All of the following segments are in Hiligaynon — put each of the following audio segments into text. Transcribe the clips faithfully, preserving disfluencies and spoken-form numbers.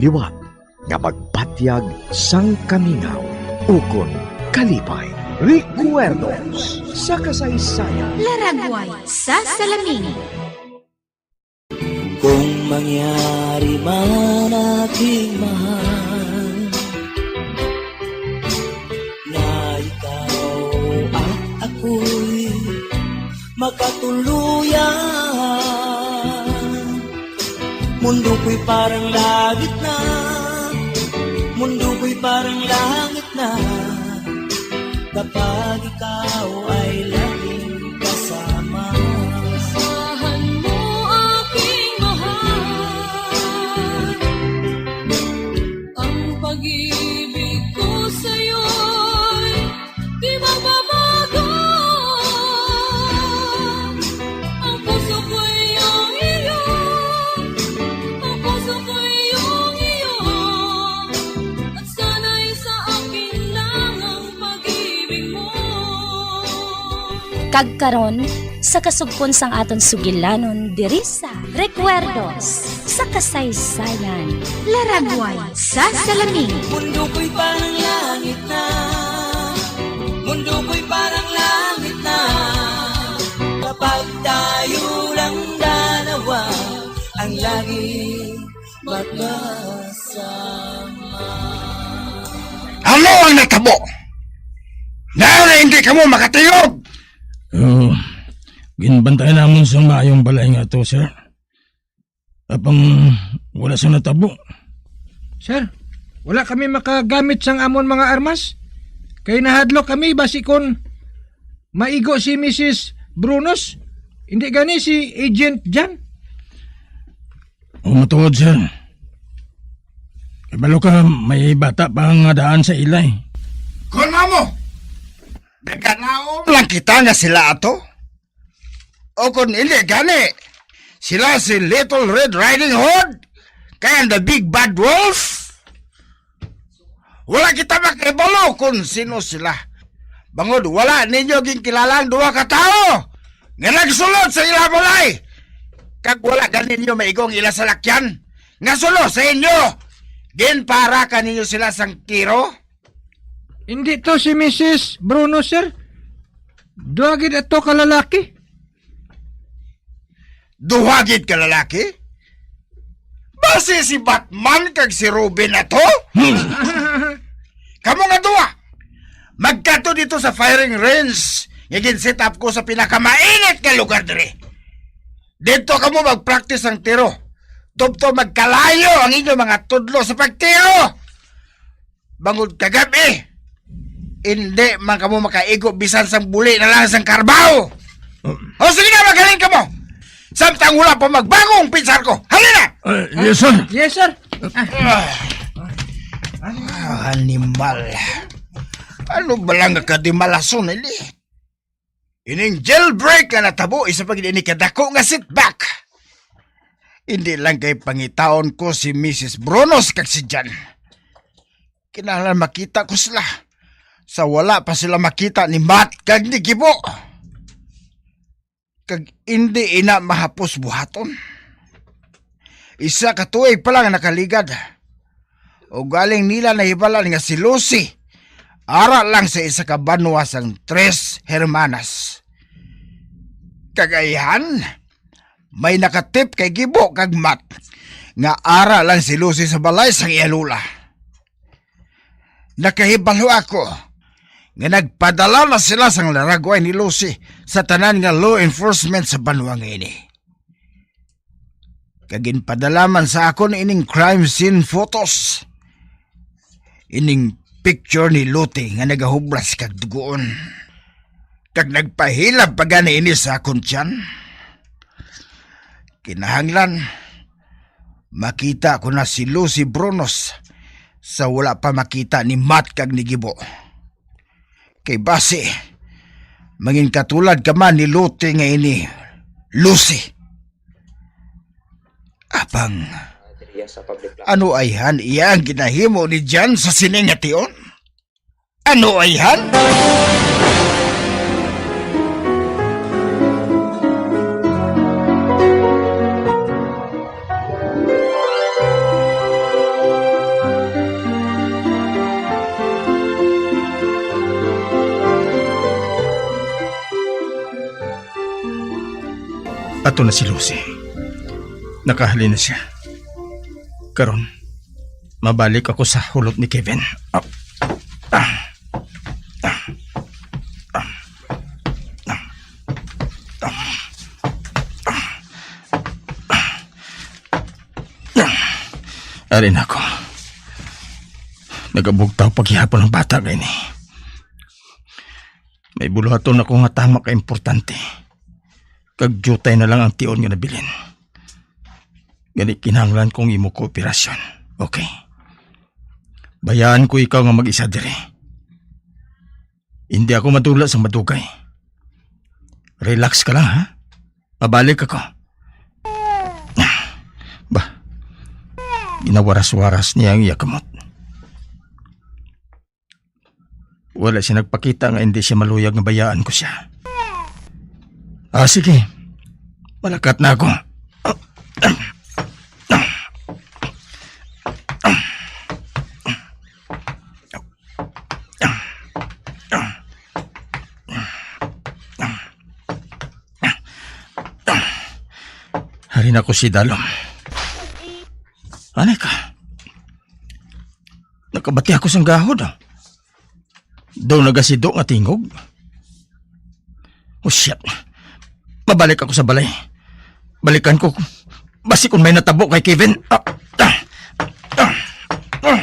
Liwat nga magpatyag sang kamingaw ukon kalipay. Recuerdos sa kasaysayan. Laragway sa salamin. Kung mangyari man, aking mahal, na ikaw at ako'y makatuluyan, mundo ko'y parang langit na, mundo ko'y parang langit na, kapag ikaw ay laging kasama. Asahan mo, aking mahal, ang pag-ibig ko sa'yo'y di magbabago. Ang puso ko'y iyong iyo, ang puso ko'y iyong iyo, at sana'y sa akin lang ang pag-ibig mo. Kag karon, sa kasugpon sang aton sugilanon diri sa Recuerdos sa Kasaysayan, Laragway sa Salamin. Mundo ko'y parang langit na, mundo ko'y parang langit na, kapag tayo lang dalawa ang laging magkasama. Ano ang natabo? Ngaa hindi kamo makatingog? Oh, ginbantayan namon sang maayong balay nga to, sir. Apang wala sa natabo. Sir, wala kami makagamit sang amon mga armas. Kay nahadlok kami basi kon maigo si Misis Brunos, hindi gani si Agent Jan. O, matuod, sir. Kabalo ka, may bata pa nga daan sa ilay. Kon amo, nagkanaom lang kita nga sila ato. O kon hindi gani, sila si Little Red Riding Hood, kay ang the Big Bad Wolf. Wala kita makahibalo kon sino sila. Bangod wala ninyo ginkilala ang duha ka tawo nga nagsulod sa ila balay. Kag wala gani ninyo maigo ang ila salakyan nga suno sa inyo. Ginpaarakan ninyo sila sang tiro. Hindi to si Misis Bruno, sir. Duha gid ato ka lalaki. Duha gid ka lalaki? Basi si Batman kag si Robin ato? Hmm. Kamo nga duha, magkadto dito sa firing range nga gin-set up ko sa pinakamainit nga lugar diri. Dito kamo mag-practice ang tiro. Tubtob magkalayo ang inyo mga tudlo sa pagtiro. Bangod kagab-i, hindi man kamo makaigo bisan sang buli na lang sang karbaw. O sige na, maghalin kamo. Samtang wala pa magbago ang pinsar ko. Halina! Ah, yes, sir. Yes, sir. Ah, animal. Ano ba lang nga kadimalason, ini? Ining jailbreak nga natabo, isa pa gid ini kadako nga setback. Hindi lang kay pangitaon ko si Misis Brunos kag si Jan. Kinahanglan makita ko sila. Sa wala pa sila makita ni Matt kag ni Gibo. Kag indi ina mahapos buhaton. Isa ka tuig pa lang nakaligad. Ugaling nila nahibalan nga si Lucy ara lang sa isa ka banwa sang Tres Hermanas. Kag ayhan, may nakatip kay Gibo kag Matt nga ara lang si Lucy sa balay sang iya lola. Nakahibalo ako nga nagpadala na sila sang laragway ni Lucy sa tanan nga law enforcement sa banwa nga ini. Kag ginpadala man sa akon ining crime scene photos, ining picture ni Lucy nga nagahubras kag dugoon. Kag nagpahilab pa gani ini sa akon tiyan. Kinahanglan makita ko na si Lucy Brunos sa wala pa makita ni Matt kag ni Gibo. Kay basi, mangin katulad ka man ni Lucy nga ini, Lucy. Apang, ano ayhan iya ang ginahimo ni Jan sa sini nga tion? Ano ayhan? Ito na si Lucy. Nakahalin na siya. Karon, mabalik ako sa hulot ni Kevin. Ah, ah, ah, ah, ah, ah. Ari na ako. Nagabugtaw pa gihapon ang bata nga ini. May buluhaton ako nga tama ka importante. Kag diutay na lang ang tion nga nabilin. Gani kinahanglan kong imo kooperasyon. Okay? Bayaan ko ikaw nga mag-isa diri. Hindi ako madula sa madugay. Relax ka lang, ha? Mabalik ako. Ba, ginawaras-waras niya ang iya kamot. Wala siya nagpakita nga hindi siya maluyag nga bayaan ko siya. Ah, sige. Malakat na ako. Hari na ko si Dalom. Anay ka? Nakabati ako sang gahod, ah. Daw nagasido nga tingog. Oh, shit. Mabalik ako sa balay. Balikan ko. Basi kung may natabo kay Kevin. Ah, ah, ah, ah.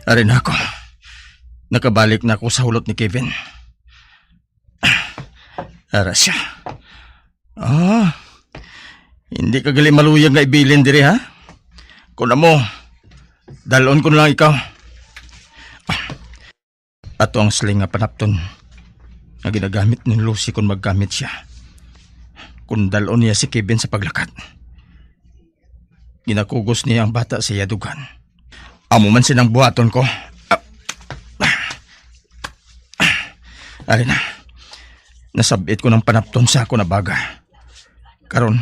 Ari na ako. Nakabalik na ako sa hulot ni Kevin. Ara siya. Ah, hindi ka gali maluyag nga ibilin diri, ha? Kung amo, dalon ko na lang ikaw. Ato ang sling nga panapton nga ginagamit ni Lucy kung maggamit siya. Kung dalon niya si Kevin sa paglakat, ginakugos niya ang bata sa iya dughan. Amo man sinang buhaton ko. Ah, ah, ari na. Nasabit ko ng panapton sa ako na baga. Karon,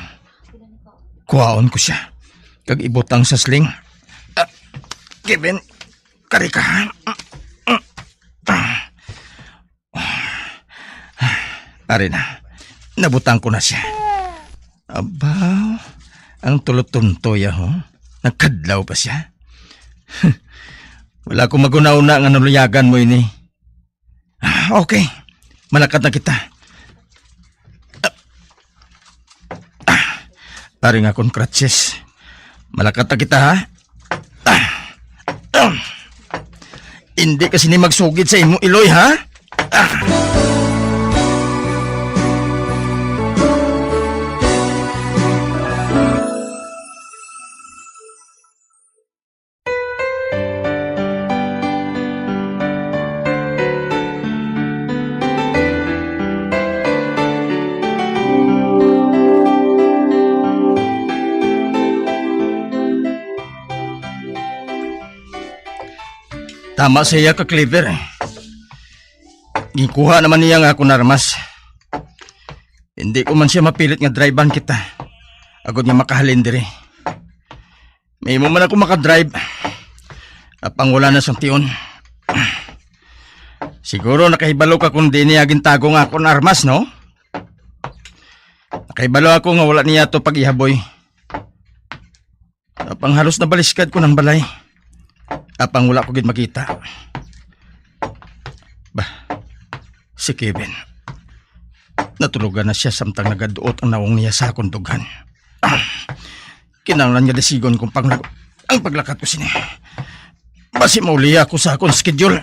kuhaon ko siya. Kag ibutang sa sling. Ah, Kevin, kari ka, ha? Ah, ah, ah. Ari na. Nabutang ko na siya. Abaw, ang tulot-tuntoy, ah, ho. Nagkadlaw pa siya. Wala ko maghuna-huna nga naluyagan mo ini. Ah, okay. Malakat na kita. Ah, ah. Ari nga akon crutches. Malakat na kita, ha? Ah, ah. Hindi kasi ni magsugid sa imo, Iloy, ha? Ah. Tama sa iya ka clever, eh. Ginkuha naman niya nga akon armas. Hindi ko man siya mapilit nga drivean kita, agod nga makahalin diri. May imo man ako makadrive, apang wala na sang tion. Siguro nakahibalo ka kung di niya gintago nga akon armas, no? Nakahibalo ako nga wala niya to pag-ihaboy. Apang halos nabaliskad ko ng balay. Apang wala ko gid makita. Bah, si Kevin. Natulugan na siya samtang nagaduot ang nawong niya sa akon dughan. Ah, kinahanglan nga disigon kong panglag-, ang paglakat ko sini. Basi mauli ako sa akong schedule.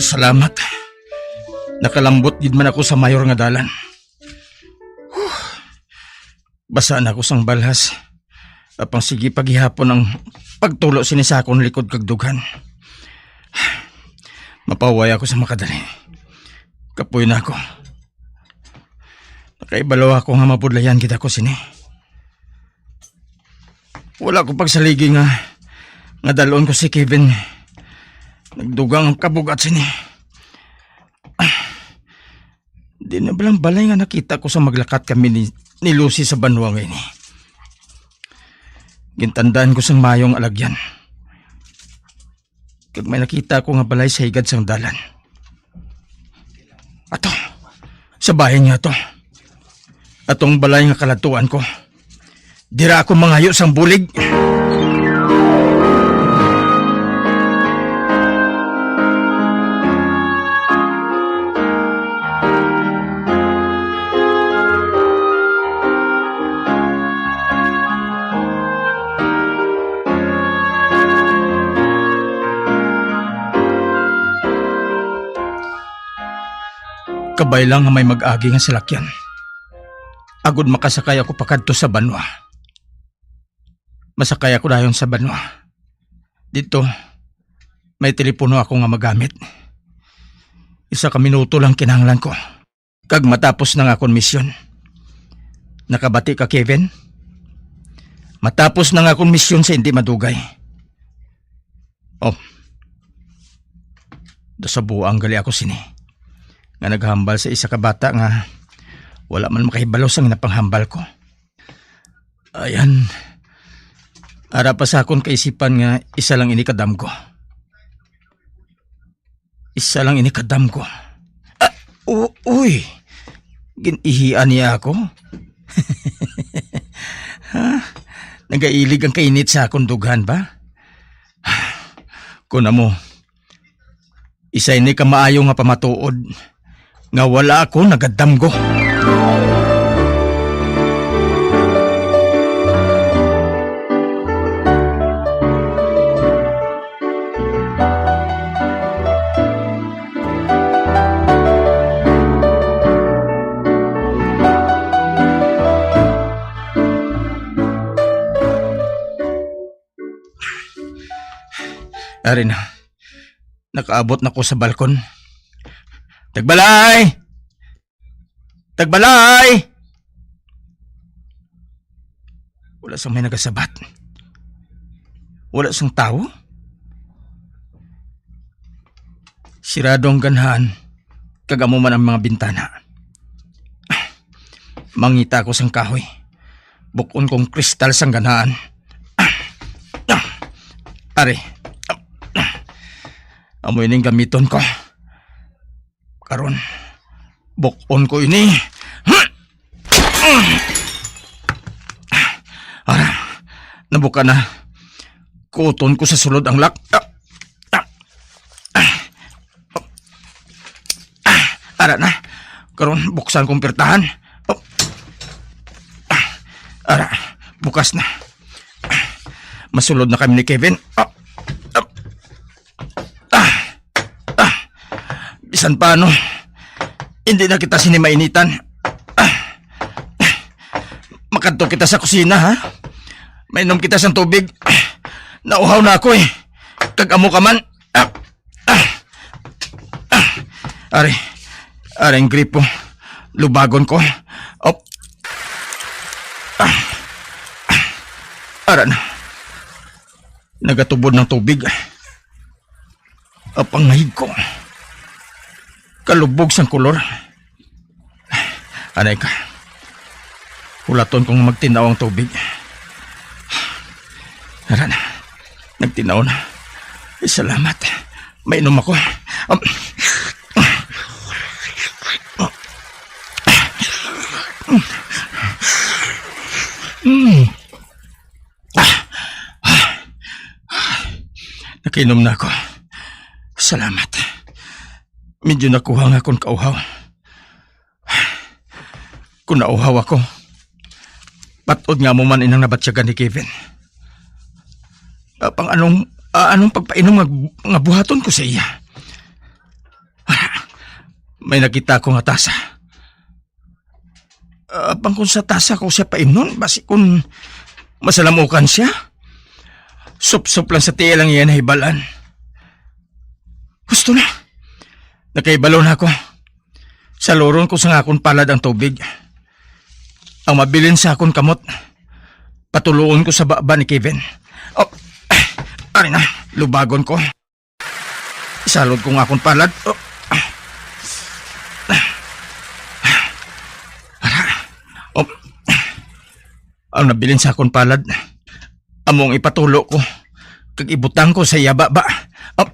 Salamat. Nakalambot gid man ako sa mayor nga dalan. Huh. Basa na ako sang balhas. Apang sige pa gihapon ang pagtulo sini sa akon likod kag dughan. Mapahuway ako sa makadali. Kapoy na ako. Nakaibalo ako nga mabudlayan gid ako sini. Wala ko pagsaligi nga, nga dalon ko si Kevin. Nagdugang ang kabugat sini. Di na balang balay nga nakita ko sa maglakat kami ni, ni Lucy sa banwa nga ini. Gintandaan ko sang mayo ang alagyan. Kag may nakita ko nga balay sa higad sang dalan. Ato, sa bahin niya to. Atong balay nga kaladtuan ko. Dira ako mangayo sang bulig. Kabay lang nga may mag-agi nga salakyan, agod makasakay ako pakadto sa banwa. Masakay ako dayon sa banwa. Dito, may telepono ako nga magamit. Isa ka minuto lang kinahanglan ko. Kag matapos na nga akon misyon. Nakabati ka, Kevin? Matapos na nga akon misyon sa hindi madugay. Oh. Dasabuang gali ako sini. Nga naghambal sa isa ka bata nga wala man makahibalo sang napanghambal ko. Ayan. Ara pa sa akon kaisipan nga isa lang ini kadamgo. Isa lang ini kadamgo. Ah, u-, uy. Gin-ihian niya ako. Ha? Nagailig ang kainit sa akon dughan ba? Kun amo, isa ini ka maayo nga pamatuod nga wala ako nagadamgo. Ari na. Nakaabot na ko sa balkon. Tagbalay! Tagbalay! Wala sang may nagasabat. Wala sang tawo. Sirado ang ganhan, kag amo man ang mga bintana. Mangita ko sang kahoy. Buk-on kong kristal sang ganhan. Ari. Amo ining gamiton ko. Karon, buk-on ko ini. Ara, nabuka na. Kuton ko sa sulod ang lock. Ara na. Karon, buksan kong pirtahan. Ara, bukas na. Masulod na kami ni Kevin. Ah, bisan paano, hindi na kita sini mainitan. Ah, makadto kita sa kusina, ha? Mainom kita sang tubig. Nauhaw na ako, eh. Kag amo ka man. Ah, ah, ah. Ari, ari ang gripo. Lubagon ko. Op. Ah, ah. Ara na. Nagatubod ng tubig. Apang ngayig ko. Kalubog sang kolor. Anay ka. Hulaton kong magtinaw ang tubig. Ara na. Nagtinaw na. Ay, salamat. Mainom ako. Um, mm. Ah, ah, ah, nakainom na ako. Salamat. Medyo nakuha nga akong kauhaw. Kung nauhaw ako, patod nga mo man inang nabatyagan ni Kevin. Apang anong, ah, anong pagpainom nga, nga buhaton ko sa iya? Ara, May nakita ko nga tasa. Apang kung sa tasa ko siya paimnon, basi kung masalamukan siya. Supsop lang sa tiil ang iya nahibalan. Husto na. Nakaibalo na ako. Saluron ko sa akon palad ang tubig. Ang mabilin sa akon kamot, patuloon ko sa baba ni Kevin. Oh, ari na, lubagon ko. Isalod ko nga akon palad. Oh. Ara. Oh. Ang nabilin sa akon palad, among ipatulo ko, kag ibutang ko sa iya baba. Oh.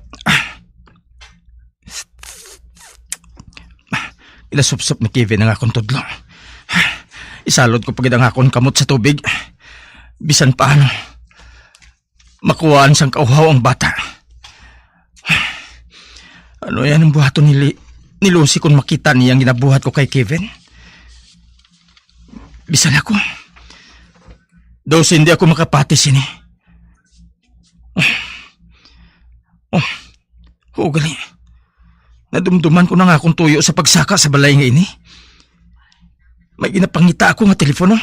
Ilasupsop ni Kevin ang akon tudlo. Isalod ko pa gid ang akon kamot sa tubig. Bisan paano, makuhaan sang kauhaw ang bata. Ano yan ang buhaton ni, Li- ni Lucy kung makita niya ang ginabuhat ko kay Kevin? Bisan ako. Daw hindi ako makapati sini. Oh, oo gali. Nadumduman ko na nga akong tuyo sa pagsaka sa balay nga ini. May ginapangita ako nga telepono.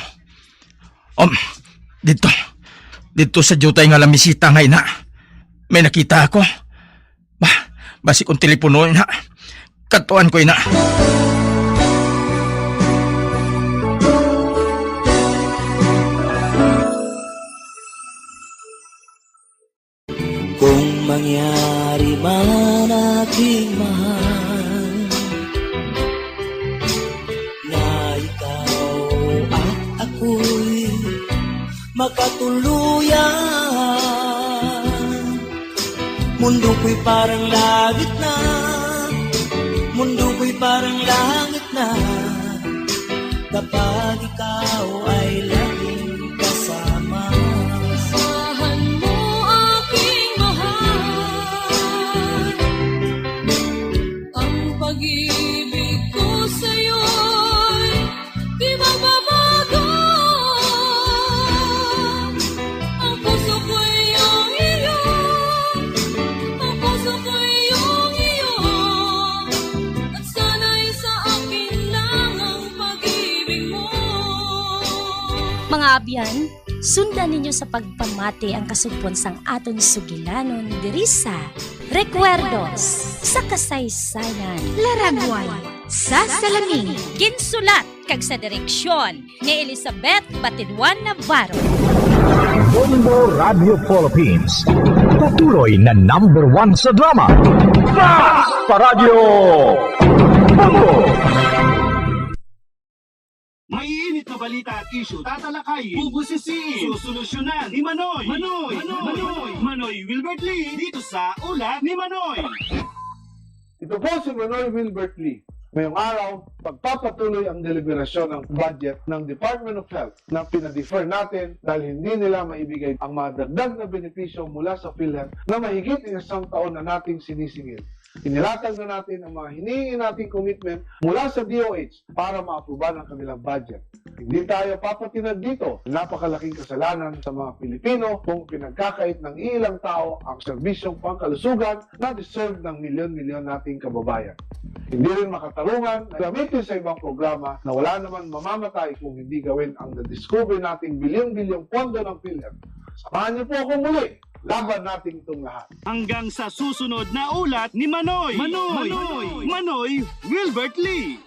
Um, dito. Dito sa diutay nga lamisita nga ina. May nakita ako. Ba, basi kung telepono na. Katuan ko ina. Kung mangyari man, aking mahal, na ikaw at ako'y makatuluyan, mundo ko'y parang langit na, mundo ko'y parang langit na, kapag ikaw ay laging kasama. Asahan mo, aking mahal, ang pag-ibig ko sa'yo'y di magbabago. Ang puso ko'y iyong iyo, ang puso ko'y iyong iyo, at sana'y sa akin lang ang pag-ibig mo. Mga abyan, sundan ninyo sa pagpamati ang kasugpon sang aton sugilanon diri sa Recuerdos sa Kasaysayan. Laragway sa Salamin. Ginsulat kag sa direksyon ni Elizabeth Batiduan Navarro. Bombo Radio Philippines, patuloy na number one sa drama. Mas pa Radyo Bombo! Maiinit na balita at isyu, tatalakayin, pag-usisiin, susolusyonan ni Manoy. Manoy! Manoy! Manoy! Manoy Wilbert Lee dito sa Ulat ni Manoy. Ito po si Manoy Wilbert Lee. Ngayong araw, pagpapatuloy ang deliberasyon ng budget ng Department of Health na pinadefer natin dahil hindi nila maibigay ang mga dagdag na benepisyo mula sa PhilHealth na mahigit isang taon na nating sinisingil. Inilatag na natin ang mga hinihingi nating commitment mula sa D O H para maaprubahan ang kanilang budget. Hindi tayo papatinag dito. Napakalaking kasalanan sa mga Pilipino kung pinagkakait ng ilang tao ang serbisyong pangkalusugan na deserve ng milyon-milyon nating kababayan. Hindi rin makatarungan na gamitin sa ibang programa na wala naman mamamatay kung hindi gawin ang na-discover nating bilyong-bilyong pondo ng PhilHealth. Samahan niyo po ako muli. Laban natin itong lahat. Hanggang sa susunod na ulat ni Manoy. Manoy! Manoy! Manoy Wilbert Lee.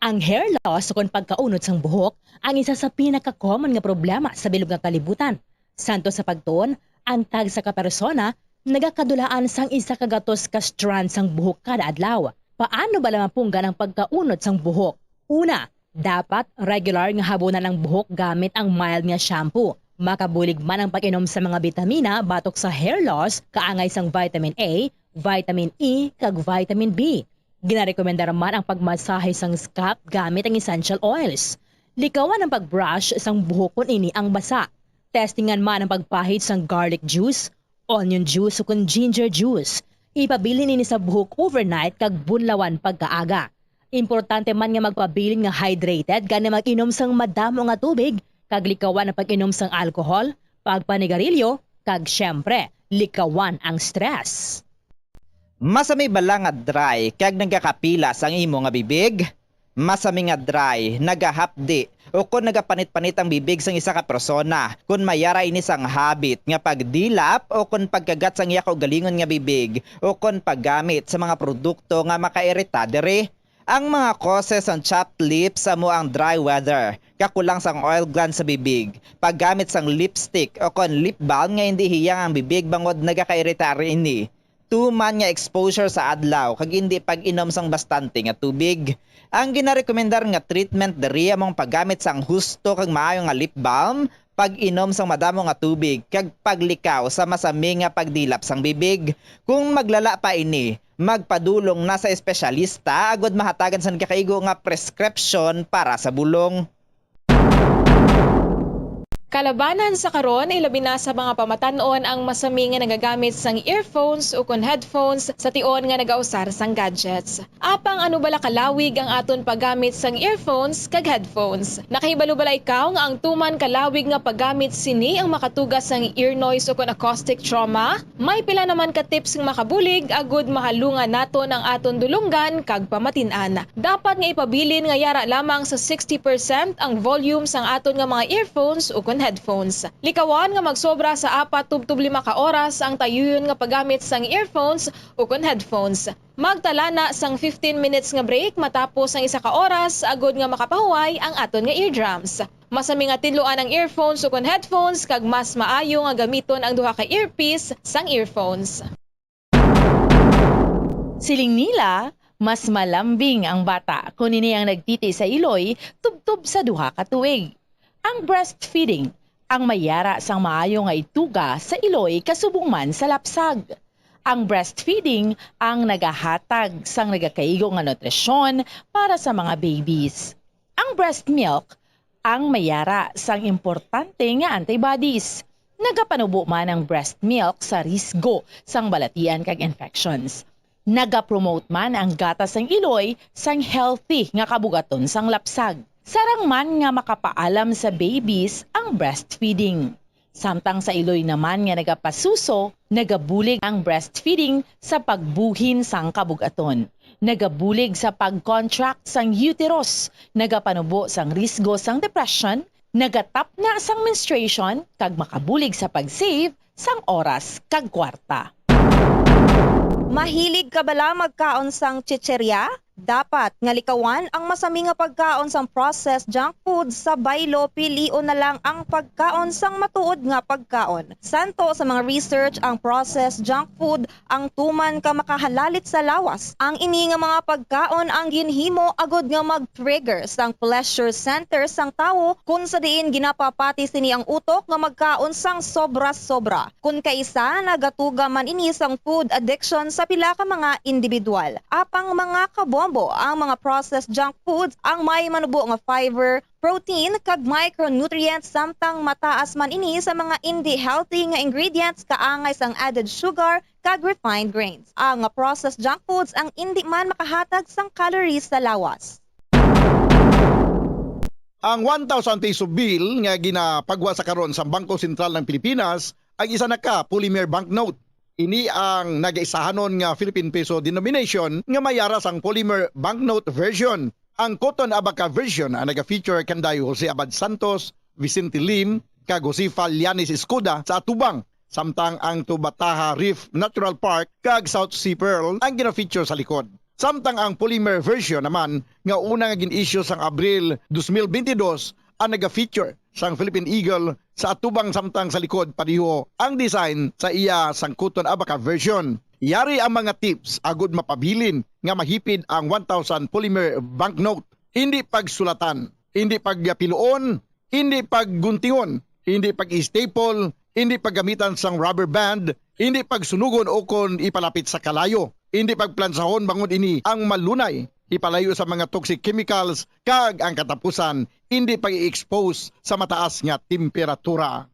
Ang hair loss ukon pagkaunod sang buhok ang isa sa pinaka-common nga problema sa bilog nga kalibutan. Santo sa pagtuon, ang tagsa ka persona nagakadulaan sang isa ka gatos ka strand sang buhok kada adlaw. Paano bala mapunggan ang pagkaunod sang buhok? Una, dapat regular nga habunan ang buhok gamit ang mild nga shampoo. Makabulig man ang pag-inom sa mga bitamina batok sa hair loss, kaangay sang vitamin A, vitamin E, kag vitamin B. Ginarekomendar man ang pagmasahe sang scalp gamit ang essential oils. Likawan ang pag-brush sang buhok kon ini ang basa. Testingan man ang pagpahid sang garlic juice, onion juice, o kon ginger juice. Ipabilin ini sa buhok overnight kag bunlawan pagkaaga. Importante man nga magpabilin nga hydrated, gani mag-inom sang madamo nga tubig, kag likawan ang pag-inom sang alcohol, pagpanigarilyo, kag, siyempre, likawan ang stress. Masami bala nga dry kag nagakapilas ang imo nga bibig? Masami nga dry, nagahapdi, o kon nagapanit-panit ang bibig sang isa ka persona. Kon mayara ini sang habit nga pagdilap o kon pagkagat sang iya kaugalingon nga bibig o kon paggamit sa mga produkto nga makairita diri. Ang mga causes sang chapped lips amo ang dry weather, kakulang sang oil glands sa bibig, paggamit sang lipstick o kon lip balm nga indi hiyang ang bibig bangod nagakairita ini, tuman nga exposure sa adlaw kag indi pag-inom sang bastante nga tubig. Ang ginarekomendar nga treatment diri amo ang paggamit sang husto kag maayo nga lip balm, pag-inom sang madamo nga tubig, kag paglikaw sa masami nga pagdilap sang bibig. Kung maglala pa ini, magpadulong na sa espesyalista agud mahatagan sang nagakaigo nga prescription para sa bulong. Kalabanan sa karon, ilabi na sa mga pamatan-on ang masami nga nagagamit sang earphones ukon headphones sa tion nga nagausar sang gadgets. Apang ano bala kalawig ang aton paggamit sang earphones kag headphones? Nakahibalo bala ikaw nga ang tuman kalawig nga paggamit sini ang makatuga sang ear noise ukon acoustic trauma? May pila naman ka tips nga makabulig agud mahalungan naton ang aton dulonggan kag pamatin-an. Dapat nga ipabilin nga yara lamang sa sixty percent ang volume sang aton nga mga earphones ukon headphones. Likawan nga magsobra sa apat tubtob lima ka oras ang tayuyon nga paggamit sang earphones ukon headphones. Magtala na sang fifteen minutes nga break matapos ang isa ka oras agud nga makapahuway ang aton nga eardrums. Masami nga tidloan ang earphones ukon headphones kag mas maayo nga gamiton ang duha ka earpiece sang earphones. Siling nila, mas malambing ang bata kon ini ang nagtiti sa iloy tubtob sa duha ka tuig. Ang breastfeeding ang may yara sang maayo nga ituga sa iloy kasubong man sa lapsag. Ang breastfeeding ang nagahatag sang nagakaigo nga nutrisyon para sa mga babies. Ang breast milk ang may yara sang importante nga antibodies. Nagapanubo man ang breast milk sa risgo sang balatian kag infections. Nagapromote man ang gatas sang iloy sang healthy nga kabugaton sang lapsag. Sarang man nga makapaalam sa babies ang breastfeeding. Samtang sa iloy naman nga nagapasuso, nagabulig ang breastfeeding sa pagbuhin sang kabugaton. Nagabulig sa pag-contract sang uterus, nagapanubo sang risgo sang depression, nagatapna sang menstruation, kag makabulig sa pag-save sang oras kag kwarta. Mahilig ka bala magkaon sang chicherya? Dapat nga likawan ang masami nga pagkaon sang processed junk food sa baylo, pilion na lang ang pagkaon sang matuod nga pagkaon. Santo sa mga research, ang processed junk food ang tuman ka makahalalit sa lawas. Ang ini nga mga pagkaon ang ginhimo agud nga mag-trigger sang pleasure center sang tawo, kun sa diin ginapapati sini ang utok nga magkaon sang sobra-sobra. Kun kaisa, nagatuga man ini sang food addiction sa pila ka mga individual. Apang mga kabombo, ang mga processed junk foods ang may manubo nga fiber, protein, kag micronutrients, samtang mataas man ini sa mga indi healthy nga ingredients kaangay sang added sugar kag refined grains. Ang mga processed junk foods ang indi man makahatag sang calories sa lawas. Ang one thousand peso bill nga ginapagwa sa karon sa Bangko Sentral ng Pilipinas ang isa na ka polymer banknote. Ini ang nagaisahanon nga Philippine peso denomination nga may yara sang polymer banknote version. Ang Cotton Abaca version ang naga-feature kanday Jose Abad Santos, Vicente Lim, kag Josefa Llanes Escuda sa atubang, samtang ang Tubataha Reef Natural Park kag South Sea Pearl ang gina-feature sa likod. Samtang ang polymer version naman nga una nga gin-issue sang Abril dos mil bentidós ang naga-feature sang Philippine Eagle sa atubang, samtang sa likod padiho ang design sa iya sang Cotton Abaca version. Yari ang mga tips agud mapabilin nga mahipid ang one thousand polymer banknote. Hindi pagsulatan, hindi pagpiluon, hindi pagguntingon, hindi pag-staple, hindi paggamitan sang rubber band, hindi pagsunugon o kon ipalapit sa kalayo, hindi pagplansahon bangod ini ang malunay ipalayo sa mga toxic chemicals, kag ang katapusan, hindi pag-i-expose sa mataas nga temperatura.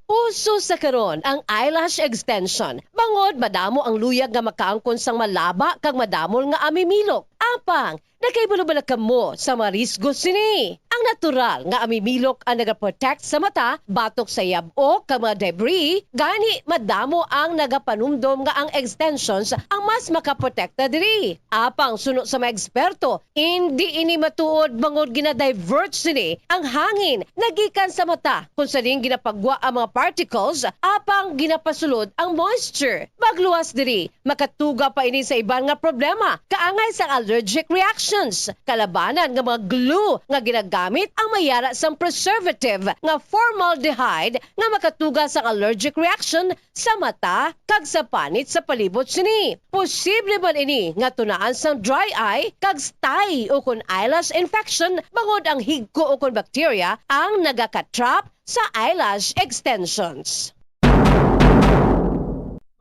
Uso sa karon ang eyelash extension, bangod madamo ang luyag nga makaangkon sang malaba kag madamol nga amimilok. Apang, nakahibalo bala kamo sa mga risgo sini? Natural nga amimilok ang nagaprotect sa mata batok sa yab-o kag mga debris, gani madamo ang nagapanumdom nga ang extensions ang mas makaprotekta diri. Apang suno sa mga eksperto, indi ini matuod bangod gina-divert sini ang hangin nagikan sa mata, kung sa diin ginapagwa ang mga particles, apang ginapasulod ang moisture. Pagluwas diri, makatuga pa ini sa iban nga problema, kaangay sang allergic reactions, kalabanan nga mga glue nga ginagamit ang may ara sang preservative nga formaldehyde nga makatuga sang allergic reaction sa mata kag sa panit sa palibot sini. Posible man ini nga tunaan sang dry eye kag stye ukon eyelash infection bangod ang higko ukon bakterya ang nagaka-trap sa eyelash extensions.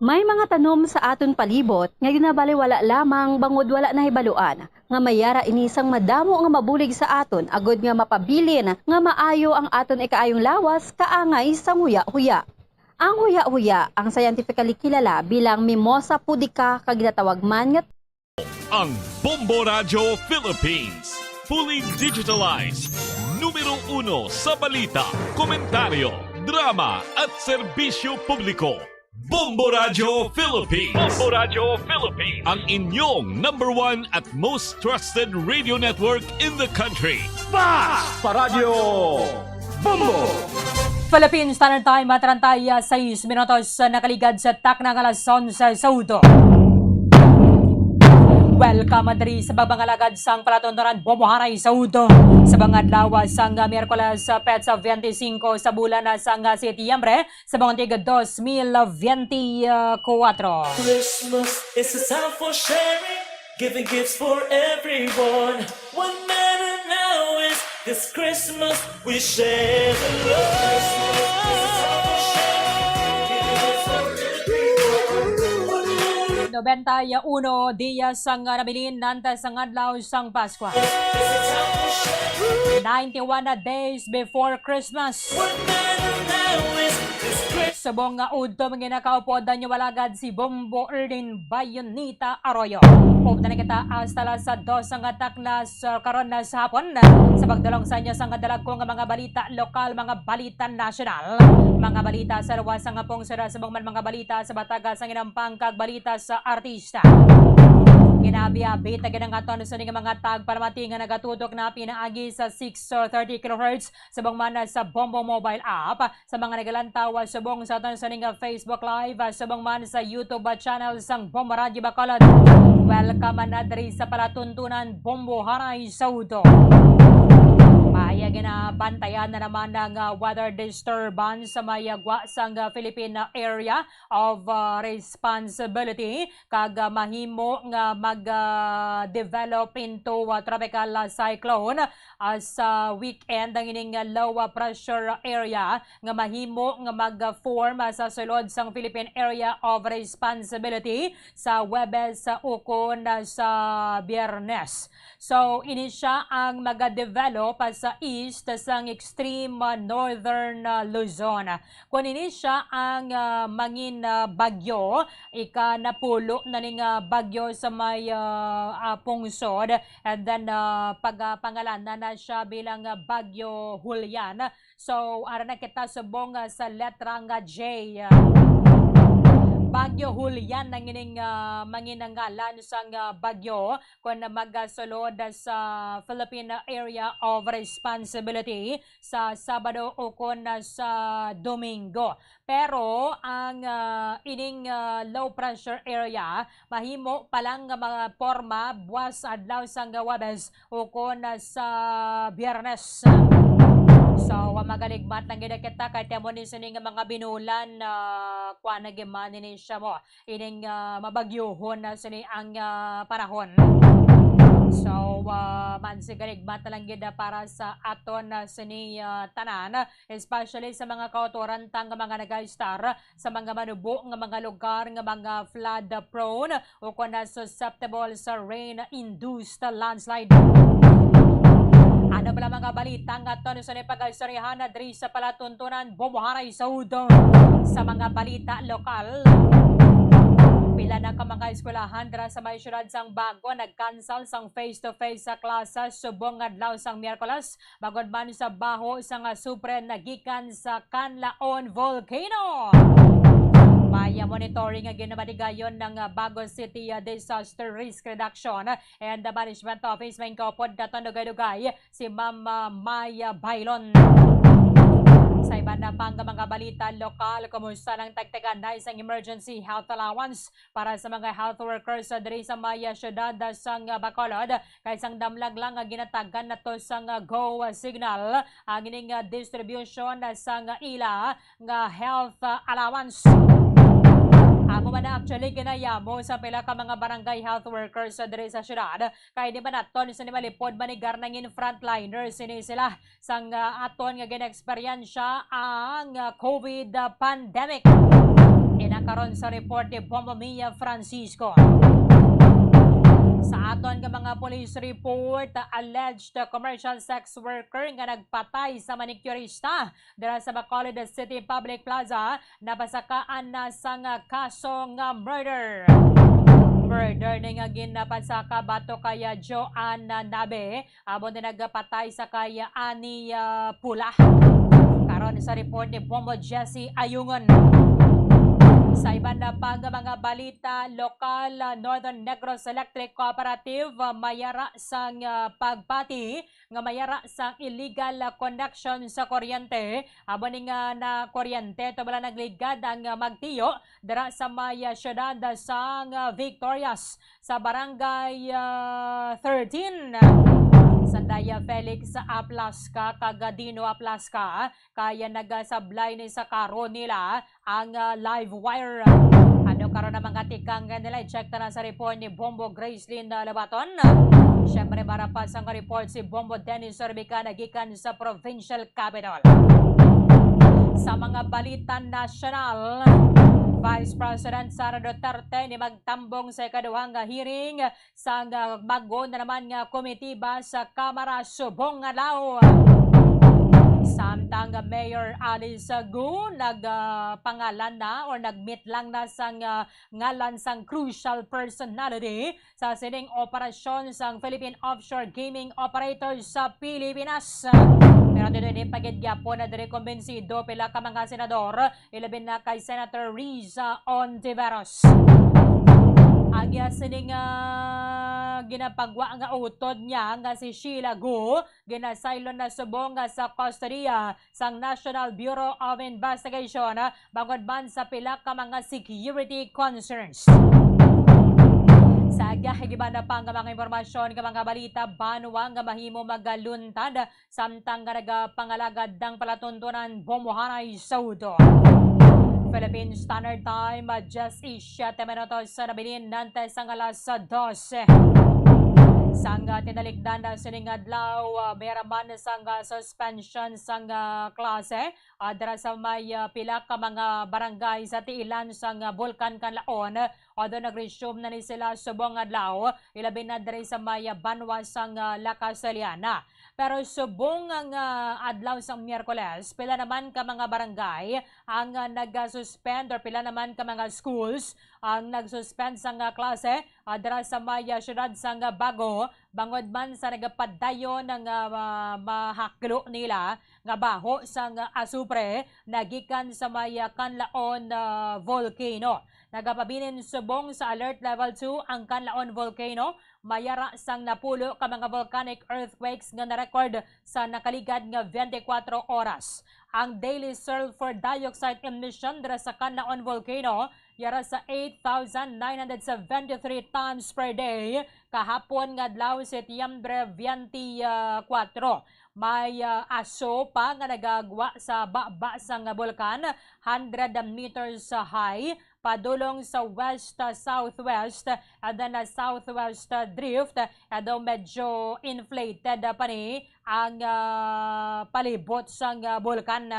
May mga tanom sa aton palibot nga ginabaliwala lamang bangod wala nahibaluan nga may ara ini sang madamo nga mabulig sa aton agod nga mapabilin nga maayo ang aton ikaayong lawas kaangay sang huya-huya. Ang huya-huya ang scientifically kilala bilang Mimosa pudica kag ginatawag man nga Ang Bombo Radyo Philippines, fully digitalized, numero uno sa balita, komentaryo, drama at serbisyo publiko. Bombo Radyo Philippines. Bombo Radyo Philippines. Ang inyong number one at most trusted radio network in the country. Fast! Paradyo Bombo! Philippine Standard Time, treinta y seis minutos, nakaligad sa takna nga alas onse sa udto. Welcome diri sa pagpangalagad sang palatuntunan Bombo Haray sa udto sa mga adlaw sang Miyerkules, petsa twenty-cinco sa bulan sang Setyembre, sa mga antig dos mil veinticuatro. Christmas is a time for sharing, giving gifts for everyone. What matter now is this Christmas we share the love. Christmas is a time for sharing, giving gifts for everyone. Noventa y uno dias ang nabilin antes sang adlaw sang Paskwa. Ninety-one na days before Christmas. Subong nga udto, mga ginakaupod, ang inyong alagad si Bombo Erlin Bayonita Arroyo. Upod na kita hasta alas dos nga takna sa karon na sa hapon, sa pagdulong sa inyo sang dalagko nga mga balita lokal, mga balita nasyonal, mga balita sa luwas nga pungsod, subong man mga balita sa bataga sang inampang kag balita sa artista. Ginabi-abi ta gid ang aton sini nga mga tagpalamati nga nagatutok na pinaagi sa six thirty kilohertz, subong man sa Bombo Mobile App, sa mga nagalantaw subong sa aton sini nga Facebook Live, subong man sa YouTube channel sang Bombo Radyo Bacolod. Welcome na diri sa palatuntunan Bombo Haray sa udto. Maayo ginabantayan na naman ang, ah, weather disturbance sa may, ah, gwa sang, ah, Philippine Area of, ah, Responsibility, kag, ah, mahimo nga mag, ah, develop into, ah, tropical, ah, cyclone, ah, sa weekend ang ining, ah, low, ah, pressure area nga mahimo nga mag-form, ah, sa sulod sang Philippine Area of Responsibility sa Huwebes, ah, ukon, ah, sa Biyernes. So, ini sia ang magadevelop, ah, sa east sang extreme, ah, northern, ah, Luzon. Kon ini sia ang, ah, mangin, ah, bagyo, ika napulo na ning, ah, bagyo sa may, ah, ah, pungsod, and then, ah, pagapangalanan na siya bilang, ah, Bagyo Julian. So, ara na kita subong, ah, sa letra nga J. Bagyo Julian ang ining, ah, manginangalan sang, ah, bagyo kon magasulod sa Philippine Area of Responsibility sa Sabado ukon sa Domingo. Pero ang, ah, ining, ah, low pressure area mahimo pa lang nga maporma buwas adlaw sang Huwebes ukon sa Biyernes. So, magaligmat lang gid kita kay temo ni sini nga mga binulan, ah, kuan na gid man ini siya mo. Ining, ah, mabagyohon na sini ang, ah, panahon. So, ah, mansigaligmat na lang gid, ah, para sa aton, ah, sini, ah, tanan, especially sa mga kautoran ta nga mga nagaistar sa mga manubo nga mga lugar nga mga flood prone o kon na susceptible sa rain-induced landslide. Ano bala mga balita nga aton sa pag-istoryahan na diri sa palatuntunan Bombo Haray sa udto sa mga balita lokal. Pila na ka mga eskwelahan dira sa may siyudad sang Bago nag-cancel sang face-to-face sa klase subong nga adlaw sang Miyerkules, bangod man sa baho sang asupre nagikan sa Kanlaon Volcano. May monitoring nga ginamatigayon ng Bago City Disaster Risk Reduction and Management Office main kaupod naton dugay-dugay si Ma'am, ah, Maya Bailon. Sa iban na pang mga balita lokal, kumusta ng tagtagan na isang emergency health allowance para sa mga health workers, ah, diri sa may, ah, siyudad, ah, sang, ah, Bacolod? Kay sang damlag lang nga ginatagan nato sang, ah, go, ah, signal ang ining, ah, distribution, ah, sang, ah, ila nga health, ah, allowance. Amo man na actually ginayamo sa pila ka mga barangay health workers, ah, diri sa siyudad. Kay di ba naton sa ni malipod manigar nangin frontliners sini sila sang, ah, aton nga gina-eksperyensya ang, ah, COVID, ah, pandemic. Ina karon sa report ni Bombo Mia Francisco. Sa aton nga mga police report, ah, alleged commercial sex worker nga nagpatay sa manicurista dira sa Bacolod City Public Plaza napasakaan na sang kaso nga murder. Murder ni nga ginapasaka batok kay Joanne Nabe, amo ni nagpatay sa kay Ani, ah, Pula. Karon sa report ni Bombo Jesse Ayungon. Sa iban na pang mga balita lokal, ah, Northern Negros Electric Cooperative, ah, mayara sang, ah, pagpati nga mayara sang illegal, ah, connection sa kuryente. Amo ni nga na kuryente, ito bala nagligad ang, ah, magtiyo dira sa may, ah, siyudad sang, ah, Victorias, sa barangay, ah, thirteen. Sanday, ah, Felix Aplasca kag Dino Aplasca, kaya nagasablay ni sa karon nila ang, ah, live wire. Ano karon ang mga tikang nga nila? I-check ta na sa report ni Bombo Gracelyn, ah, Labaton. Siyempre, marapas ang report si Bombo Dennis Sorbica nagikan sa provincial capital. Sa mga balita nasyonal, Vice President Sara Duterte ni magtambong sa ikaduhang hearing sang, ah, bag-o na naman nga komitiba sa Kamara subong nga adlaw. Samtang Mayor Alice Gu nag, ah, pangalan na or nag-meet lang na sang, ah, ngalan sang crucial personality sa sining operasyon sang Philippine Offshore Gaming Operators sa Pilipinas. Pero dito ini pagid gyapon na diri kumbinsido pila ka mga senador, ilabi na kay Senator Riza Ontiveros. Ang iya sining, ah, ginapagwa nga utod niya nga si Sheila Gu, ginasaylo na subong nga sa kustodiya sang National Bureau of Investigation, ah, bangod man sa pila ka mga security concerns. Sa gahigiban na pang mga impormasyon nga mga balita, banwa nga mahimo magaluntad samtang nga nagapangalagad ang palatuntunan bumuhanay sa udto. Philippine Standard Time, ah, diyes y siyete minutos sa nabilin nantes ang alas dose. Sang, ah, tinalikdan na sining adlaw, ah, may raman sang, ah, suspension sang, ah, klase, ah, dira sa may, ah, pila ka mga barangay sa tiilan sang, ah, Bulkan Kanlaon, although nag-resume na ni sila subong adlaw, ilabi na diri sa may, ah, banwa sang, ah, La Casiliana. Pero subong nga, ah, adlaw sang Miyerkules, pila naman ka mga barangay ang, ah, nag-suspend or pila naman ka mga schools ang nag-suspend sang, ah, klase, ah, dira sa may, ah, siyudad sang, ah, Bago, bangod man sa nagapadayon nga, ah, mahaklo nila nga baho sang, ah, asupre nagikan sa may, ah, Kanlaon, ah, volcano. Nagapabilin subong sa Alert Level two ang Kanlaon Volcano, mayara sang napulo ka mga volcanic earthquakes nga na-record sa nakaligad nga twenty-four oras. Ang daily sulfur dioxide emission dira sa Kanlaon Volcano yara sa eight thousand nine hundred seventy-three tons per day kahapon nga adlaw, Setyembre twenty-four. May, ah, aso pa nga nagagwa sa baba sang bulkan, hundred meters high, padulong sa west, ah, southwest, and then, ah, southwest, ah, drift, and then medyo inflated, ah, pa ni ang, ah, palibot sang, ah, bulkan.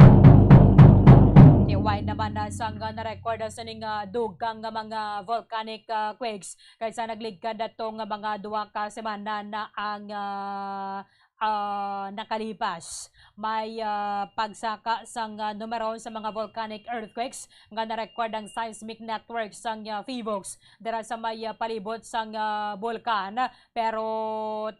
Tiway naman na sang, ah, na-record, ah, sining, ah, dugang nga mga volcanic, ah, quakes kaysa nagligad ato nga mga duha ka semana na ang, ah, ah, Nakalipas, may, ah, pagsaka sang, ah, numero sa mga volcanic earthquakes nga na-record ang seismic network sang, ah, PHIVOLCS dira sa may, ah, palibot sang, ah, bulkan. Pero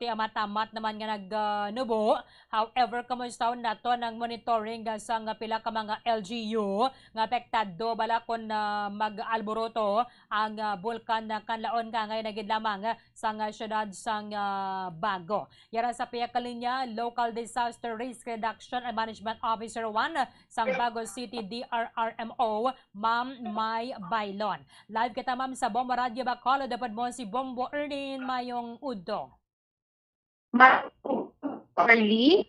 ti amat-amat naman nga nag, ah, nubo. However, kamusta naton ang monitoring, ah, sang pila ka mga L G U nga apektado bala kon, ah, mag-alboroto ang, ah, bulkan na kanlaon nga ngay na gid lamang, ah, sang, ah, siyudad sang, ah, Bago. Yara sa piyakalinya, Local Disaster Risk Reduction and Management Officer one sang Bago City D R R M O, Ma'am May Bailon. Live kita, ma'am, sa Bombo Radio Bacolod. Dapat mo si Bombo Erlin, mayong udto. Ma'am Orly?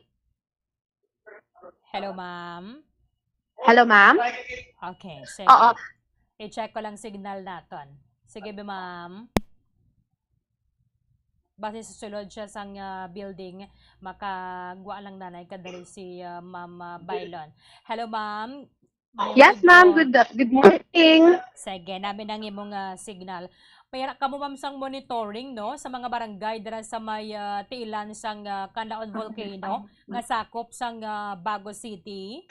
Hello, ma'am. Hello, ma'am? Okay, sige. Oo. I-check ko lang signal naton. Sige, bi-, ma'am. Basi sa sulod siya sang, ah, building, makagwa lang nanay kadali si, ah, Ma'am, ah, Bailon. Hello, ma'am. Yes, good, ma'am. Good, good morning. Sige, nami nang imong, ah, signal. Mayara kamo, ma'am, sang monitoring, no, sa mga barangay dira sa may, ah, tiilan sang, ah, Canlaon Volcano nga sakop sang, ah, Bago City?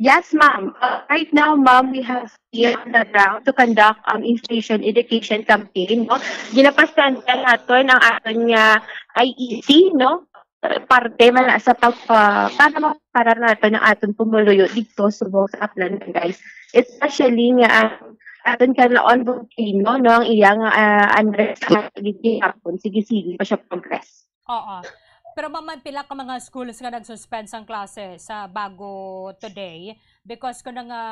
Yes, ma'am. Uh, right now, ma'am, we have here on the ground to conduct, um, information education campaign, no? Ginapasandan naton ang aton nga I E C, no? Parte man na sa pag, ah, para ma-, para naton ang aton pumuluyo dito subong sa Aplan, guys. Especially nga ang aton Canlaon Volcano, no, ang iyang, ah, unrest gihapon, sige, sige pa siya progress. Oo. Pero, ma'am, may pila ka mga schools nga nag-suspend sang klase sa Bago today because kuno nga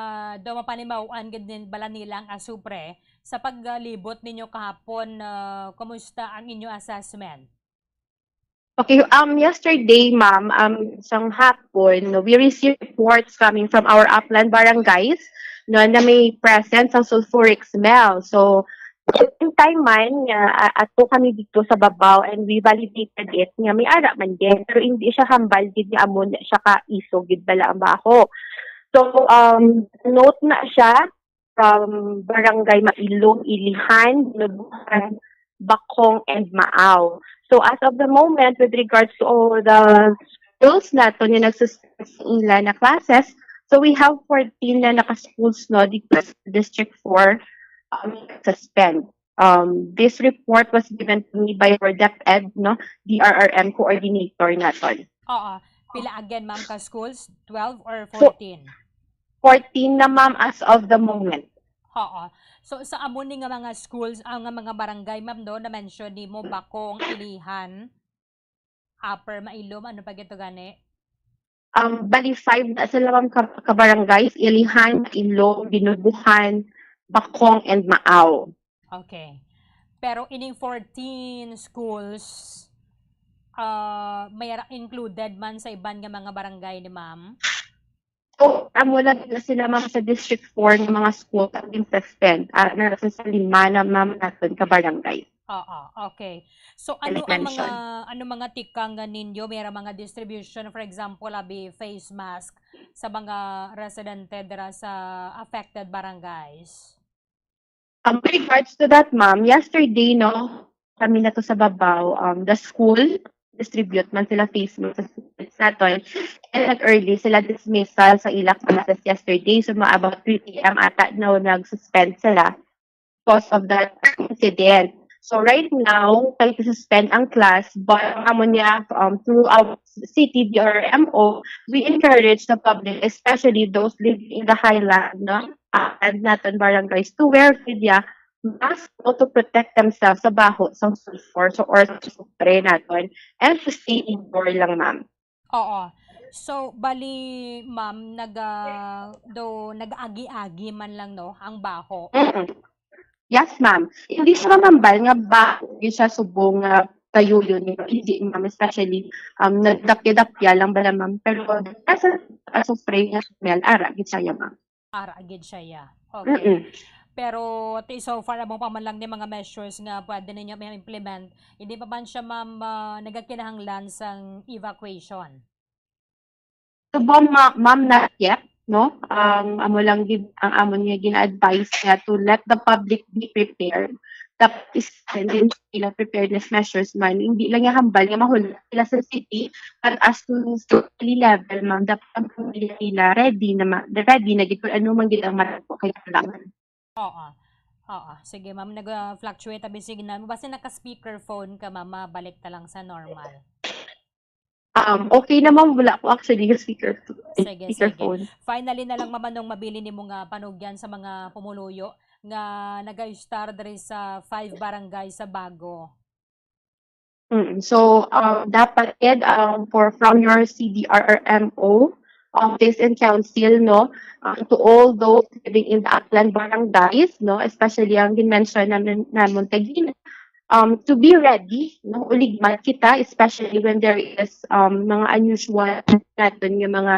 daw mapanimaw-an gid nin-, bala nila ang asupre sa paglibot ninyo kahapon. Ah, kumusta ang inyo assessment? Okay, um, yesterday, ma'am, um, sang hapon, no, we received reports coming from our upland barangays, no, na may presence ang sulfuric smell. So, in time man, nga, a-, ato kami dito sa babaw and we validated it nga may ara man din, pero hindi siya hambal gid nga amo na siya ka iso gid bala ang baho. So, um, note na siya, from Barangay Mailom, Ilihan, Dinubuhan, Bacong, and Maaw. So, as of the moment, with regards to all the schools nato nga nagsuspend sa ila na classes, so we have fourteen na naka-schools, no, dito sa District four, um, suspend. Um, this report was given to me by our DepEd, no, D R R M coordinator naton. Oo. Pila again, ma'am, ka schools? Twelve or fourteen? Fourteen na, ma'am, as of the moment. Oo. So, sa amo ni nga mga schools, ang nga mga barangay, ma'am, no, na-mention nimo, Bacong, Ilihan, Upper Mailom, ano pa gito gani? Um, bali, five na sila, ma'am, ka, ka barangays, Ilihan, Mailom, Dinubuhan, Bacong, and Maaw. Okay. Pero ining fourteen schools, ah, may ra-, included man sa iban nga mga barangay ni ma'am? So, amo lang na sila, ma'am, sa District four nga mga school ang gin-suspend. Ah, na sa, sa lima na, ma'am, naton ka barangay. Oo, okay. So, ano ang mga, ano mga tikang nga ninyo? May ra mga distribution, for example, abi face mask sa mga residente dira sa affected barangays? Um, with regards to that, ma'am, yesterday, no, kami na to sa babaw, um, the school, distribute man sila face mask sa students naton. And at early, sila dismissal sa ila classes yesterday. So, mga about three P M ata, no, nag-suspend sila because of that incident. So, right now, kay suspend ang class, but ang amo niya, um, through our city D R M O, we encourage the public, especially those living in the highland, no, and naton barangays, to wear gid ya mask, no, to protect themselves sa baho, sa sulfur, so, or sa sulfur naton, and to stay indoor lang, ma'am. Oo. So, bali, ma'am, naga-, do, nag-agi-agi man lang, no, ang baho. Mm-mm. Yes, ma'am. Hindi siya mamambal nga baho, hindi siya subong nga kayuyo nito. Hindi, ma'am, especially, um, nagdapya-dapya lang bala, ma'am. Pero, nasa, ah, spray nga smell, ara, gid siya, ma'am. Ara gid siya, ya. Okay. Mm-mm. Pero ti so far, amo pa man lang ni mga measures nga pwede ninyo ma-implement, hindi pa man siya, ma'am, ah, nagakinahanglan sang evacuation? Subong, ma-, ma'am, not yet, no? Ang amo lang gid, ang amo niya gina-advise niya to let the public be prepared. dapat is din sila preparedness measures man. Hindi lang yung hambal nga mahulat sila sa city, but as to sa city level, ma'am, dapat ang pamilya nila ready na ma-, ready na gid kung ano man gid ang matabo kay kailangan. Oo. Oo. Sige, ma'am, nag-fluctuate abi signal mo. Basta naka-speakerphone ka, ma'am, mabalik ta lang sa normal. Um, okay na, ma'am. Wala ko actually yung speaker, Sige, sige. speakerphone. Finally na lang, ma'am, anong mabilin nimo nga panugyan sa mga pumuluyo nga nag-star diri sa five barangay sa Bago? Mm. So, um, dapat, Ed, um, for, from your C D R R M O office and council, no, um, to all those living in the Aklan barangays, no, especially ang gin-mention namin, namon kagina, um, to be ready, no, uligmat kita, especially when there is, um, mga unusual naton nga mga,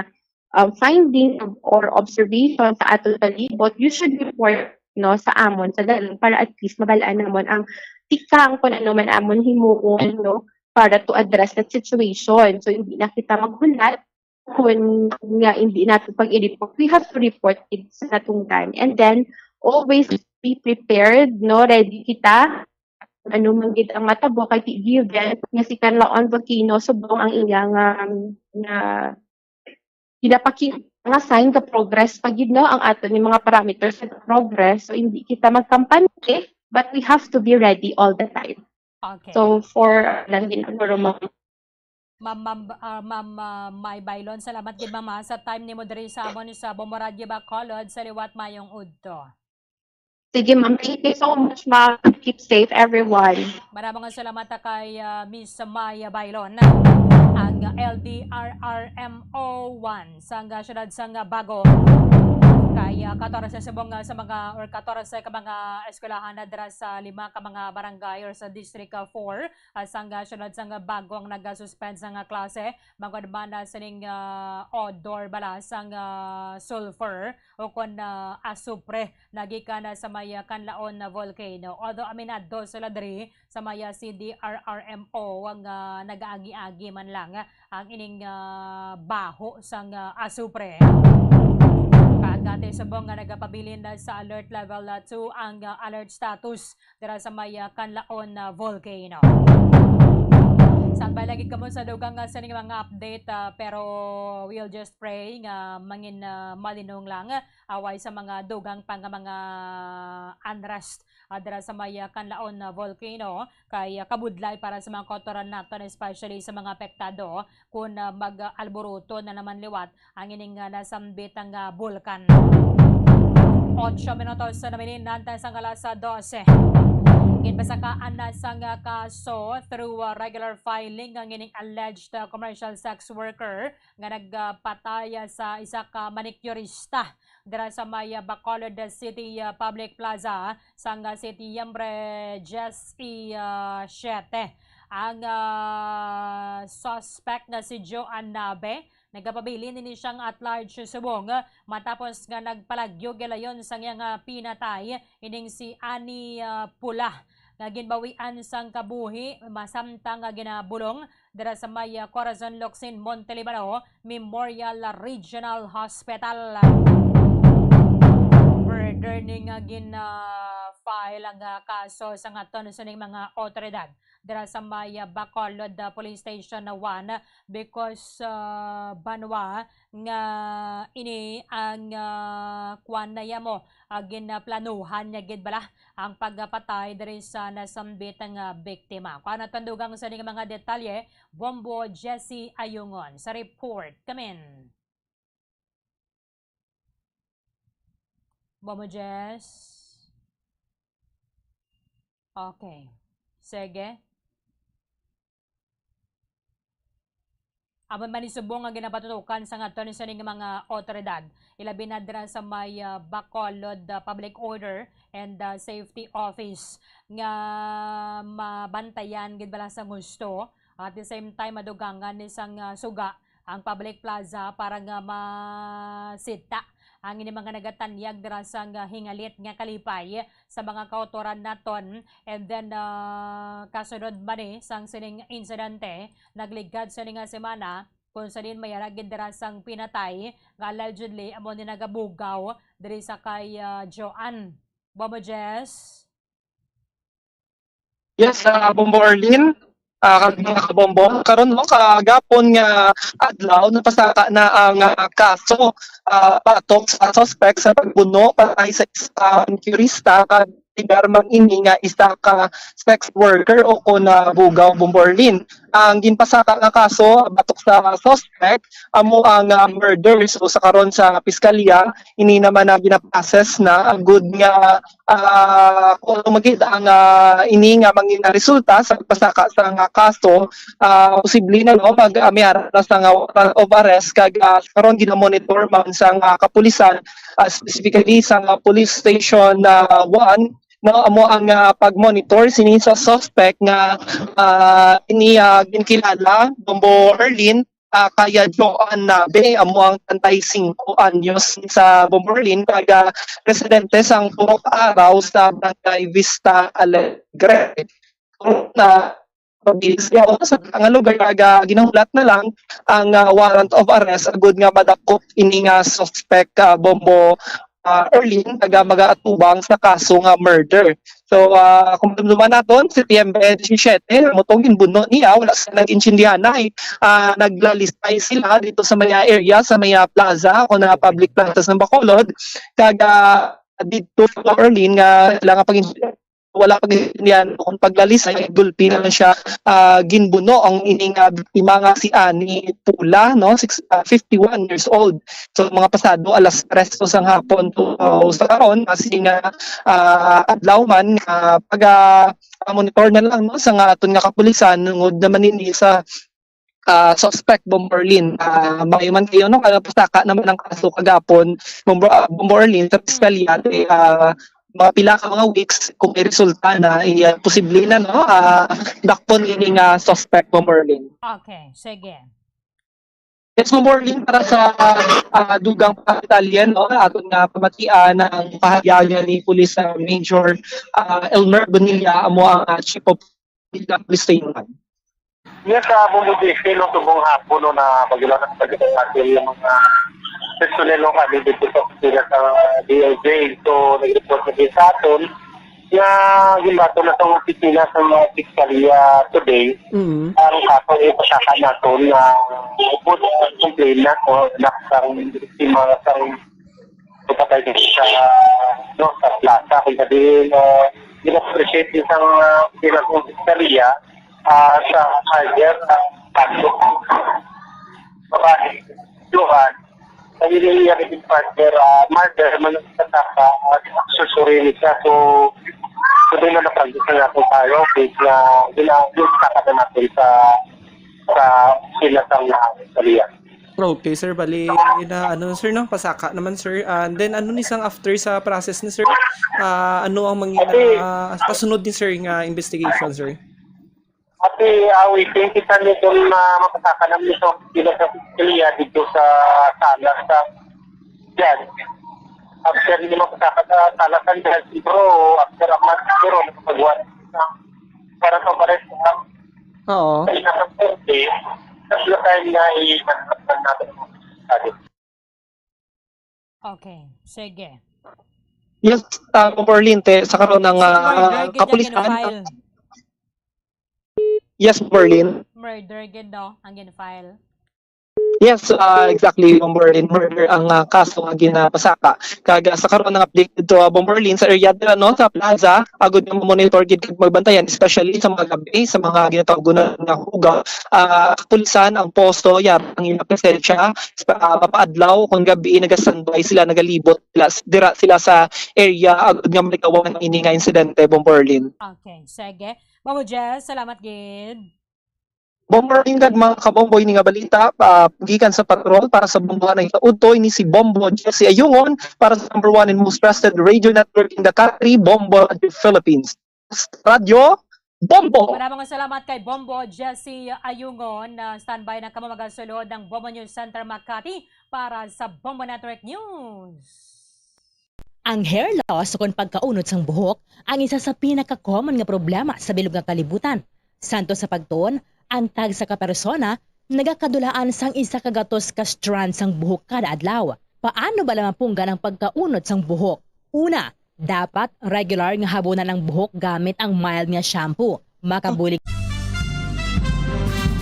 um, finding or observation sa aton palibot, you should report, no, sa amon sa dalan para at least mabal-an namon ang tikang kung ano man amon himuon, no, para to address that situation. So, hindi na kita maghulat kung nga hindi nato pag-i-report. We have to report it sa atong time. And then, always be prepared, no? Ready kita. Ano man gid ang matabo kay ti-, given nga si Canlaon Volcano subong ang iya nga, nga ginapakita nga sign ka progress pa gid, no, ang aton yung mga parameters sa progress. So, hindi kita magkampante, but we have to be ready all the time. Okay. So, for lang din, siguro, ma'am. Ma'am, ma'am, ah, ma'am, ah, May Baylon, salamat gid, ma'am, ha, sa time nimo diri sa amon sa Bombo Radyo Bacolod. Sa liwat, mayong udto. Sige, ma'am. Thank you so much, ma'am. Keep safe, everyone. Maraming nga salamat, ah, kay, ah, Miss Maya Baylon, ang L D R R M O one sang, ah, siyudad sang, ah, Bago. Kay, ah, katorse subong, ah, sa mga, or katorse ka mga eskwelahan na dira sa lima ka mga barangay or sa District, ah, four, ah, sang, ah, siyudad sang, ah, Bago ang nagasuspend sang, ah, klase, bangod man, ah, sining, ah, odor bala sang, ah, sulfur o kon, ah, asupre na gikan, ah, sa may, ah, Canlaon na volcano. Although aminado sila diri sa may, ah, C D R R M O nga nagaagi-agi man lang, ah, ang ining, ah, baho sang, ah, asupre. Kag ati subong nga nagapabilin na sa alert level, ah, two ang, ah, alert status dira sa may, ah, Canlaon na volcano. Standby lagi kamo sa dugang, ah, sining mga update, ah, pero we'll just pray nga mangin, ah, malinong lang, ah, away sa mga dugang pa nga mga unrest, ah, dira sa may, ah, Canlaon na volcano, kay, ah, kabudlay para sa mga kautoran naton, especially sa mga apektado, kung, ah, mag-alboroto na naman liwat ang ining, ah, nasambit nga, ah, bulkan. Ocho minutos na nabilin antes ang alas, ah, dose. Ginpasakaan na sang, ah, kaso through, ah, regular filing ang ining alleged, ah, commercial sex worker nga nagpatay, ah, sa isa ka manicurista dira sa may, ah, Bacolod City, ah, Public Plaza sang, ah, Setyembre diyes y siete. Ang, ah, suspect nga si Joan Nabe, nagapabilin ini siyang at large subong, ah, matapos nga nagpalagyo gilayon sang iyang, ah, pinatay ining si Annie, ah, Pula, nga ginbawian sang kabuhi masamtang nga ginabulong dira sa may, ah, Corazon Locsin, Monte Libano Memorial Regional Hospital. Murder ni nga gin, ah, file ang, ah, kaso sang aton sining mga otoridad dira sa may, ah, Bacolod, ah, Police Station na one because, ah, banwa nga ini ang, ah, kwan na yamo, ah, ginplanuhan niya gid bala ang pagpatay diri sa nasambit nga biktima. Kuha naton dugang sa ining mga detalye, Bombo Jesse Ayungon sa report. Kamin. Bombo Jess. Okay. Sige. Amo man ni subong nga ginapatutukan sang aton sining mga otoridad, ilabi na dira sa may, ah, Bacolod, ah, Public Order and, ah, Safety Office nga mabantayan gid bala sang husto. At the same time, madugangan ni sang, ah, suga ang public plaza para nga masita ang ini mga nagatanyag dira sang, ah, hingalit nga kalipay sa mga kautoran naton. And then, ah, kasunod man ni sang sining insidente, nagligad sa ini nga semana kung sa diin may ara gid dira sang pinatay nga allegedly amo ni nagabugaw diri sa kay, ah, Joan. Bombo Jess? Yes, ah, Bombo Arlene, ah, kag mga kabombo. Karon, no, kagapon nga adlaw, napasaka na ang, ah, kaso, ah, batok sa suspect sa pagbuno patay sa isa ka manicurista kag pigar man ini nga isa ka sex worker o kon, ah, bugaw, Bombo Arlene. Ang ginpasaka nga kaso batok sa suspect amo ang, ah, murder. So, sa karon sa piskalya, ini naman ang ginaprocess na agud nga ah, kung ano man gid ang, ah, ini nga mangin-, resulta sa pagpasaka sa nga kaso, ah, posible na, no, mag, ah, may ara na sa nga warrant of arrest kag, ah, karon ginamonitor man sa nga kapulisan, ah, specifically sa nga police station, ah, one, no, amo ang, ah, pag-monitor sini sa suspect nga, ah, ini, ah, ginkilala, Bombo Erlin, ah, kaya Joan Nabe, amo ang treinta y cinco anyos sa Bombo Erlin, kag, ah, residente sang Purok Araw sa Barangay Vista Alegre. Na pabilis niya sa nga lugar, kag, ah, ginahulat na lang ang, ah, warrant of arrest agud nga madakop ini nga suspect, ah, Bombo, ah, Erlin, kag, ah, magaatubang sa kaso nga murder. So, ah, kung madumduman naton, Septyembre disisiete, amo tong ginbuno niya, wala sa nag-intindihanay. Ah, naglalisay sila dito sa may area, sa may, ah, plaza, o na public plaza sa Bacolod. Kag, ah, dito sa Erlin nga sila nga pag-, wala pag-intindihan kung paglalisay, gulpi na lang siya, ah, ginbuno ang ining, ah, biktima nga si Ani Pula, no? Six, ah, fifty-one years old. So, mga pasado alas tres to sang hapon to, ah, sa karon, kasi nga, ah, adlaw man, ah, pag, ah, monitor na lang, no, sa nga aton nga kapulisan, tungod naman ini sa, ah, suspect, Bombo Erlin. Ah, maayo man kayo, no, kaya pasaka naman ang kaso kagapon, Bombo, ah, Bombo Erlin, sa piskalya, eh, ah, mga pila ka mga weeks, kung may resulta na, eh, ah, posible na, no, ah, dakpon ini nga suspect, Bombo Erlin. Okay, sige. Yes, Bombo Erlin, para sa, ah, dugang pa detalye, no, aton nga pamatian ang pahayag ni Police, ah, Major, ah, Elmer Bonilla, amo ang, ah, Chief of Police sa Ilocan. Yes, sa Bombo District, no, tubong hapon, no, na pagkilala sa pagkakasal yung mga personel, no, kami dito sa opisina sa D O J. So, nag-report na din sa aton nga ginbaton na sa opisina sa mga piskalya today. Mm. Ang kaso, ipasaka naton nga ubos ang complainant, no, anak sang biktima sang patay sa, no, sa plaza. Kung sabihin, uh, gina-appreciate din sa mga opisina sa piskalya, ah, sa hire, ah, babae, Johan, ang iyang partner, ah, murder, man ang pataka, ah, accessory ni siya. So, so, doon na napractice na natin tayo, case na gina-, ginataka na natin sa, sa sinasang na kaliyan. Okay, sir. Bali, na ano, sir, no? Pasaka naman, sir. And then, ano ni sang after sa process ni, sir? Ah, ano ang mangi-, Ate, ah, kasunod ni, sir, nga investigation, sir? Ate, ah, waiting kita ni kung, ah, mapasaka naman ito sila sa piskalya dito sa sala sa judge. After nila mapasaka sa sala sa judge, siguro after a month, siguro nakapagawa na para sa pares na Oo. Sa isa sa korte, tatlo tayo na i-manhattan natin ang estado. Okay, sige. Yes, ah, Bombo Erlin, te, sa karon ang, ah, Murder gid ang kapulisan. Gina-file. Yes, Bombo Erlin. Murder gid, no, ang gina-file. Yes, ah, exactly, Bombo Erlin. Murder ang, ah, kaso nga ginapasaka. Kag, ah, sa karon ang update dito, ah, Bombo Erlin, sa area dira, no, sa plaza, agud nga monitor gid kag magbantayan, especially sa mga gabi, sa mga ginatawag na nga hugaw. Ah, kapulisan ang posto, yara ang ila presensya, sa, ah, mapaadlaw, kung gabi, nagastandby sila, nagalibot sila, dira sila sa area, agud nga malikawan ang ini nga insidente, Bombo Erlin. Okay, sige. Bombo Jess, salamat gid. Bombo Erlin kag mga kabombo, ini nga balita, ah, gikan sa patrol para sa Bombo nga nagkaudto, ini si Bombo Jesse Ayungon para sa number one and most trusted radio network in the country, Bombo Radio Philippines. Radyo Bombo. Maraming salamat kay Bombo Jesse Ayungon, na standby na kamo magasulod ng Bombo News Center Makati para sa Bombo Network News. Ang hair loss ukon pagkaunod sang buhok ang isa sa pinaka-common nga problema sa bilog nga kalibutan. Santo sa pagtuon, ang tagsa ka persona nagakadulaan sang isa ka gatos ka strand sang buhok kada adlaw. Paano bala mapunggan ang pagkaunod sang buhok? Una, dapat regular nga habunan ang buhok gamit ang mild nga shampoo. Makabulig.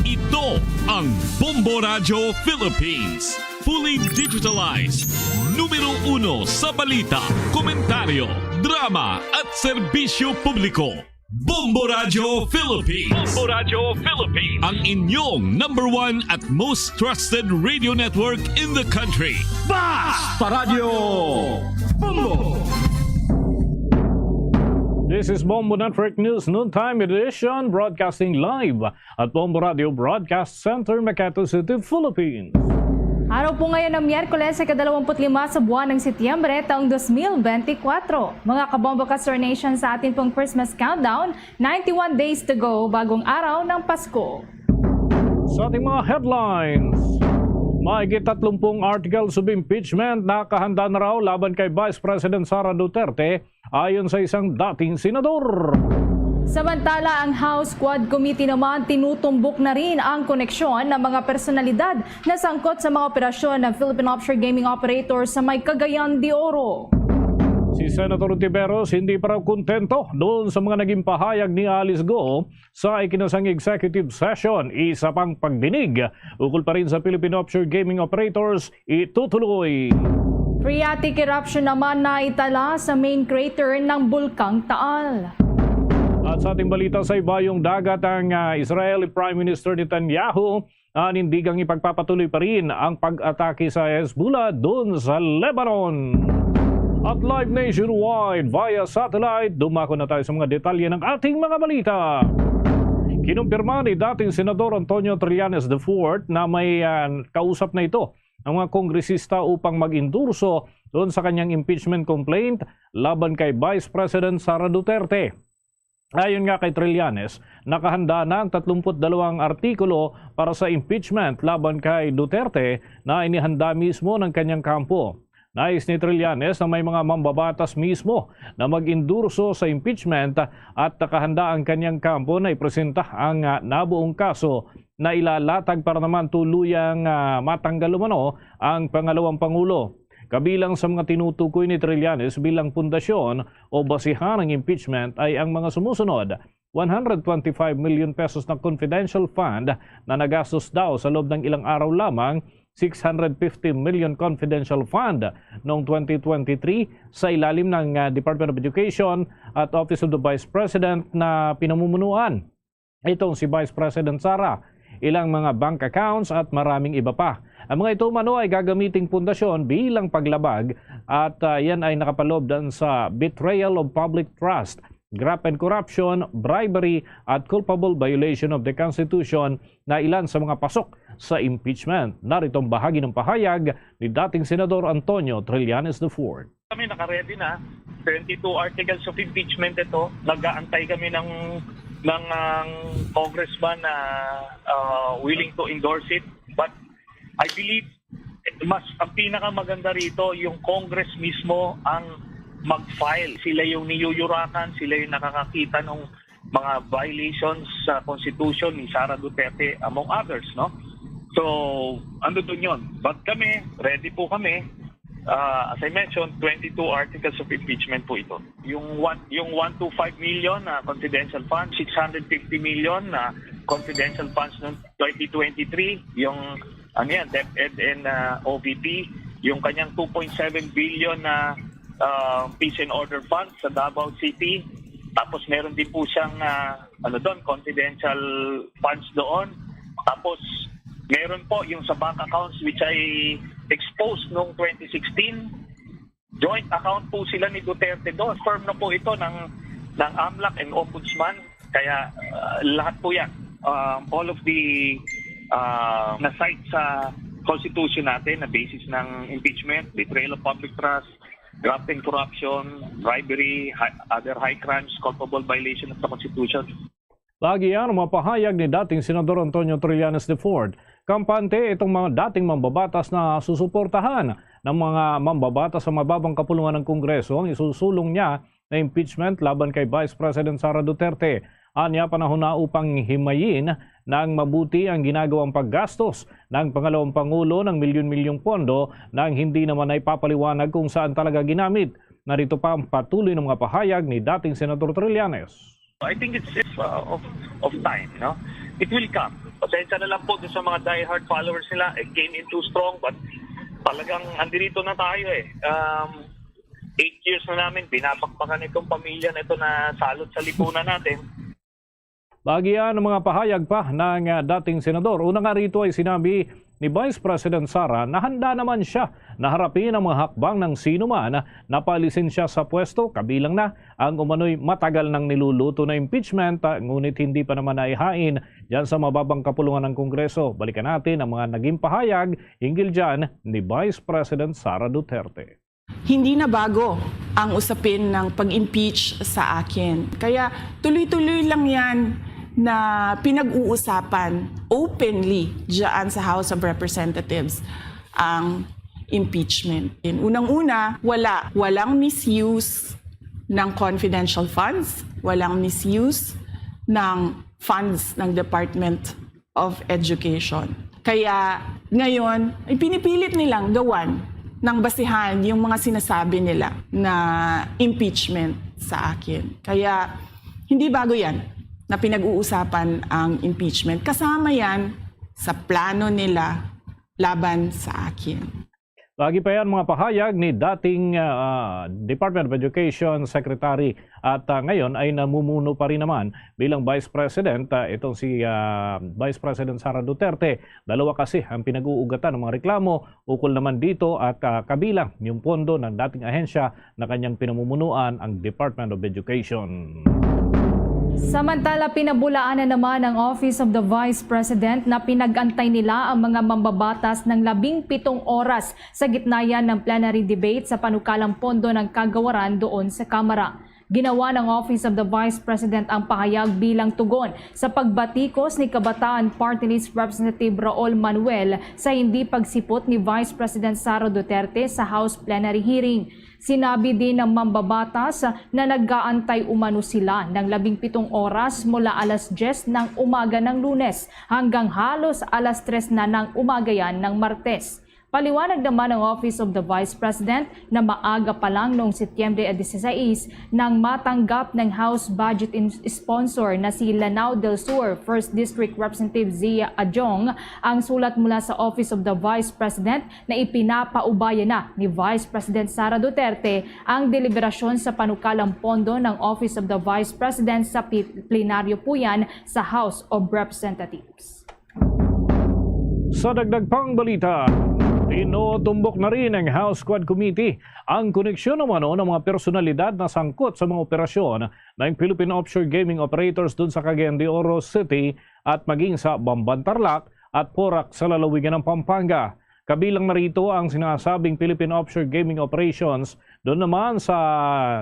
Ito ang Bombo Radyo Philippines. Fully digitalized. Numero uno sa balita, komentaryo, drama at serbisyo publiko. Bombo Radyo Philippines. Bombo Radyo Philippines. Ang inyong number one at most trusted radio network in the country. Basta Radyo Bombo! This is Bombo Network News Noontime Edition, broadcasting live at Bombo Radio Broadcast Center, Makati City, Philippines. Araw po ngayon ng Miyerkules, ikadalawamput lima sa buwan ng Setyembre, taong dos mil benti kwatro. Mga kabombo ka Star Nation, sa atin pong Christmas countdown, ninety-one days to go, bagong araw ng Pasko. Sa ating mga headlines, mahigit tatlumpung articles of impeachment nakahanda na raw laban kay Vice President Sara Duterte, ayon sa isang dating senador. Samantala, ang House Quad Committee naman tinutumbok na rin ang koneksyon ng mga personalidad na sangkot sa mga operasyon ng Philippine Offshore Gaming Operator sa may Cagayan de Oro. Si Senator Ontiveros hindi pa raw kontento doon sa mga naging pahayag ni Alice Go sa ikinasang executive session. Isa pang pagdinig ukol pa rin sa Philippine Offshore Gaming Operators itutuloy. Phreatic eruption naman na itala sa main crater ng Bulkang Taal. At sa ating balita, sa ibayong dagat ang ah, Israeli Prime Minister Netanyahu nanindigang ipagpapatuloy pa rin ang pag-atake sa Hezbollah doon sa Lebanon. At live nationwide via satellite, dumako na tayo sa mga detalye ng ating mga balita. Kinumpirma ni dating Senador Antonio Trillanes the fourth na may ah, kausap na ito ang mga kongresista upang mag-endorso doon sa kanyang impeachment complaint laban kay Vice President Sara Duterte. Ayon nga kay Trillanes, nakahanda na ang tatlumput dalawang artikulo para sa impeachment laban kay Duterte na inihanda mismo ng kanyang kampo. Nais ni Trillanes na may mga mambabatas mismo na mag-endorso sa impeachment at nakahanda ang kanyang kampo na ipresenta ang ah, nabuong kaso na ilalatag para naman tuluyang ah, matanggal umano ang pangalawang pangulo. Kabilang sa mga tinutukoy ni Trillanes bilang pundasyon o basihan ng impeachment ay ang mga sumusunod: one hundred twenty-five million pesos na confidential fund na nagastos daw sa loob ng ilang araw lamang, six hundred fifty million confidential fund noong twenty twenty-three sa ilalim ng ah, Department of Education at Office of the Vice President na pinamumunuan itong si Vice President Sara, ilang mga bank accounts at maraming iba pa. Ang mga ito umano ay gagamiting pundasyon bilang paglabag at ah, yan ay nakapaloob dan sa betrayal of public trust, graft and corruption, bribery, at culpable violation of the Constitution na ilan sa mga pasok sa impeachment. Narito ang bahagi ng pahayag ni dating Senador Antonio Trillanes the fourth. Kami naka-ready na. Twenty-two articles of impeachment ito. Nag-aantay kami ng ng ang congressman na ah, willing to endorse it. But I believe mas ang pinakamaganda rito yung Congress mismo ang mag-file. Sila yung niyuyurakan, sila yung nakakakita ng mga violations sa Constitution ni Sara Duterte, among others, no? So, ano dun yun? But kami, ready po kami. Ah, as I mentioned, twenty-two articles of impeachment po ito. Yung one, yung one to five million na confidential funds, six hundred fifty million na confidential funds noong twenty twenty-three, yung ano yan, DepEd and ah, O V P, yung kanyang two point seven billion na ah, peace and order funds sa Davao City. Tapos meron din po siyang ah, ano doon, confidential funds doon. Tapos meron po yung sa bank accounts which I exposed noong twenty sixteen. Joint account po sila ni Duterte doon. Firm na po ito ng ng AMLAC and Ombudsman. Kaya ah, lahat po yan. Um, all of the uh, na-cite sa Constitution natin na basis ng impeachment, betrayal of public trust, graft and corruption, bribery, hi- other high crimes, culpable violation of the Constitution. Lagi yan ang mga pahayag ni dating Senador Antonio Trillanes the fourth. Kampante itong mga dating mambabatas na susuportahan ng mga mambabatas sa mababang kapulungan ng Kongreso ang isusulong niya na impeachment laban kay Vice President Sara Duterte. Anya, panahon na upang himayin ng mabuti ang ginagawang paggastos ng pangalawang pangulo ng milyon-milyong pondo nang hindi naman ay papaliwanag kung saan talaga ginamit. Narito pa ang patuloy ng mga pahayag ni dating Senador Trillanes. I think it's, it's uh, of, of time, no? It will come. Pasensya na lang po dun sa mga diehard followers nila. It came in too strong, but talagang andirito na tayo eh. Um, eight years na namin, binabakbakan itong pamilya na ito na salot sa lipunan natin. Bagian ang mga pahayag pa ng ah, dating senador. Una nga rito ay sinabi ni Vice President Sara na handa naman siya na harapin ang mga hakbang ng sino man na paalisin siya sa pwesto, kabilang na ang umano'y matagal nang niluluto na impeachment, ah, ngunit hindi pa naman naihain dyan sa mababang kapulungan ng Kongreso. Balikan natin ang mga naging pahayag hinggil dyan ni Vice President Sara Duterte. Hindi na bago ang usapin ng pag-impeach sa akin. Kaya tuloy-tuloy lang yan na pinag-uusapan openly dyan sa House of Representatives ang impeachment. Unang-una, wala, walang misuse ng confidential funds, walang misuse ng funds ng Department of Education. Kaya ngayon, ipinipilit nilang gawan ng basihan yung mga sinasabi nila na impeachment sa akin. Kaya hindi bago yan na pinag-uusapan ang impeachment. Kasama yan sa plano nila laban sa akin. Lagi pa yan mga pahayag ni dating ah, Department of Education Secretary at ah, ngayon ay namumuno pa rin naman bilang Vice President ah, itong si ah, Vice President Sara Duterte. Dalawa kasi ang pinag-uugatan ng mga reklamo ukol naman dito at ah, kabilang yung pondo ng dating ahensya na kanyang pinamumunuan ang Department of Education. Samantala, pinabulaan na naman ang Office of the Vice President na pinag-antay nila ang mga mambabatas ng labing pitong oras sa gitna yan ng plenary debate sa panukalang pondo ng kagawaran doon sa Kamara. Ginawa ng Office of the Vice President ang pahayag bilang tugon sa pagbatikos ni Kabataan Party List Representative Raul Manuel sa hindi pagsipot ni Vice President Sara Duterte sa House plenary hearing. Sinabi din ng mambabatas na nag-aantay umano sila ng labing pitong oras mula alas diyes ng umaga ng Lunes hanggang halos alas tres na ng umaga yan ng Martes. Paliwanag naman ng Office of the Vice President na maaga pa lang noong Setyembre dieciséis nang matanggap ng House budget in- sponsor na si Lanao del Sur First District Representative Zia Adjong ang sulat mula sa Office of the Vice President na ipinapaubaya na ni Vice President Sara Duterte ang deliberasyon sa panukalang pondo ng Office of the Vice President sa pi- plenaryo po yan sa House of Representatives. Sa dagdag pang balita, tinutumbok na rin ng House Quad Committee ang koneksyon umano ng mga personalidad na sangkot sa mga operasyon ng Philippine Offshore Gaming Operators dun sa Cagayan de Oro City at maging sa Bamban Tarlac at Porac sa lalawigan ng Pampanga. Kabilang na rito ang sinasabing Philippine Offshore Gaming Operations doon naman sa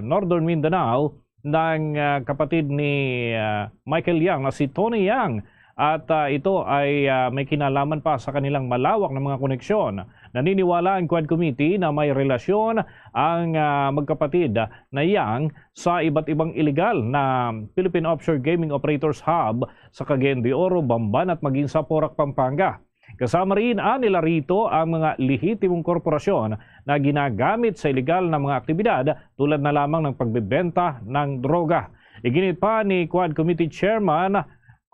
Northern Mindanao ng ah, kapatid ni ah, Michael Yang na si Tony Yang. At ah, ito ay ah, may kinalaman pa sa kanilang malawak na mga koneksyon. Naniniwala ang Quad Committee na may relasyon ang ah, magkapatid na Yang sa iba't ibang iligal na Philippine Offshore Gaming Operators Hub sa Cagayan de Oro, Bamban at maging sa Porac, Pampanga. Kasama rin anila rito ang mga lehitimong korporasyon na ginagamit sa iligal na mga aktibidad tulad na lamang ng pagbebenta ng droga. Iginit pa ni Quad Committee Chairman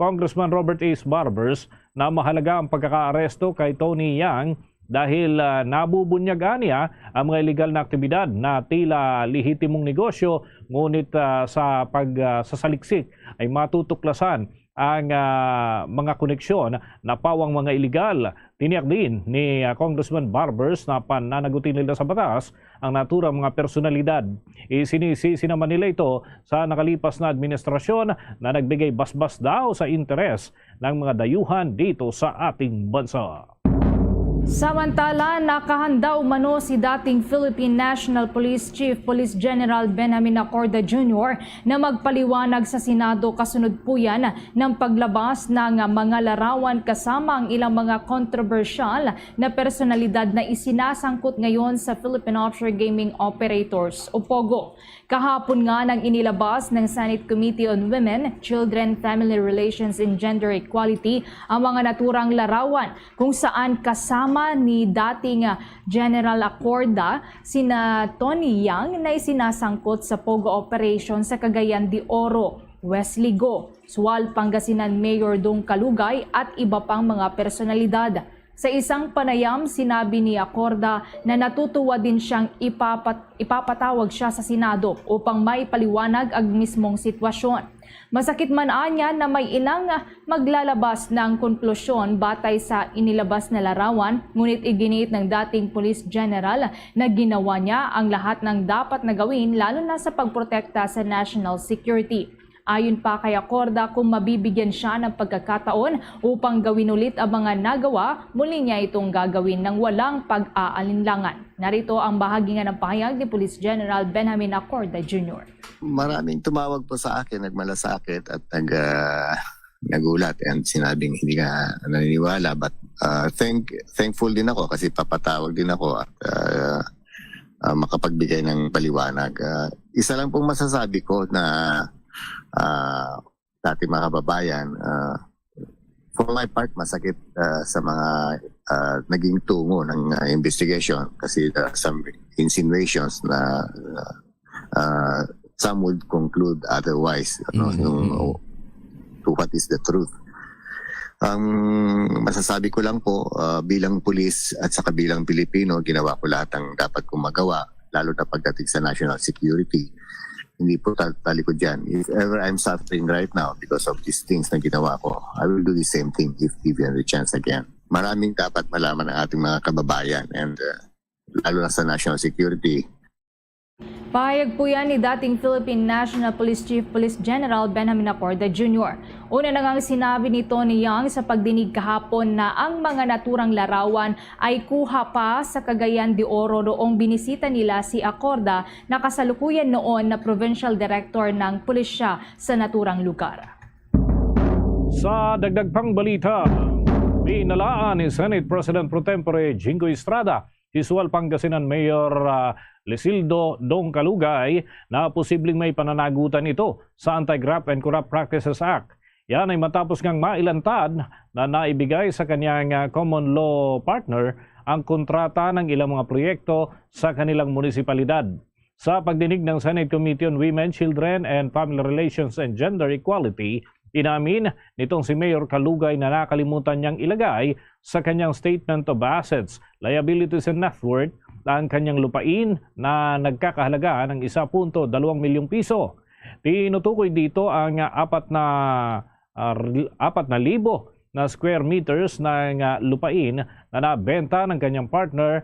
Congressman Robert Ace Barbers na mahalaga ang pagkakaaresto kay Tony Yang dahil ah, nabubunyag niya ang mga iligal na aktibidad na tila lehitimong negosyo ngunit ah, sa pagsasaliksik ay matutuklasan ang ah, mga koneksyon na pawang mga iligal. Tiniyak din ni ah, Congressman Barbers na pananagutin nila sa batas ang naturang mga personalidad. Isinisisi naman nila ito sa nakalipas na administrasyon na nagbigay basbas daw sa interes ng mga dayuhan dito sa ating bansa. Samantala, nakahanda umano si dating Philippine National Police Chief Police General Benjamin Acorda Junior na magpaliwanag sa Senado kasunod po yan ng paglabas ng mga larawan kasama ang ilang mga kontrobersyal na personalidad na isinasangkot ngayon sa Philippine Offshore Gaming Operators o POGO. Kahapon nga nang inilabas ng Senate Committee on Women, Children, Family Relations and Gender Equality ang mga naturang larawan kung saan kasama ni dating ah, General Acorda sina Tony Yang na isinasangkot sa POGO operation sa Cagayan de Oro. Wesley Go, Sual, Pangasinan Mayor Dong Kalugay at iba pang mga personalidad. Sa isang panayam, sinabi ni Acorda na natutuwa din siyang ipapat- ipapatawag siya sa Senado upang maipaliwanag ang mismong sitwasyon. Masakit man anya na may ilang maglalabas ng konklusyon batay sa inilabas na larawan, ngunit iginiit ng dating police general na ginawa niya ang lahat ng dapat na gawin, lalo na sa pagprotekta sa national security. Ayon pa kay Acorda, kung mabibigyan siya ng pagkakataon upang gawin ulit ang mga nagawa, muli niya itong gagawin ng walang pag-aalinlangan. Narito ang bahagi nga ng pahayag ni Police General Benjamin Acorda Junior. Maraming tumawag po sa akin, nagmalasakit at nag, ah, nagulat and sinabing hindi ka naniniwala. But, ah, thank-, thankful din ako kasi papatawag din ako at, ah, ah, makapagbigay ng paliwanag. Ah, isa lang pong masasabi ko na, ah, sa ating mga kababayan, ah, for my part, masakit, ah, sa mga, ah, naging tungo ng, ah, investigation kasi there are some insinuations na, ah, ah, some would conclude otherwise, ano, Mm, yung, mm. To what is the truth. Ang masasabi ko lang po, ah, bilang pulis at saka bilang Pilipino, ginawa ko lahat ng dapat kong magawa, lalo na pagdating sa national security. Hindi po tal-, talikod yan. If ever I'm suffering right now because of these things na ginawa ko, I will do the same thing if given the chance again. Maraming dapat malaman ng ating mga kababayan and, uh, lalo na sa national security. Pahayag po yan ni dating Philippine National Police Chief Police General Benjamin Acorda Junior. Una na ngang sinabi ni Tony Yang sa pagdinig kahapon na ang mga naturang larawan ay kuha pa sa Cagayan de Oro noong binisita nila si Acorda na kasalukuyan noon na provincial director ng pulisya sa naturang lugar. Sa dagdag pang balita, binalaan ni Senate President Pro Tempore Jinggoy Estrada si Sual, Pangasinan Mayor, ah, Lesildo Dong Kalugay na posibleng may pananagutan ito sa Anti-Graft and Corrupt Practices Act. Yan ay matapos ngang mailantad na naibigay sa kanyang, ah, common law partner ang kontrata ng ilang mga proyekto sa kanilang munisipalidad. Sa pagdinig ng Senate Committee on Women, Children, and Family Relations and Gender Equality, inamin nitong si Mayor Kalugay na nakalimutan niyang ilagay sa kanyang Statement of Assets, Liabilities, and Net Worth ang kanyang lupain na nagkakahalaga ng isa punto dalawang milyong piso. Tinutukoy dito ang apat na, ah, r-, apat na libo na square meters ng, ah, lupain na nabenta ng kanyang partner,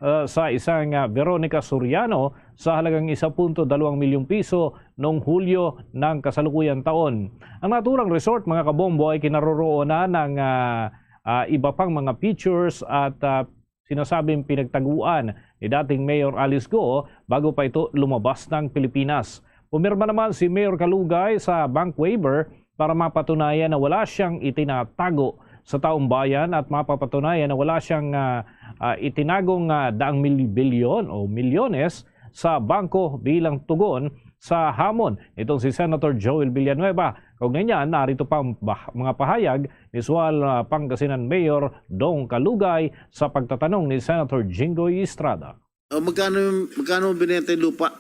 ah, sa isang, ah, Veronica Soriano sa halagang isa punto dalawang milyong piso noong Hulyo ng kasalukuyang taon. Ang naturang resort, mga kabombo, ay kinaroroonan ng, ah, ah, iba pang mga features at, ah, sinasabing pinagtaguan ni dating Mayor Alice Go bago pa ito lumabas ng Pilipinas. Pumirma naman si Mayor Kalugay sa bank waiver para mapatunayan na wala siyang itinatago sa taong bayan at mapapatunayan na wala siyang, ah, ah, itinagong, ah, daang mil-, bilyon o milyones sa bangko bilang tugon sa hamon nitong si Senator Joel Villanueva. Kaugnay niyan, narito pa ang bah-, mga pahayag ni Sual, ah, Pangasinan Mayor Dong Kalugay sa pagtatanong ni Senator Jinggoy Estrada. Ah, magkano, magkano binenta yung lupa?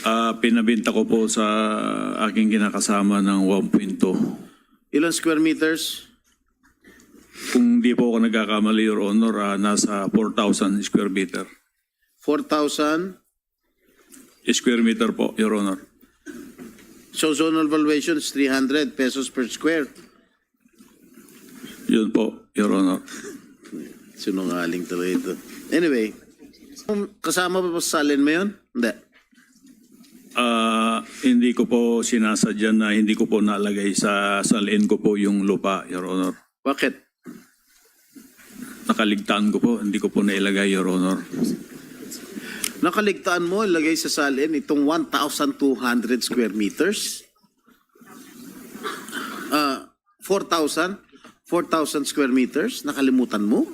Ah, pinabenta ko po sa aking kinakasama ng one point two. Ilang square meters? Kung di po ako nagkakamali, Your Honor, ah, nasa four thousand square meter. Four thousand? Square meter po, Your Honor. So, zonal valuation is three hundred pesos per square. Yun po, Your Honor. Sinungaling talaga ito. Anyway, um, kasama ba sa salin mo yun? Hindi. Ah, hindi ko po sinasadya na hindi ko po nalagay sa salin ko po yung lupa, Your Honor. Bakit? Nakaligtaan ko po, hindi ko po nailagay, Your Honor. Nakaligtaan mo ilagay sa salin itong one thousand two hundred square meters? Ah, four thousand? Four thousand square meters? Nakalimutan mo?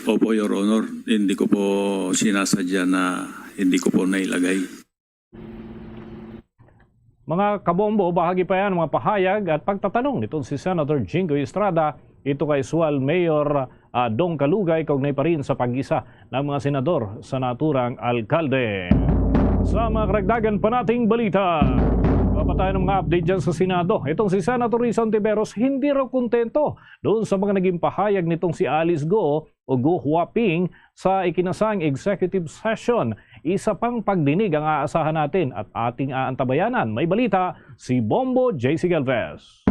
Opo, Your Honor. Hindi ko po sinasadya na hindi ko po nailagay. Mga kabombo, bahagi pa yan mga pahayag at pagtatanong nitong si Senator Jinggoy Estrada, ito kay Sual Mayor, ah, Dong Kalugay, kaugnay pa rin sa pag-isa ng mga senador sa naturang alkalde. Sa mga karagdagan pa nating balita, Papatayan ang mga update dyan sa Senado. Itong si Senator Risa Ontiveros hindi raw kontento doon sa mga naging pahayag nitong si Alice Go o Go Huaping sa ikinasang executive session. Isa pang pagdinig ang aasahan natin at ating aantabayanan. May balita si Bombo J C Galvez.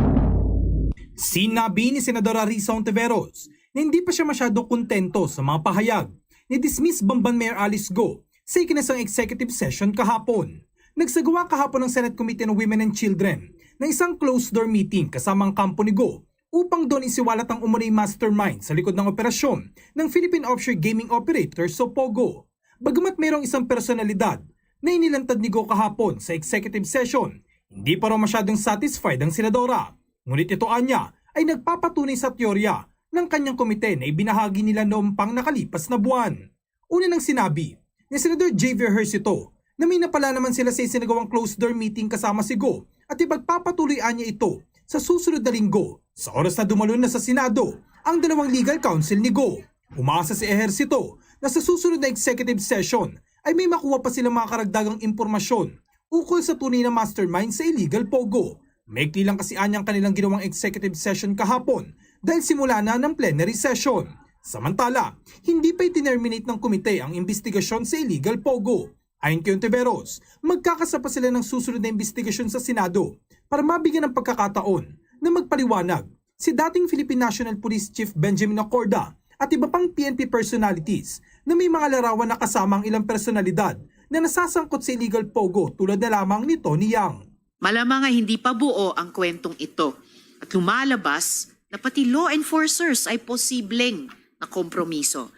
Sinabi ni Senadora Risa Ontiveros na hindi pa siya masyado kontento sa mga pahayag ni Dismiss Bamban Mayor Alice Go sa ikinasang executive session kahapon. Nagsagawa kahapon ang Senate Committee on Women and Children ng isang closed-door meeting kasama ang kampo ni Go upang doon isiwalat ang umunay mastermind sa likod ng operasyon ng Philippine Offshore Gaming Operators o POGO. Bagamat mayroong isang personalidad na inilantad ni Go kahapon sa executive session, hindi pa raw masyadong satisfied ang senadora. Ngunit ito anya ay nagpapatunay sa teorya ng kanyang komite na ibinahagi nila noong pang nakalipas na buwan. Una nang sinabi ni Senador Javier Ejercito na may napala naman sila sa isinagawang closed-door meeting kasama si Go at ipagpapatuloy anya ito sa susunod na linggo sa oras na dumalon na sa Senado ang dalawang legal counsel ni Go. Umaasa si Ejercito na sa susunod na executive session ay may makuha pa silang mga karagdagang impormasyon ukol sa tunay na mastermind sa illegal POGO. Maikli lang kasi anya ang kanilang ginawang executive session kahapon dahil simula na ng plenary session. Samantala, hindi pa itinerminate ng komite ang investigasyon sa illegal POGO. Ayon kay Ontiveros, magkakasa pa sila ng susunod na investigasyon sa Senado para mabigyan ng pagkakataon na magpaliwanag si dating Philippine National Police Chief Benjamin Acorda at iba pang P N P personalities na may mga larawan na kasama ang ilang personalidad na nasasangkot sa illegal POGO tulad na lamang ni Tony Yang. Malamang ay hindi pa buo ang kwentong ito at lumalabas na pati law enforcers ay posibleng nakompromiso.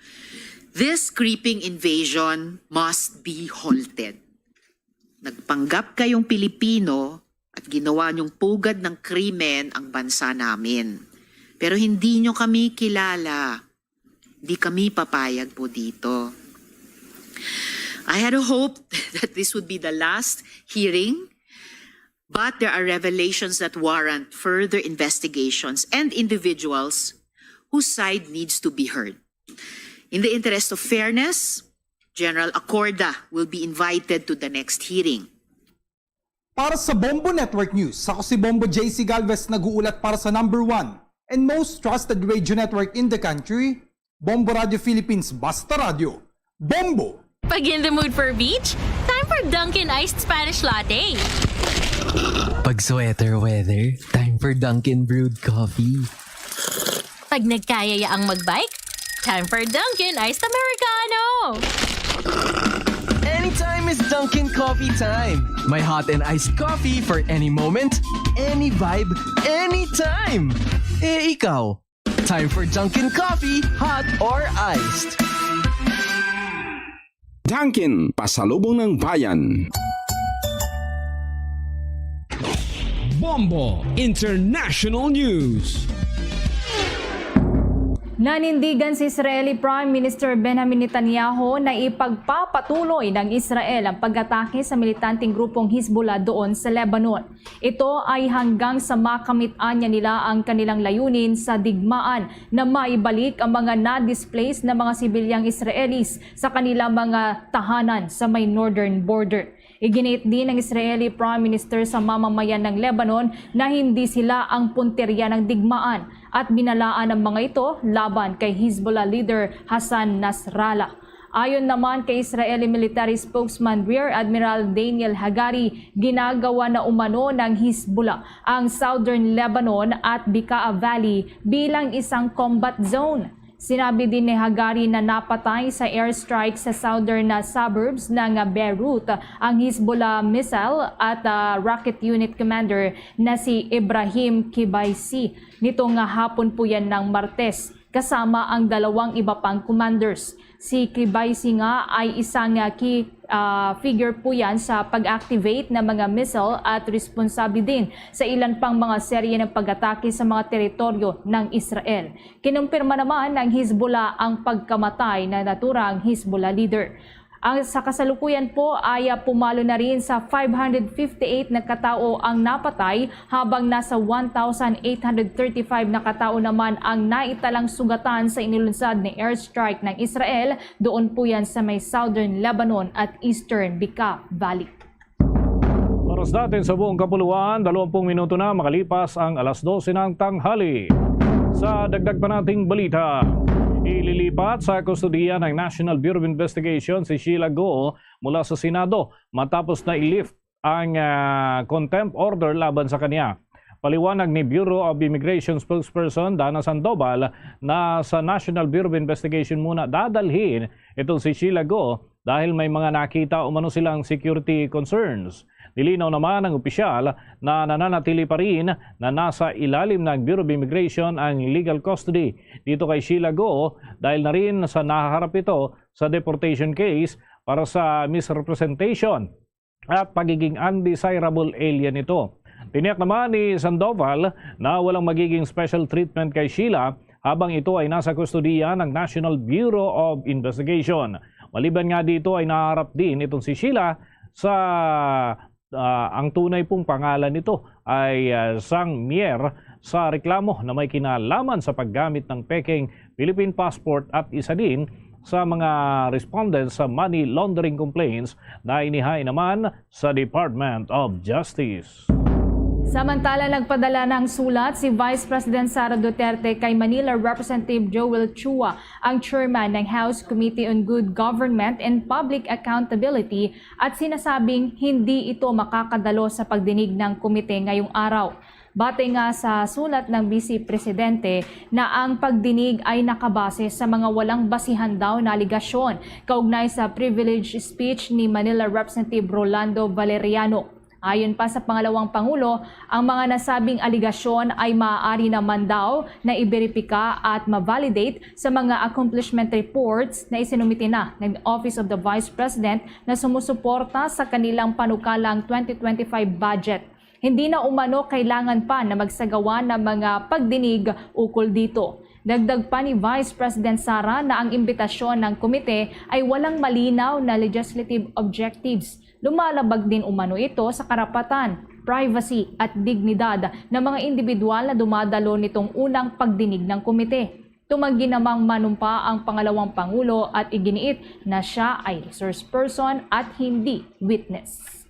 This creeping invasion must be halted. Nagpanggap kayong Pilipino at ginawa niyong pugad ng krimen ang bansa namin. Pero hindi niyo kami kilala. Di kami papayag po dito. I had a hope that this would be the last hearing, but there are revelations that warrant further investigations and individuals whose side needs to be heard. In the interest of fairness, General Acorda will be invited to the next hearing. Para sa Bombo Network News, ako si Bombo J C Galvez, nag-uulat para sa number one and most trusted radio network in the country, Bombo Radio Philippines. Basta Radyo, Bombo! Pag in the mood for beach, time for Dunkin' Iced Spanish Latte. Pag sweater weather, time for Dunkin' Brewed Coffee. Pag nagkayaya ang magbike, time for Dunkin' Iced Americano. Anytime is Dunkin' Coffee time. My hot and iced coffee for any moment, any vibe, anytime. Eh, ikaw? Time for Dunkin' Coffee, hot or iced. Dunkin', pasalubong ng bayan. Bombo International News. Nanindigan si Israeli Prime Minister Benjamin Netanyahu na ipagpapatuloy ng Israel ang pag-atake sa militanteng grupong Hezbollah doon sa Lebanon. Ito ay hanggang sa makamit-an niya nila ang kanilang layunin sa digmaan na maibalik ang mga na-displaced na mga sibilyang Israelis sa kanilang mga tahanan sa may northern border. Iginit din ng Israeli Prime Minister sa mamamayan ng Lebanon na hindi sila ang punterya ng digmaan at binalaan ang mga ito laban kay Hezbollah leader Hassan Nasrallah. Ayon naman kay Israeli military spokesman Rear Admiral Daniel Hagari, ginagawa na umano ng Hezbollah ang Southern Lebanon at Bekaa Valley bilang isang combat zone. Sinabi din ni Hagari na napatay sa airstrike sa southern na suburbs ng Beirut ang Hezbollah missile at ah, rocket unit commander na si Ibrahim Kibaisi. Nito nga hapon po yan ng Martes, kasama ang dalawang iba pang commanders. Si Kibaisi nga ay isang ah, key ah, figure po yan sa pag-activate ng mga missile at responsable din sa ilan pang mga serye ng pag-atake sa mga teritoryo ng Israel. Kinumpirma naman ng Hezbollah ang pagkamatay na naturang Hezbollah leader. Ang sa kasalukuyan po ay ah, pumalo na rin sa five hundred fifty-eight na katao ang napatay, habang nasa one thousand eight hundred thirty-five na katao naman ang naitalang sugatan sa inilunsad na airstrike ng Israel doon po yan sa may southern Lebanon at eastern Bekaa Valley. Para Sa atin sa buong kapuluan, dalawampung minuto na makalipas ang alas dose ng tanghali. Sa dagdag pa nating balita, ililipat sa kustodiya ng National Bureau of Investigation si Sheila Go mula sa Senado matapos na i-lift ang, ah, contempt order laban sa kanya. Paliwanag ni Bureau of Immigration spokesperson Dana Sandoval na sa National Bureau of Investigation muna dadalhin itong si Sheila Go dahil may mga nakita umano silang security concerns. Nilinaw naman ng opisyal na nananatili pa rin na nasa ilalim ng Bureau of Immigration ang legal custody dito kay Sheila Go dahil na rin sa nahaharap ito sa deportation case para sa misrepresentation at pagiging undesirable alien nito. Tiniyak naman ni Sandoval na walang magiging special treatment kay Sheila habang ito ay nasa kustodiya ng National Bureau of Investigation. Maliban nga dito ay naharap din itong si Sheila sa, ah, ang tunay pong pangalan nito ay, ah, Sang Mier sa reklamo na may kinalaman sa paggamit ng pekeng Philippine passport at isa din sa mga respondents sa money laundering complaints na inihain naman sa Department of Justice. Samantala, nagpadala ng sulat si Vice President Sara Duterte kay Manila Representative Joel Chua, ang chairman ng House Committee on Good Government and Public Accountability, at sinasabing hindi ito makakadalo sa pagdinig ng komite ngayong araw. Batay nga sa sulat ng Vice Presidente na ang pagdinig ay nakabase sa mga walang basihan daw na aligasyon kaugnay sa privilege speech ni Manila Representative Rolando Valeriano. Ayon pa sa pangalawang pangulo, ang mga nasabing aligasyon ay maaari naman daw na iberipika at ma-validate sa mga accomplishment reports na isinumiti na ng Office of the Vice President na sumusuporta sa kanilang panukalang twenty twenty-five budget. Hindi na umano kailangan pa na magsagawa ng mga pagdinig ukol dito. Dagdag pa ni Vice President Sara na ang imbitasyon ng komite ay walang malinaw na legislative objectives. Lumalabag din umano ito sa karapatan, privacy at dignidad ng mga individual na dumadalo nitong unang pagdinig ng komite. Tumanggi namang manumpa ang pangalawang pangulo at iginiit na siya ay resource person at hindi witness.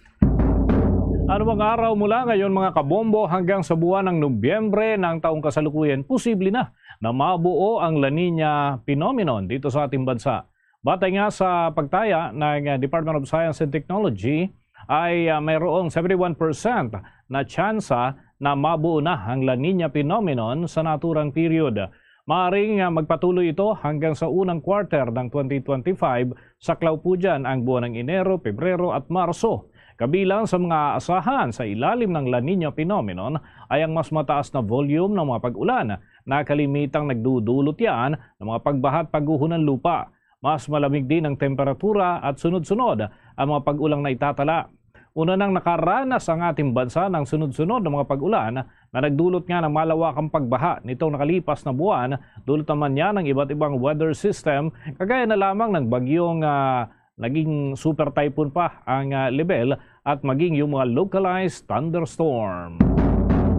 Anumang araw mula ngayon, mga kabombo, hanggang sa buwan ng Nobyembre ng taong kasalukuyan, posible na na mabuo ang La Niña phenomenon dito sa ating bansa. Batay nga sa pagtaya ng Department of Science and Technology, ay, ah, mayroong seventy-one percent na tsansa na mabuo na ang La Niña phenomenon sa naturang period. Maaring, ah, magpatuloy ito hanggang sa unang quarter ng twenty twenty-five, saklaw po dyan ang buwan ng Enero, Pebrero at Marso. Kabilang sa mga asahan sa ilalim ng La Niña phenomenon ay ang mas mataas na volume ng mga pag-ulan na kalimitang nagdudulot yan ng mga pagbaha at pagguho ng lupa. Mas malamig din ang temperatura at sunod-sunod ang mga pag-ulang naitatala. Una nang nakaranas ang ating bansa ng sunod-sunod na mga pag-ulan na nagdulot nga ng malawakang pagbaha nitong nakalipas na buwan. Dulot naman niya ng iba't ibang weather system, kagaya na lamang ng bagyong, ah, naging super typhoon pa ang, ah, level at maging yung mga localized thunderstorm.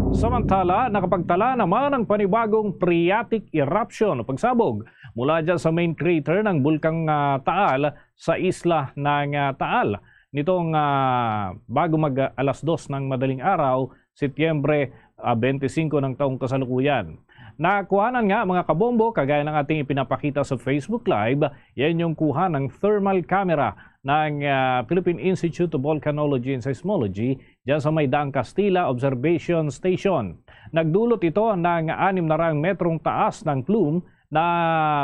Samantala, nakapagtala naman ang panibagong phreatic eruption o pagsabog mula dyan sa main crater ng Bulkang, ah, Taal sa isla ng, ah, Taal nitong, ah, bago mag, ah, alas dos ng madaling araw, Setyembre, ah, twenty-five ng taong kasalukuyan. Nakuhanan nga, mga kabombo, kagaya ng ating ipinapakita sa Facebook Live, yan yung kuha ng thermal camera ng, ah, Philippine Institute of Volcanology and Seismology dyan sa may Daang Kastila Observation Station. Nagdulot ito ng anim na raang metrong taas ng plume na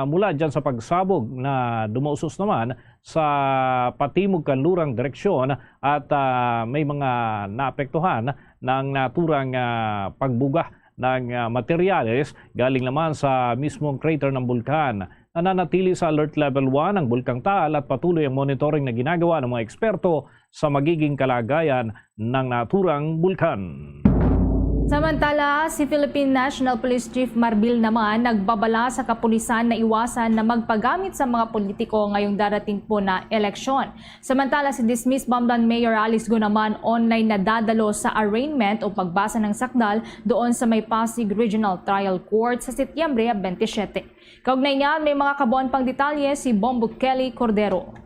mula dyan sa pagsabog na dumausos naman sa patimog kanlurang direksyon at, ah, may mga naapektuhan ng naturang, ah, pagbuga ng, ah, materyales galing naman sa mismong crater ng bulkan. Nananatili sa alert level one ang Bulkang Taal at patuloy ang monitoring na ginagawa ng mga eksperto sa magiging kalagayan ng naturang bulkan. Samantala, si Philippine National Police Chief Marbil naman nagbabala sa kapulisan na iwasan na magpagamit sa mga politiko ngayong darating po na eleksyon. Samantala, si dismissed Bamban Mayor Alice Go naman online na dadalo sa arraignment o pagbasa ng sakdal doon sa may Pasig Regional Trial Court sa Setyembre twenty-seven. Kaugnay niyan, may mga kabuuan pang detalye si Bombo Kelly Cordero.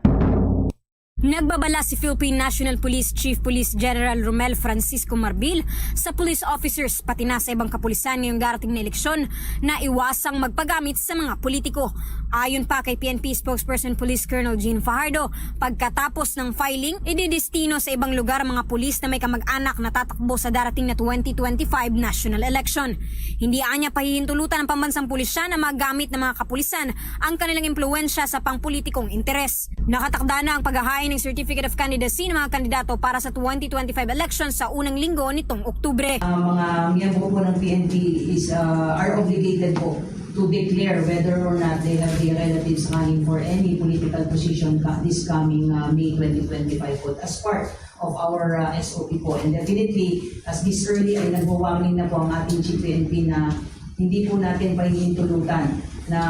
Nagbabala si Philippine National Police Chief Police General Romel Francisco Marbil sa police officers pati na sa ibang kapulisan ngayong darating na eleksyon na iwasang magpagamit sa mga politiko. Ayon pa kay P N P spokesperson Police Colonel Jean Fajardo, pagkatapos ng filing, ididestino sa ibang lugar ang mga pulis na may kamag-anak na tatakbo sa darating na twenty twenty-five national election. Hindi anya pahihintulutan ang pambansang pulisya na magamit ng mga kapulisan ang kanilang impluwensya sa pangpolitikong interes. Nakatakda na ang paghahain ng Certificate of Candidacy ng mga kandidato para sa twenty twenty-five election sa unang linggo nitong Oktubre. Ang mga miyembro po ng P N P is, uh, are obligated po to declare whether or not they have their relatives running for any political position ka-, this coming, uh, May twenty twenty-five po as part of our, uh, S O P po. And definitely, as this early ay nagwa-warning na po ang ating Chief P N P na hindi po natin pahihintulutan na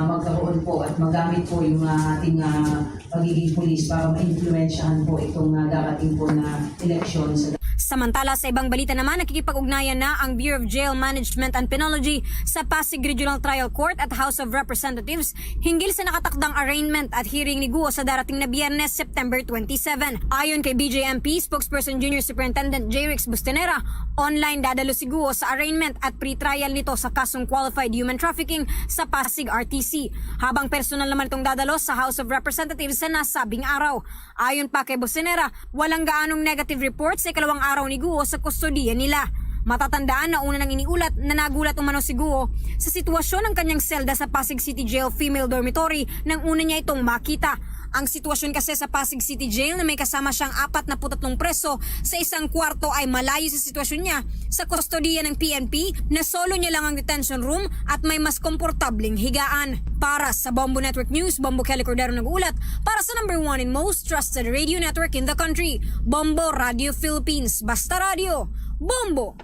magkaroon po at magamit po yung, uh, ating, uh, pagiging pulis para maimpluwensyahan po itong, uh, darating po na eleksyon sa Samantala, sa ibang balita naman, nakikipag-ugnayan na ang Bureau of Jail Management and Penology sa Pasig Regional Trial Court at House of Representatives hinggil sa nakatakdang arraignment at hearing ni Guo sa darating na Biyernes, September twenty-seven. Ayon kay B J M P spokesperson Junior Superintendent J Rex Bustenera, online dadalo si Guo sa arraignment at pre-trial nito sa kasong qualified human trafficking sa Pasig R T C, habang personal naman itong dadalo sa House of Representatives sa nasabing araw. Ayon pa kay Bustenera, walang gaanong negative report sa ikalawang araw ni Guo sa kustodiya nila. Matatandaan na una nang iniulat na nagulat umano si Guo sa sitwasyon ng kanyang selda sa Pasig City Jail Female Dormitory nang una niya itong makita. Ang sitwasyon kasi sa Pasig City Jail na may kasama siyang apat na putatlong preso sa isang kwarto ay malayo sa sitwasyon niya sa kustodiya ng P N P na solo niya lang ang detention room at may mas komportableng higaan. Para sa Bombo Network News, Bombo Kelly Cordero nag-uulat para sa number one and most trusted radio network in the country, Bombo Radio Philippines. Basta Radio, Bombo!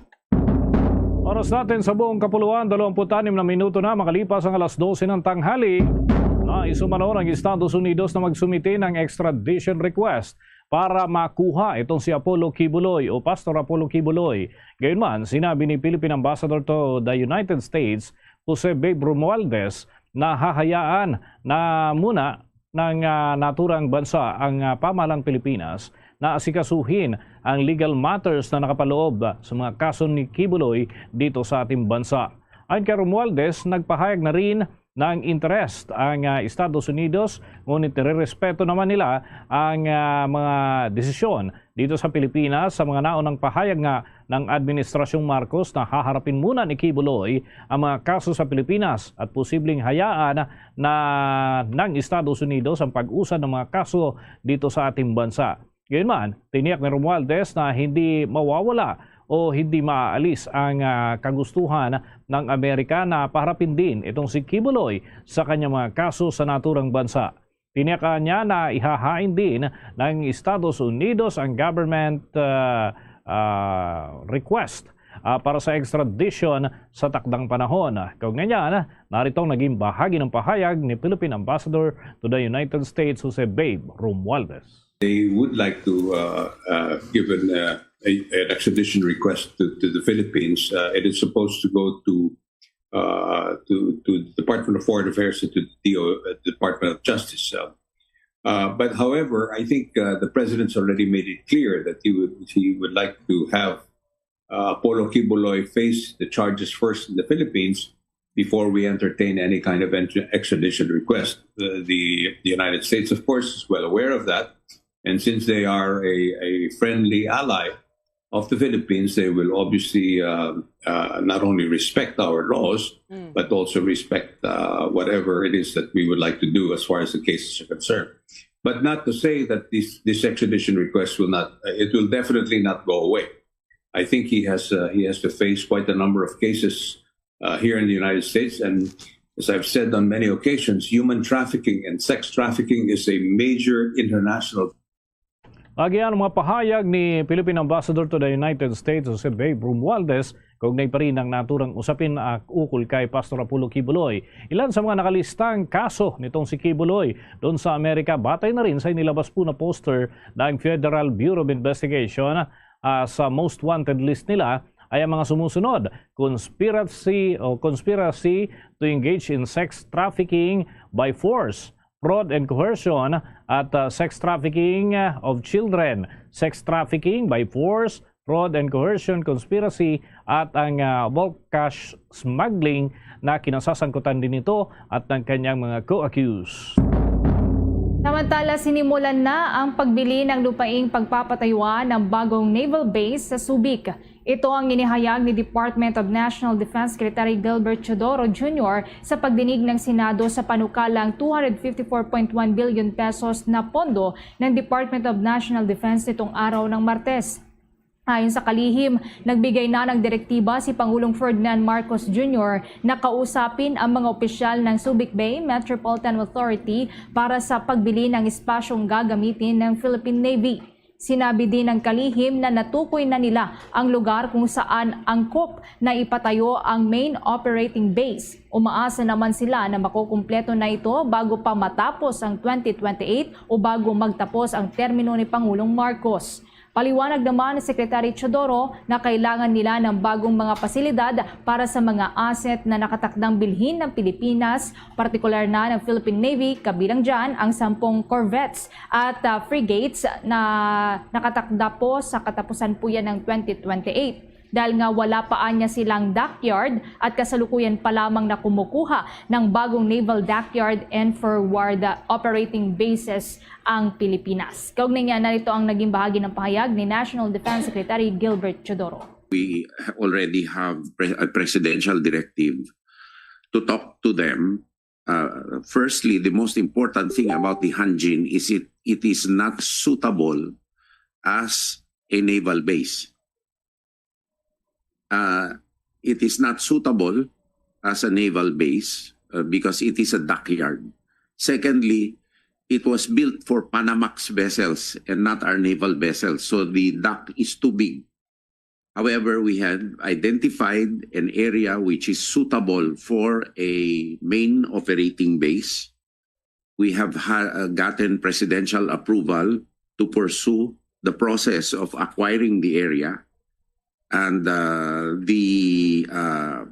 Oras natin sa buong kapuluan, dalawampu't anim na minuto na makalipas ang alas dose ng tanghali. Nais umano ng Estados Unidos na magsumite ng extradition request para makuha itong si Apollo Quiboloy o Pastor Apollo Quiboloy. Gayunman, sinabi ni Philippine Ambassador to the United States, Jose Babe Romualdez, na hahayaan na muna ng, ah, naturang bansa ang, ah, pamahalang Pilipinas na asikasuhin ang legal matters na nakapaloob sa mga kaso ni Quiboloy dito sa ating bansa. Ayon kay Romualdez, nagpahayag na rin ng interest ang, ah, Estados Unidos, ngunit nirerespeto naman nila ang, ah, mga desisyon dito sa Pilipinas sa mga naunang pahayag nga ng Administrasyong Marcos na haharapin muna ni Quiboloy ang mga kaso sa Pilipinas at posibleng hayaan na ng Estados Unidos ang pag-usad ng mga kaso dito sa ating bansa. Gayunman, tiniyak ni Romualdez na hindi mawawala o hindi maaalis ang, ah, kagustuhan ng Amerika na paharapin din itong si Quiboloy sa kanyang mga kaso sa naturang bansa. Tiniyak niya na ihahain din ng Estados Unidos ang government, ah, ah, request, ah, para sa extradition sa takdang panahon. Kaugnay niyan, narito ang naging bahagi ng pahayag ni Philippine Ambassador to the United States, Jose Babe Romualdez. They would like to, uh, uh, give an, uh, a, an extradition request to, to the Philippines. Uh, it is supposed to go to, uh, to, to the Department of Foreign Affairs and to the D O, uh, Department of Justice. Uh, uh, but however, I think, uh, the president's already made it clear that he would, he would like to have, uh, Apollo Quiboloy face the charges first in the Philippines before we entertain any kind of ent-, extradition request. Uh, the, the United States, of course, is well aware of that. And since they are a, a friendly ally of the Philippines, they will obviously, uh, uh, not only respect our laws, Mm. but also respect, uh, whatever it is that we would like to do as far as the cases are concerned. But not to say that this, this extradition request will not, uh, it will definitely not go away. I think he has, uh, he has to face quite a number of cases, uh, here in the United States. And as I've said on many occasions, human trafficking and sex trafficking is a major international Agi ang mga pahayag ni Philippine Ambassador to the United States, Jose Babe Romualdez, kaugnay pa rin ang naturang usapin, ah, ukol kay Pastor Apollo Quiboloy. Ilan sa mga nakalistang kaso nitong si Quiboloy doon sa Amerika, batay na rin sa inilabas po na poster ng Federal Bureau of Investigation, ah, sa most wanted list nila ay ang mga sumusunod: conspiracy o conspiracy to engage in sex trafficking by force, fraud and coercion, at, ah, sex trafficking, ah, of children, sex trafficking by force, fraud and coercion conspiracy, at ang, ah, bulk cash smuggling na kinasasangkutan din ito at ng kanyang mga co-accused. Samantala, sinimulan na ang pagbili ng lupaing pagpapatayuan ng bagong naval base sa Subic. Ito ang inihayag ni Department of National Defense Secretary Gilbert Teodoro Junior sa pagdinig ng Senado sa panukalang two hundred fifty-four point one billion pesos na pondo ng Department of National Defense nitong araw ng Martes. Ayon sa kalihim, nagbigay na ng direktiba si Pangulong Ferdinand Marcos Junior na kausapin ang mga opisyal ng Subic Bay Metropolitan Authority para sa pagbili ng espasyong gagamitin ng Philippine Navy. Sinabi din ng kalihim na natukoy na nila ang lugar kung saan angkop na ipatayo ang main operating base. Umaasa naman sila na makukumpleto na ito bago pa matapos ang twenty twenty-eight o bago magtapos ang termino ni Pangulong Marcos. Paliwanag naman ni Secretary Teodoro na kailangan nila ng bagong mga pasilidad para sa mga asset na nakatakdang bilhin ng Pilipinas, partikular na ng Philippine Navy, kabilang dyan ang sampung corvettes at, ah, frigates na nakatakda po sa katapusan po yan ng twenty twenty-eight. Dahil nga wala pa anya silang dockyard at kasalukuyan pa lamang na kumukuha ng bagong naval dockyard and forward, ah, operating bases ang Pilipinas. Kaugnay niya, narito ang naging bahagi ng pahayag ni National Defense Secretary Gilbert Teodoro. We already have pre-, a presidential directive to talk to them. Uh, firstly, the most important thing about the Hanjin is it, it is not suitable as a naval base. Uh, it is not suitable as a naval base, uh, because it is a dockyard. Secondly, it was built for Panamax vessels and not our naval vessels, so the dock is too big. However, we have identified an area which is suitable for a main operating base. We have ha-, uh, gotten presidential approval to pursue the process of acquiring the area, and, uh, the, uh,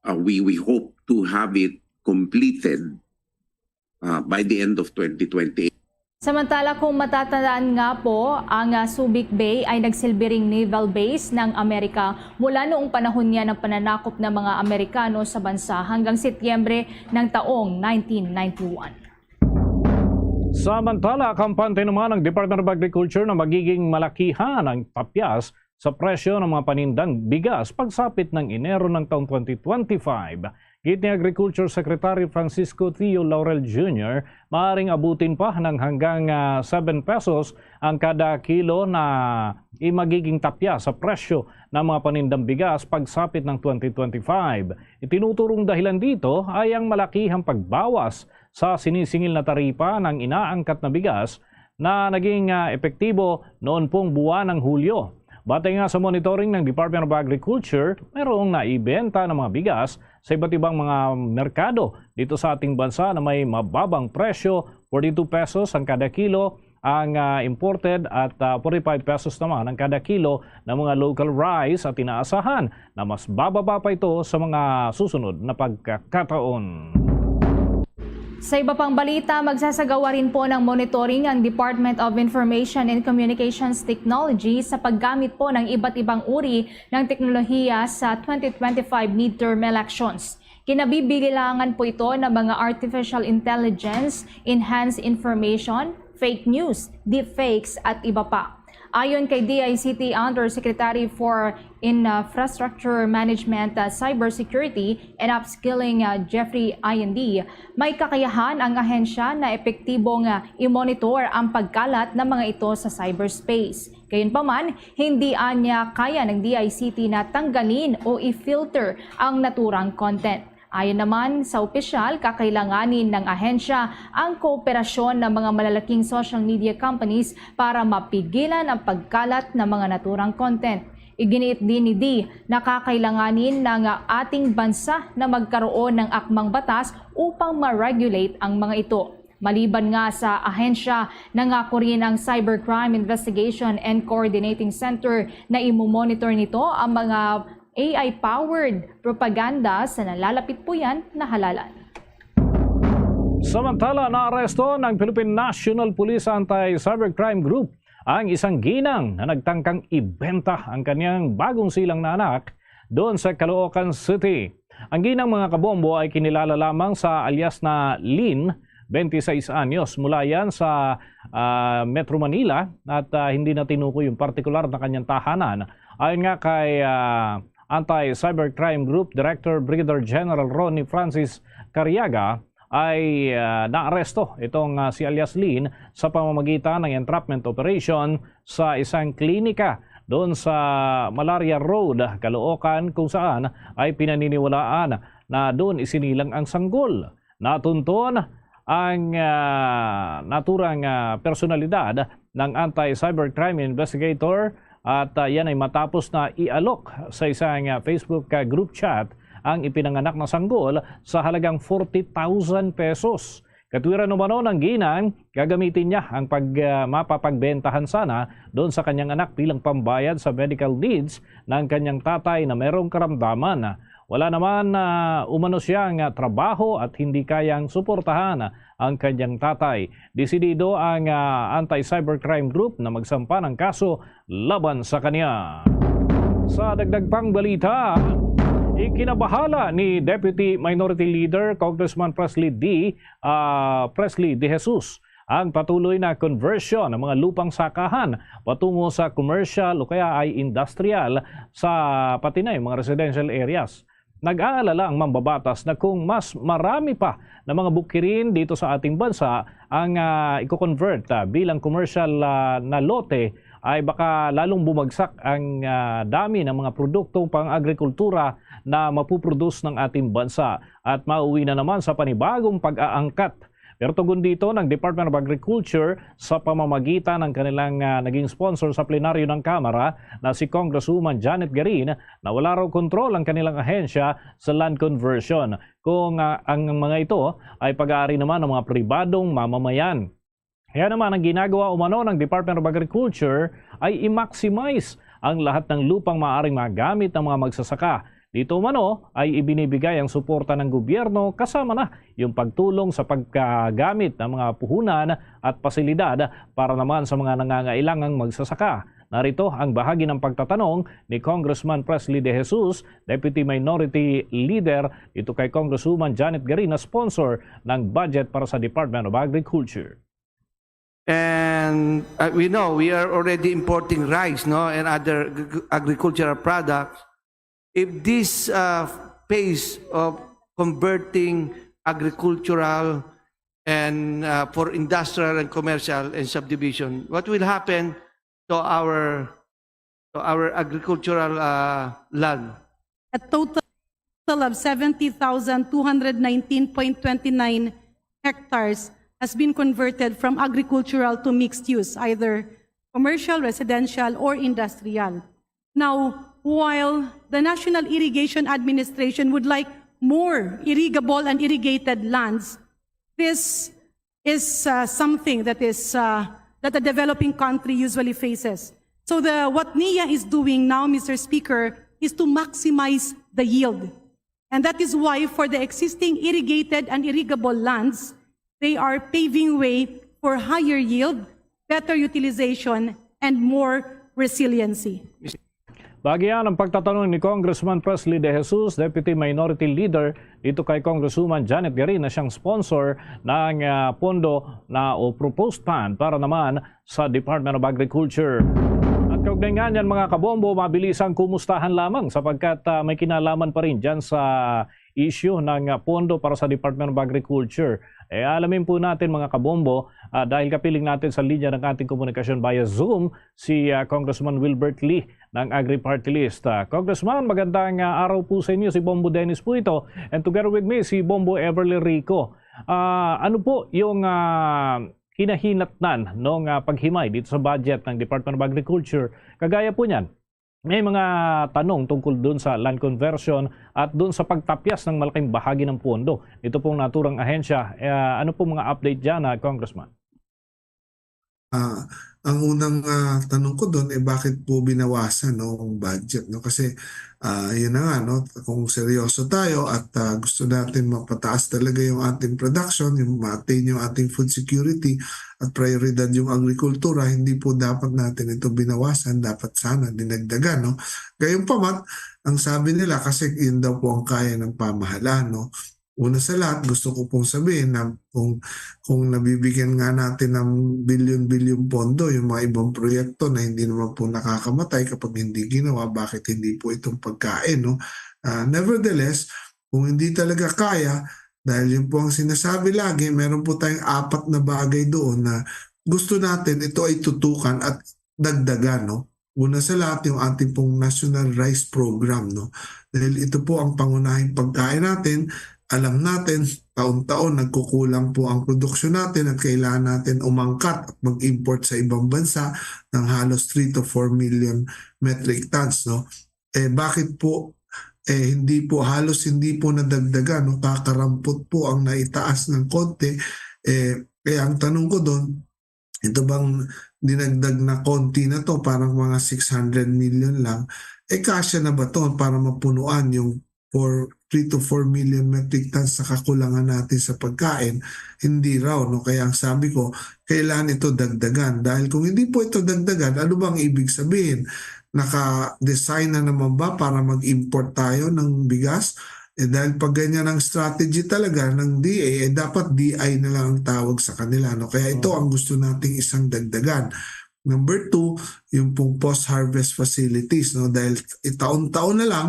uh, we, we hope to have it completed, uh, by the end of twenty twenty-eight. Samantala, kung matatandaan nga po, ang, ah, Subic Bay ay nagsilbi ring naval base ng Amerika mula noong panahon niya ng pananakop ng mga Amerikano sa bansa hanggang Setyembre ng taong nineteen ninety-one. Samantala, kampante naman ang Department of Agriculture na magiging malakihan ang tapyas sa presyo ng mga panindang bigas pagsapit ng Enero ng taong twenty twenty-five. Giit ni Agriculture Secretary Francisco Theo Laurel Junior, maaring abutin pa ng hanggang, ah, seven pesos ang kada kilo na i-, magiging tapya sa presyo ng mga panindang bigas pagsapit ng twenty twenty-five. Itinuturong dahilan dito ay ang malakihang pagbawas sa sinisingil na taripa ng inaangkat na bigas na naging, ah, epektibo noon pong buwan ng Hulyo. Batay nga sa monitoring ng Department of Agriculture, mayroong naibenta ng mga bigas sa iba't ibang mga merkado dito sa ating bansa na may mababang presyo, forty-two pesos ang kada kilo ang, ah, imported at, ah, forty-five pesos naman ang kada kilo ng mga local rice, at inaasahan na mas bababa pa ito sa mga susunod na pagkakataon. Sa iba pang balita, magsasagawa rin po ng monitoring ang Department of Information and Communications Technology sa paggamit po ng iba't ibang uri ng teknolohiya sa twenty twenty-five midterm elections. Kinabibilangan po ito ng mga artificial intelligence, enhanced information, fake news, deepfakes, at iba pa. Ayon kay D I C T Undersecretary for Infrastructure Management, uh, Cybersecurity, and Upskilling, uh, Jeffrey Indi, may kakayahan ang ahensya na epektibong, uh, i-monitor ang pagkalat ng mga ito sa cyberspace. Gayunpaman, hindi anya kaya ng D I C T na tanggalin o i-filter ang naturang content. Ayon naman sa opisyal, kakailanganin ng ahensya ang kooperasyon ng mga malalaking social media companies para mapigilan ang pagkalat ng mga naturang content. Iginiit din ni Di na kakailanganin ng ating bansa na magkaroon ng akmang batas upang ma-regulate ang mga ito. Maliban nga sa ahensya, nangako rin ang Cybercrime Investigation and Coordinating Center na imo-monitor nito ang mga A I-powered propaganda sa nalalapit po yan na halalan. Samantala, naaresto ng Philippine National Police Anti-Cybercrime Group ang isang ginang na nagtangkang ibenta ang kanyang bagong silang na anak doon sa Caloocan City. Ang ginang, mga kabombo, ay kinilala lamang sa alias na Lin, twenty-six anyos. Mula yan sa, ah, Metro Manila at, ah, hindi na tinukoy yung partikular na kanyang tahanan. Ayon nga kay, ah, Anti-Cybercrime Group Director Brigadier General Ronnie Francis Cariaga, ay, ah, naaresto itong, ah, si alias Lin sa pamamagitan ng entrapment operation sa isang klinika doon sa Malaria Road, Caloocan, kung saan ay pinaniniwalaan na doon isinilang ang sanggol. Natunton ang, ah, naturang, ah, personalidad ng anti-cybercrime investigator at, ah, yan ay matapos na ialok sa isang, ah, Facebook, ah, group chat ang ipinanganak na sanggol sa halagang forty thousand pesos. Katwiran umano ng ginang, gagamitin niya ang pag, ah, mapapagbentahan sana doon sa kanyang anak bilang pambayad sa medical needs ng kanyang tatay na merong karamdaman. Wala naman, ah, umano siyang, ah, trabaho at hindi kayang suportahan ang kanyang tatay. Desidido ang, ah, anti-cybercrime group na magsampa ng kaso laban sa kanya. Sa dagdag pang balita, ikinabahala ni Deputy Minority Leader Congressman Presley D, ah, Presley De Jesus ang patuloy na conversion ng mga lupang sakahan patungo sa commercial o kaya ay industrial sa pati na yung mga residential areas. Nag-aalala ang mambabatas na kung mas marami pa na mga bukirin dito sa ating bansa ang, ah, iko-convert, ah, bilang commercial, ah, na lote, ay baka lalong bumagsak ang, ah, dami ng mga produktong pang-agrikultura na mapuproduce ng ating bansa at mauwi na naman sa panibagong pag-aangkat. Pero tugon dito ng Department of Agriculture sa pamamagitan ng kanilang, ah, naging sponsor sa plenaryo ng Kamara na si Congresswoman Janet Garin na wala raw kontrol ang kanilang ahensya sa land conversion kung, ah, ang mga ito ay pag-aari naman ng mga pribadong mamamayan. Kaya naman ang ginagawa umano ng Department of Agriculture ay i-maximize ang lahat ng lupang maaaring magamit ng mga magsasaka. Dito umano ay ibinibigay ang suporta ng gobyerno kasama na yung pagtulong sa pagkagamit ng mga puhunan at pasilidad para naman sa mga nangangailangang magsasaka. Narito ang bahagi ng pagtatanong ni Congressman Presley De Jesus, Deputy Minority Leader, dito kay Congresswoman Janet Garin na sponsor ng budget para sa Department of Agriculture. And uh, we know we are already importing rice, no, and other agricultural products. If this uh, pace of converting agricultural and uh, for industrial and commercial and subdivision, what will happen to our to our agricultural uh, land? A total of seventy thousand two hundred nineteen point twenty nine hectares has been converted from agricultural to mixed use, either commercial, residential, or industrial. Now, while the National Irrigation Administration would like more irrigable and irrigated lands, this is uh, something that is uh, that a developing country usually faces. So the what NIA is doing now, Mister Speaker, is to maximize the yield. And that is why for the existing irrigated and irrigable lands, they are paving way for higher yield, better utilization, and more resiliency. Bagian ang pagtatanong ni Congressman Presley De Jesus, Deputy Minority Leader, dito kay Congresswoman Janet Garin na siyang sponsor ng ah, pondo na o proposed fund para naman sa Department of Agriculture. At kaugnay nga niyan, mga kabombo, mabilisang kumustahan lamang sapagkat ah, may kinalaman pa rin dyan sa issue ng ah, pondo para sa Department of Agriculture. Eh, alamin po natin, mga kabombo, ah, dahil kapiling natin sa linya ng ating komunikasyon via Zoom, si ah, Congressman Wilbert Lee ng Agri-Party List. Ah, Congressman, magandang ah, araw po sa inyo. Si Bombo Dennis po ito. And together with me, si Bombo Everly Rico. Ah, ano po yung ah, kinahinatnan ng ah, paghimay dito sa budget ng Department of Agriculture? Kagaya po niyan, may mga tanong tungkol doon sa land conversion at doon sa pagtapyas ng malaking bahagi ng pondo nito pong naturang ahensya. Eh, ano pong mga update dyan, ah, Congressman? Ah, Ang unang, ah, tanong ko dun, eh, bakit po binawasan, no, ang budget, no? Kasi, ah, yun na nga, no, kung seryoso tayo at, ah, gusto natin mapataas talaga yung ating production, yung ma-attain yung ating food security at prioridad yung agrikultura, hindi po dapat natin ito binawasan, dapat sana dinagdagan, no? Gayunpaman, ang sabi nila, kasi yun daw po ang kaya ng pamahalaan, no? Una sa lahat, gusto ko pong sabihin na kung, kung nabibigyan nga natin ng bilyon-bilyon pondo yung mga ibang proyekto na hindi naman po nakakamatay kapag hindi ginawa, bakit hindi po itong pagkain, no? Ah, nevertheless, kung hindi talaga kaya, dahil yun po ang sinasabi lagi, meron po tayong apat na bagay doon na gusto natin ito ay tutukan at dagdagan, no? Una sa lahat, yung ating pong National Rice Program, no? Dahil ito po ang pangunahing pagkain natin. Alam natin, taon-taon nagkukulang po ang produksyon natin at kailangan natin umangkat at mag-import sa ibang bansa ng halos three to four million metric tons, no? Eh, bakit po, eh, hindi po, halos hindi po nadagdagan, no? Kakarampot po ang naitaas ng konti. Eh, kaya ang tanong ko doon, ito bang dinagdag na konti na to, parang mga six hundred million lang, eh, kasya na ba to para mapunuan yung for three to four million metric tons na kakulangan natin sa pagkain? Hindi raw, no? Kaya ang sabi ko, kailangan ito dagdagan. Dahil kung hindi po ito dagdagan, ano bang ibig sabihin? Naka-design na naman ba para mag-import tayo ng bigas? Eh, dahil pag ganyan ang strategy talaga ng D A, eh, dapat D I na lang ang tawag sa kanila, no? Kaya ito Mm. ang gusto nating isang dagdagan. Number two, yung pong post-harvest facilities, no? Dahil taon-taon na lang,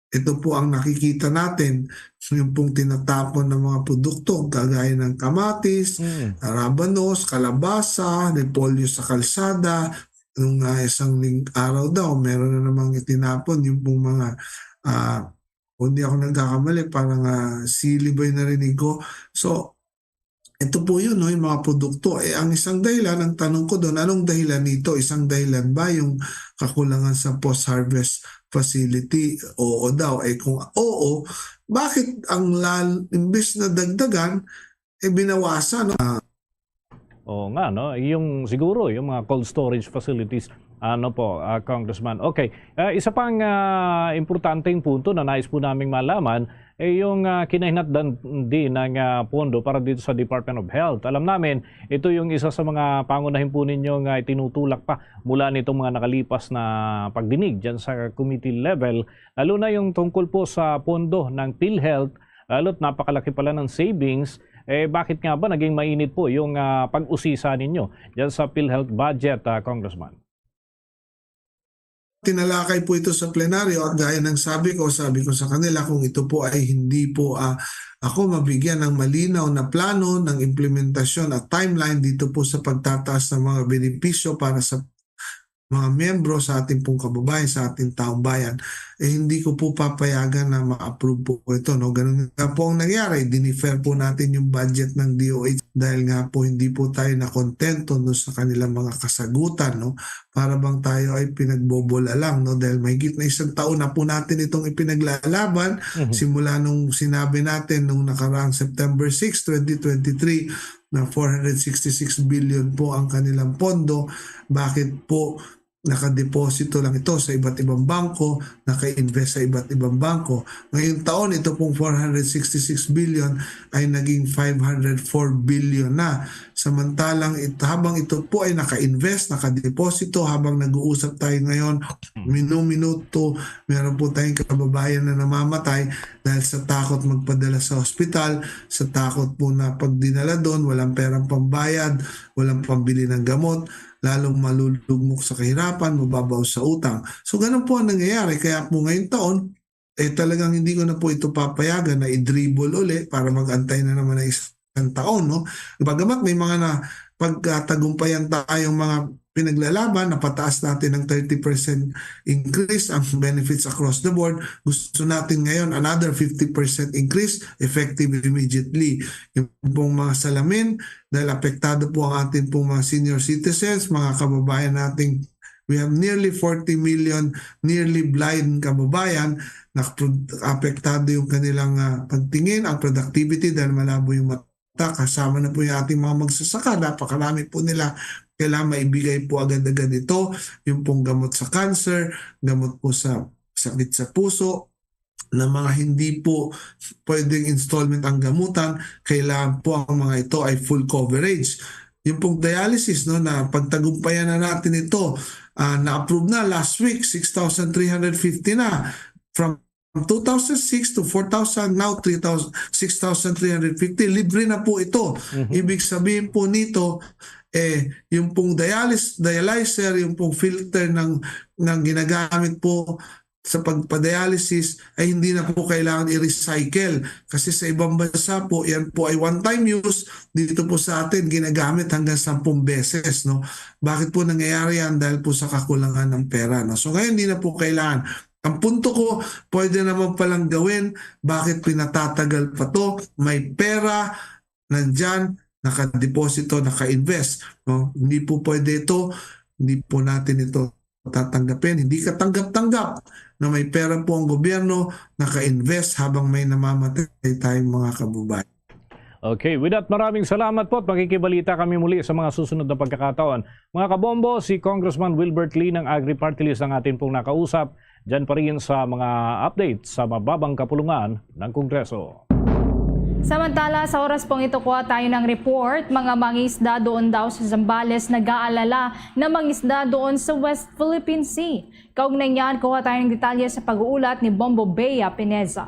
ito po ang nakikita natin, yung pong tinatapon ng mga produkto, kagaya ng kamatis, Mm. arabanos, kalabasa, repolyo sa kalsada. Nung, ah, isang ling-, araw daw, meron na namang itinapon yung pong mga, ah, kung di ako nagkakamali, parang, ah, sili ba yung narinig ko? So, ito po yun, no, yung mga produkto. Eh, ang isang dahilan, ang tanong ko doon, anong dahilan nito? Isang dahilan ba yung kakulangan sa post-harvest facility? Oo daw. Eh, kung oo, bakit ang lal-, imbes na dagdagan, eh, binawasan, no? Ah, Oo nga, no? Yung siguro, yung mga cold storage facilities, ano po, ah, Congressman. Okay, ah, isa pang, ah, importanteng punto na nais po naming malaman, eh, yung, ah, kinahinatdan din ng, ah, pondo para dito sa Department of Health. Alam namin, ito yung isa sa mga pangunahin po ninyong, ah, itinutulak pa mula nitong mga nakalipas na pagdinig dyan sa committee level, lalo na yung tungkol po sa pondo ng PhilHealth, lalo't napakalaki pala ng savings. Eh, bakit nga ba naging mainit po yung, ah, pag-usisa ninyo dyan sa PhilHealth budget, ah, Congressman? Tinalakay po ito sa plenaryo at gaya ng sabi ko, sabi ko sa kanila, kung ito po ay hindi po, ah, ako mabigyan ng malinaw na plano ng implementasyon at timeline dito po sa pagtataas ng mga benepisyo para sa mga miyembro, sa ating pong kababayan, sa ating taong bayan, eh, hindi ko po papayagan na ma-approve po ito, no? Ganun nga po ang nangyari. Dinifer po natin yung budget ng D O H dahil nga po hindi po tayo nakontento, no, sa kanilang mga kasagutan, no? Para bang tayo ay pinagbobola lang, no? Dahil mahigit na isang taon na po natin itong ipinaglalaban, Mhm. simula nung sinabi natin nung nakaraang September six, twenty twenty-three, na four hundred sixty-six billion po ang kanilang pondo. Bakit po nakadeposito lang ito sa iba't ibang bangko, naka-invest sa iba't ibang bangko? Ngayong taon, ito pong four hundred sixty-six billion ay naging five hundred four billion na. Samantalang it-, habang ito po ay naka-invest, nakadeposito, habang nag-uusap tayo ngayon, Hmm. minu-minuto, meron po tayong kababayan na namamatay dahil sa takot magpadala sa ospital, sa takot po na pag dinala doon, walang perang pambayad, walang pambili ng gamot, lalong malulugmok sa kahirapan, mababaw sa utang. So, ganun po ang nangyayari. Kaya po ngayong taon, eh, talagang hindi ko na po ito papayagan na i-dribble uli para mag-antay na naman ng isang taon, no? Bagamat may mga na pagkatagumpayan tayong mga pinaglalaban, napataas natin ng thirty percent increase ang benefits across the board. Gusto natin ngayon another fifty percent increase effective immediately. Yung pong mga salamin, dahil apektado po ang ating pong mga senior citizens, mga kababayan nating, we have nearly forty million nearly blind kababayan na pro-, apektado yung kanilang, ah, pagtingin, ang productivity dahil malabo yung mata, kasama na po yung ating mga magsasaka, napakarami po nila kailangan maibigay po agad-agad ito, yung pong gamot sa cancer, gamot po sa sakit sa puso, na mga hindi po pwedeng installment ang gamutan, kailangan po ang mga ito ay full coverage. Yung pong dialysis, no, na pagtagumpayan na natin ito, ah, na-approve na last week, six thousand three hundred fifty na. From two thousand six to four thousand, now three thousand, six thousand three hundred fifty. Libre na po ito. Mhm. Ibig sabihin po nito, eh, yung pong dialis-, dialyzer, yung pong filter ng, ng ginagamit po sa pagpa-dialysis ay hindi na po kailangan i-recycle. Kasi sa ibang bansa po, yan po ay one-time use. Dito po sa atin, ginagamit hanggang sampung beses, no? Bakit po nangyayari yan? Dahil po sa kakulangan ng pera, no? So ngayon, hindi na po kailangan. Ang punto ko, pwede naman palang gawin. Bakit pinatatagal pa to? May pera, nandyan, nakadeposito, naka-invest, no? Hindi po pwede ito, hindi po natin ito tatanggapin. Hindi katanggap-tanggap na may pera po ang gobyerno, naka-invest habang may namamatay tayong mga kababayan. Okay, with that, maraming salamat po at makikibalita kami muli sa mga susunod na pagkakataon. Mga kabombo, si Congressman Wilbert Lee ng Agri Party List ang atin pong nakausap. Diyan pa rin sa mga update sa mababang kapulungan ng Kongreso. Samantala, sa oras pong ito, kuha tayo ng report, mga mangisda doon daw sa Zambales nag-aalala na mangisda doon sa West Philippine Sea. Kaugnay niyan, kuha tayo ng detalye sa pag-uulat ni Bombo Bea Pineza.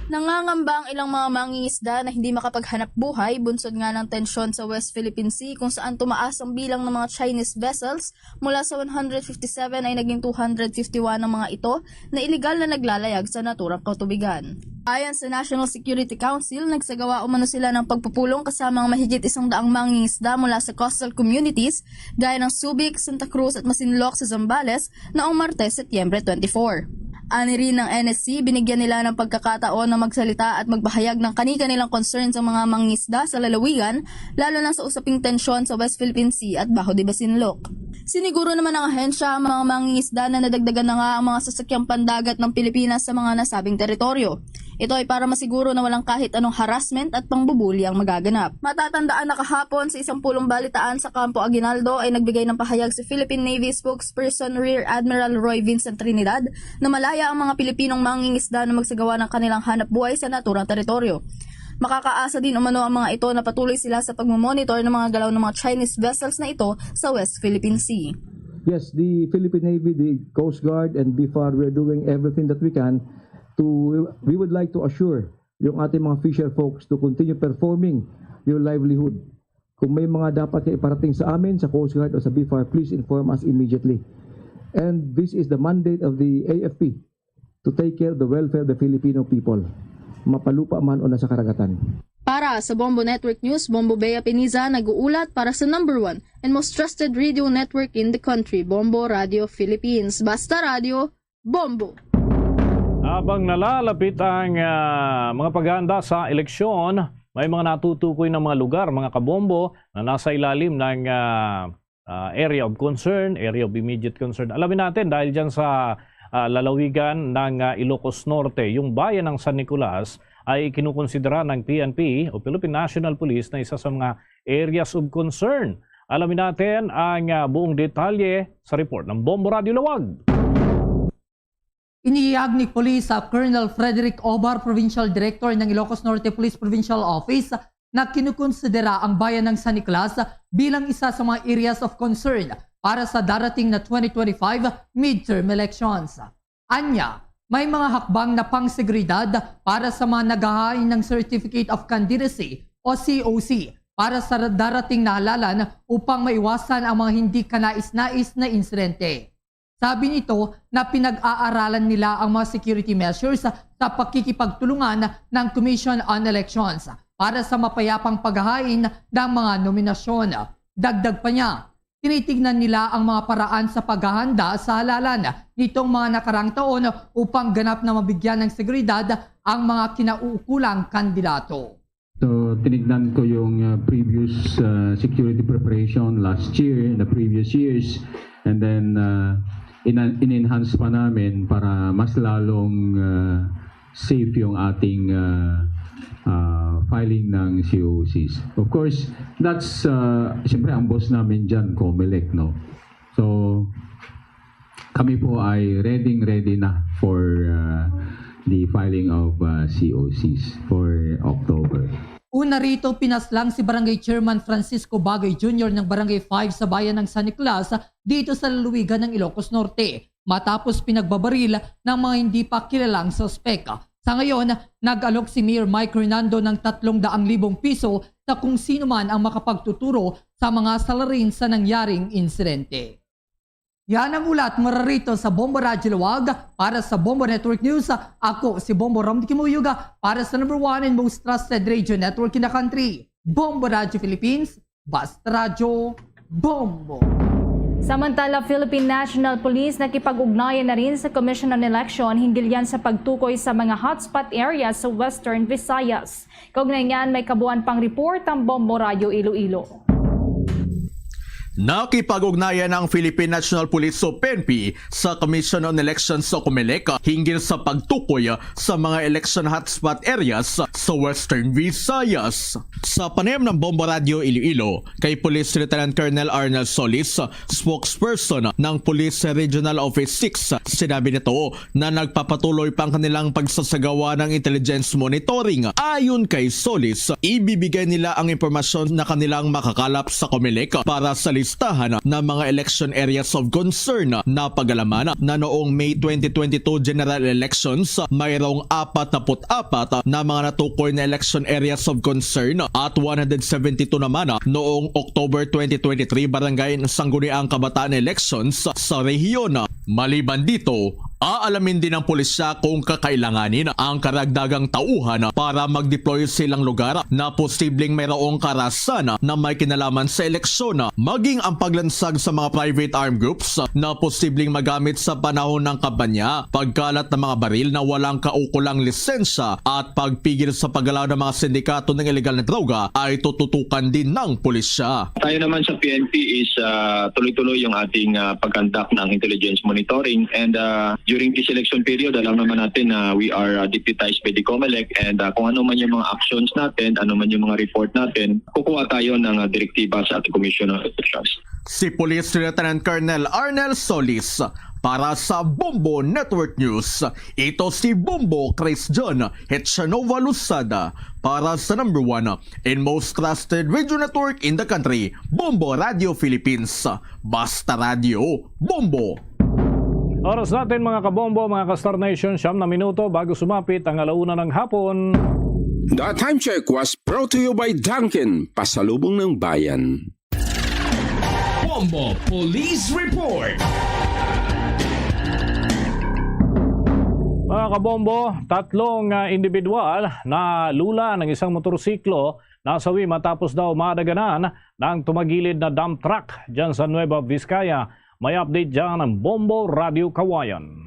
Nangangamba ang ilang mga mangingisda na hindi makapaghanap buhay bunsod nga ng tensyon sa West Philippine Sea, kung saan tumaas ang bilang ng mga Chinese vessels. Mula sa one hundred fifty-seven ay naging two hundred fifty-one ang mga ito na iligal na naglalayag sa naturang katubigan. Ayon sa National Security Council, nagsagawa umano sila ng pagpupulong kasama ang mahigit isang daang mangingisda mula sa coastal communities gaya ng Subic, Santa Cruz at Masinloc sa Zambales noong Martes, Setyembre twenty-four. Ani rin ng N S C, binigyan nila ng pagkakataon na magsalita at magpahayag ng kani-kanilang concerns ang mga mangingisda sa lalawigan, lalo na sa usaping tensyon sa West Philippine Sea at Baho de Masinloc. Siniguro naman ng ahensya ang mga mangingisda na nadagdagan na nga ang mga sasakyang pandagat ng Pilipinas sa mga nasabing teritoryo. Ito ay para masiguro na walang kahit anong harassment at pangbubuli ang magaganap. Matatandaan na kahapon sa isang pulong balitaan sa Campo Aguinaldo ay nagbigay ng pahayag si Philippine Navy spokesperson Rear Admiral Roy Vincent Trinidad na malaya ang mga Pilipinong mangingisda na magsagawa ng kanilang hanap buhay sa naturang teritoryo. Makakaasa din umano ang mga ito na patuloy sila sa pagmamonitor ng mga galaw ng mga Chinese vessels na ito sa West Philippine Sea. Yes, the Philippine Navy, the Coast Guard, and BFAR, we are doing everything that we can to, we would like to assure yung ating mga fisher folks to continue performing your livelihood. Kung may mga dapat kayo iparating sa amin, sa Coast Guard o sa BFAR, please inform us immediately. And this is the mandate of the A F P to take care of the welfare of the Filipino people, mapalupa man o nasa karagatan. Para sa Bombo Network News, Bombo Bea Piniza nag-uulat para sa number one and most trusted radio network in the country, Bombo Radio Philippines. Basta Radio, Bombo! Habang nalalapit ang, ah, mga paghahanda sa eleksyon, may mga natutukoy na mga lugar, mga kabombo, na nasa ilalim ng, ah, ah, area of concern, area of immediate concern. Alamin natin, dahil dyan sa, ah, lalawigan ng, ah, Ilocos Norte, yung bayan ng San Nicolas ay kinukonsidera ng P N P o Philippine National Police na isa sa mga areas of concern. Alamin natin ang, ah, buong detalye sa report ng Bombo Radio Lawag. Inihayag ni Police, ah, Colonel Frederick Obar, Provincial Director ng Ilocos Norte Police Provincial Office, na kinukonsidera ang bayan ng San Nicolas bilang isa sa mga areas of concern para sa darating na twenty twenty-five midterm elections. Anya, may mga hakbang na pangseguridad para sa mga naghahain ng Certificate of Candidacy o C O C para sa darating na halalan upang maiwasan ang mga hindi kanais-nais na insidente. Sabi nito na pinag-aaralan nila ang mga security measures sa pakikipagtulungan ng Commission on Elections para sa mapayapang paghahain ng mga nominasyon. Dagdag pa niya, tinitignan nila ang mga paraan sa paghahanda sa halalan nitong mga nakarang taon upang ganap na mabigyan ng seguridad ang mga kinauukulang kandidato. So, tinignan ko yung, uh, previous, uh, security preparation last year, the previous years, and then, uh, ina-, in-enhance pa namin para mas lalong, uh, safe yung ating, uh, ah, filing ng C O Cs. Of course, that's, ah, siyempre ang boss namin dyan, Comelec, no? So, kami po ay ready, ready na for, ah, the filing of, ah, C O Cs for October. Una rito, pinaslang si Barangay Chairman Francisco Bagoy Junior ng Barangay five sa bayan ng San Nicolas dito sa lalawigan ng Ilocos Norte matapos pinagbabaril ng mga hindi pa kilalang suspek. Sa ngayon, nag-alok si Mayor Mike Hernando ng tatlong daang libong piso sa kung sino man ang makapagtuturo sa mga salarin sa nangyaring insidente. Yan ang ulat mula rito sa Bombo Radyo Laoag. Para sa Bombo Network News, ako si Bombo Rom Kimuyuga para sa number one and most trusted radio network in the country, Bombo Radyo Philippines, Basta Radyo, Bombo. Samantala, Philippine National Police nakipag-ugnayan na rin sa Commission on Election hinggil yan sa pagtukoy sa mga hotspot areas sa Western Visayas. Kaugnay niyan, may kabuuan pang report ang Bombo Radyo Iloilo. Nakipag-ugnayan ang Philippine National Police o P N P sa Commission on Elections o Comelec hinggil sa pagtukoy sa mga election hotspot areas sa Western Visayas. Sa panayam ng Bombo Radyo Iloilo kay Police Lieutenant Colonel Arnel Solis, spokesperson ng Police Regional Office six, sinabi nito na nagpapatuloy pa ang kanilang pagsasagawa ng intelligence monitoring. Ayon kay Solis, ibibigay nila ang impormasyon na kanilang makakalap sa Comelec para sa listahan ng mga election areas of concern. Napag-alaman na noong May twenty twenty-two general elections, mayroong apat na put apat na mga natukoy na election areas of concern at one hundred seventy-two naman noong October twenty twenty-three barangay sangguniang kabataan elections sa rehiyon. Maliban dito, aalamin din ng pulisya kung kakailanganin ang karagdagang tauhan para mag-deploy sa ilang lugar na posibleng mayroong karahasan na may kinalaman sa eleksyon, maging ang paglansag sa mga private armed groups na posibleng magamit sa panahon ng kampanya, pagkalat ng mga baril na walang kaukulang lisensya at pagpigil sa paggalaw ng mga sindikato ng iligal na droga ay tututukan din ng pulisya. Tayo naman sa P N P is ah, tuloy-tuloy yung ating ah, pag-conduct ng intelligence monitoring, and ah, during this election period, alam naman natin na we are ah, deputized by the Comelec, and ah, kung ano man yung mga actions natin, ano man yung mga report natin, kukuha tayo ng ah, direktiba sa ating Commission on Elections. Si Police Lieutenant Colonel Arnel Solis para sa Bombo Network News. Ito si Bombo Chris John Hetchanova Luzada para sa number one and most trusted radio network in the country, Bombo Radio Philippines. Basta Radio, Bombo! Oras natin, mga kabombo, mga ka-Star Nation, siyam na minuto bago sumapit ang alauna ng hapon. The time check was brought to you by Dunkin, pasalubong ng bayan. Bombo Police Report. Mga kabombo, tatlong ah, individual na lula ng isang motorsiklo nasawi matapos daw madaganan ng tumagilid na dump truck dyan sa Nueva Vizcaya. May update dyan ang Bombo Radio Kawayan.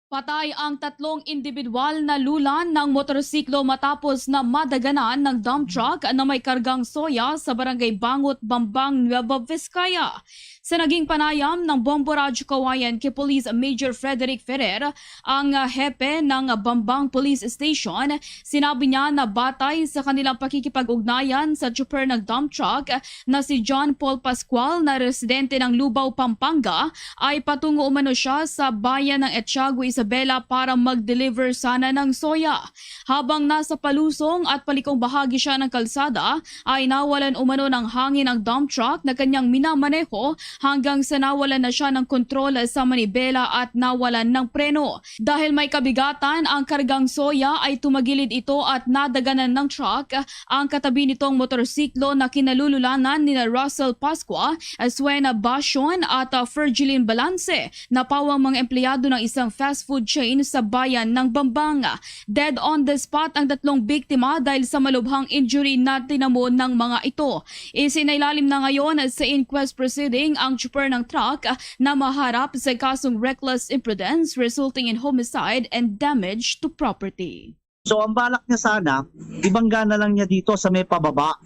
Patay ang tatlong individual na lulan ng motorsiklo matapos na madaganan ng dump truck na may kargang soya sa barangay Bangot, Bambang, Nueva Vizcaya. Sa naging panayam ng Bombo Radyo Kawayan kay Police Major Frederick Ferrer, ang ah, hepe ng Bambang Police Station, sinabi niya na batay sa kanilang pakikipag-ugnayan sa chopper ng dump truck na si John Paul Pascual na residente ng Lubao, Pampanga, ay patungo umano siya sa bayan ng Etiago, Isabela para mag-deliver sana ng soya. Habang nasa palusong at palikong bahagi siya ng kalsada, ay nawalan umano ng hangin ang dump truck na kanyang minamaneho hanggang sa nawalan na siya ng kontrol sa manibela at nawalan ng preno. Dahil may kabigatan ang kargang soya, ay tumagilid ito at nadaganan ng truck ang katabi nitong motorsiklo na kinalululanan nina Russell Pascua, Suena Bashon at uh, Fergilin Balance na pawang mga empleyado ng isang fast food chain sa bayan ng Bambang. Dead on the spot ang tatlong biktima dahil sa malubhang injury na tinamo ng mga ito. Isinailalim na ngayon sa inquest proceeding ang chopper ng truck na maharap sa kasong reckless imprudence resulting in homicide and damage to property. So ang balak niya sana, ibangga na lang niya dito sa may pababa.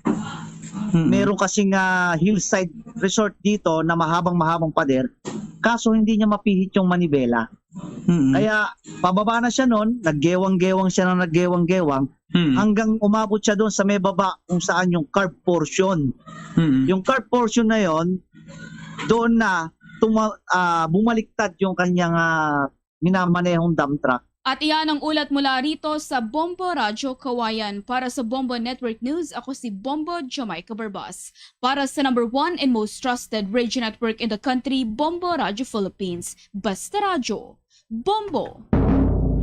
Meron kasing ah, hillside resort dito na mahabang-mahabang pader. Kaso hindi niya mapihit yung manibela. Kaya pababa na siya nun, naggewang-gewang siya na naggewang-gewang. Mm. Hanggang umabot siya doon sa may baba kung saan yung curb portion. Mm. Yung curb portion na yon, doon na tuma- ah, bumaliktad yung kanyang, ah, minamanehong dump truck. At iyan ang ulat mula rito sa Bombo Radyo Kawayan. Para sa Bombo Network News, ako si Bombo Jamaica Barbas. Para sa number one and most trusted radio network in the country, Bombo Radyo Philippines. Basta Radyo, Bombo!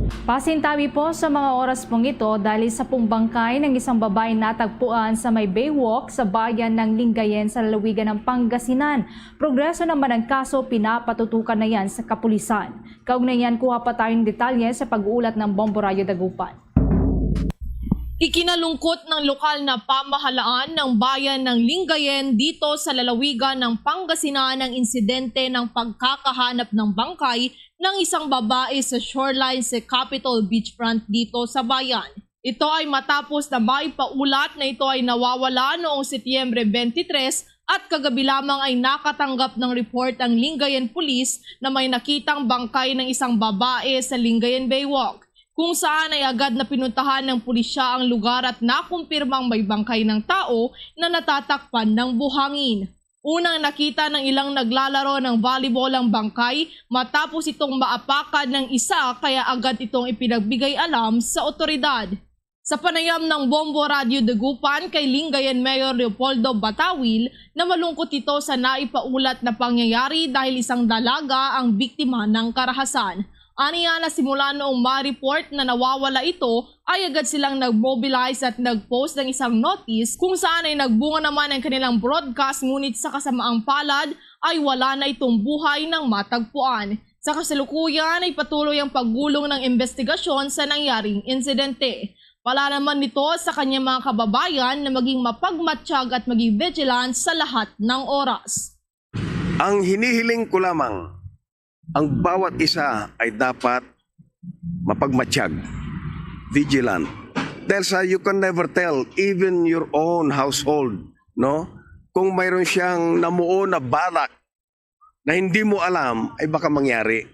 Pasintabi po sa mga oras pong ito dahil sa pong bangkay ng isang babae natagpuan sa may Baywalk sa bayan ng Lingayen sa lalawigan ng Pangasinan. Progreso naman ang kaso, pinapatutukan na yan sa kapulisan. Kaugnay niyan, kuha pa tayong detalye sa pag-uulat ng Bombo Radyo Dagupan. Ikinalungkot ng lokal na pamahalaan ng bayan ng Lingayen dito sa lalawigan ng Pangasinan ang insidente ng pagkakahanap ng bangkay ng isang babae sa shoreline sa Capitol Beachfront dito sa bayan. Ito ay matapos na may paulat na ito ay nawawala noong Setyembre twenty-three at kagabi lamang ay nakatanggap ng report ang Lingayen Police na may nakitang bangkay ng isang babae sa Lingayen Baywalk, kung saan ay agad na pinuntahan ng pulisya ang lugar at nakumpirmang may bangkay ng tao na natatakpan ng buhangin. Unang nakita ng ilang naglalaro ng volleyball ang bangkay matapos itong maapakan ng isa, kaya agad itong ipinagbigay alam sa otoridad. Sa panayam ng Bombo Radyo Dagupan kay Lingayen Mayor Leopoldo Batawil, na malungkot ito sa naipaulat na pangyayari dahil isang dalaga ang biktima ng karahasan. Aniya na simula noong ma-report na nawawala ito, ay agad silang nag-mobilize at nag-post ng isang notice kung saan ay nagbunga naman ang kanilang broadcast, ngunit sa kasamaang palad ay wala na itong buhay ng matagpuan. Sa kasalukuyan ay patuloy ang paggulong ng investigasyon sa nangyaring insidente. Paalala naman nito sa kanyang mga kababayan na maging mapagmatsyag at maging vigilant sa lahat ng oras. Ang hinihiling ko lamang, ang bawat isa ay dapat mapagmatsyag, vigilant. Dahil sa, you can never tell, even your own household, no? Kung mayroon siyang namuo na balak na hindi mo alam, ay baka mangyari.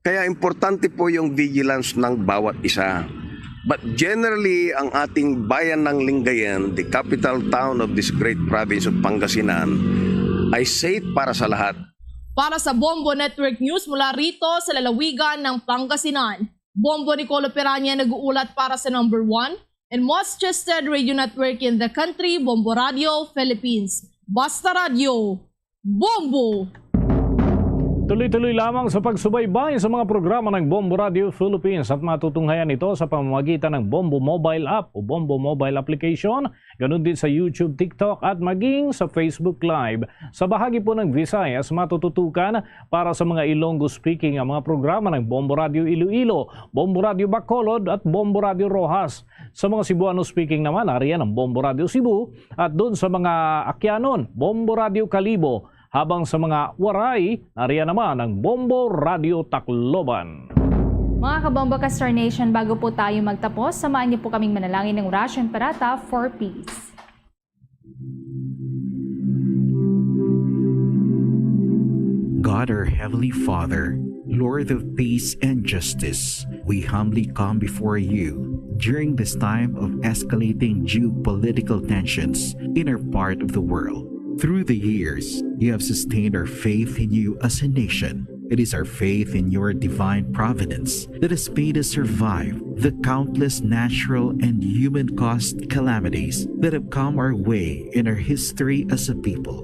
Kaya importante po yung vigilance ng bawat isa. But generally, ang ating bayan ng Lingayen, the capital town of this great province of Pangasinan, ay safe para sa lahat. Para sa Bombo Network News mula rito sa lalawigan ng Pangasinan, Bombo Nicolo Piranya nag-uulat para sa number one and most trusted radio network in the country, Bombo Radio Philippines. Basta Radyo, Bombo! Tuloy-tuloy lamang sa pagsubaybay sa mga programa ng Bombo Radio Philippines at matutunghayan ito sa pamamagitan ng Bombo Mobile App o Bombo Mobile Application, ganun din sa YouTube, TikTok at maging sa Facebook Live. Sa bahagi po ng Visayas, matututukan para sa mga Ilonggo-speaking ang mga programa ng Bombo Radio Iloilo, Bombo Radio Bacolod at Bombo Radio Roxas. Sa mga Cebuano-speaking naman, nariyan ang Bombo Radio Cebu, at doon sa mga Akyanon, Bombo Radio Kalibo, habang sa mga Waray, nariyan naman ang Bombo Radio Tacloban. Mga Kabombo ka Star Nation, bago po tayo magtapos, samahan niyo po kaming manalangin ng Orasyo Imperata for Peace. God, our Heavenly Father, Lord of peace and justice, we humbly come before you during this time of escalating geopolitical tensions in our part of the world. Through the years, you have sustained our faith in you as a nation. It is our faith in your divine providence that has made us survive the countless natural and human-caused calamities that have come our way in our history as a people.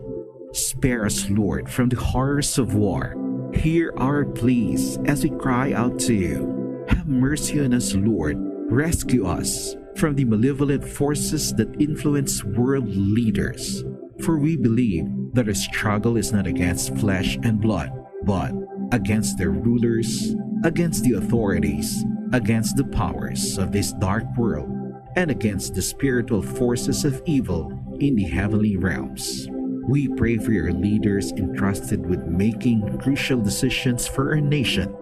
Spare us, Lord, from the horrors of war. Hear our pleas as we cry out to you. Have mercy on us, Lord. Rescue us from the malevolent forces that influence world leaders. For we believe that our struggle is not against flesh and blood, but against their rulers, against the authorities, against the powers of this dark world, and against the spiritual forces of evil in the heavenly realms. We pray for your leaders entrusted with making crucial decisions for our nation.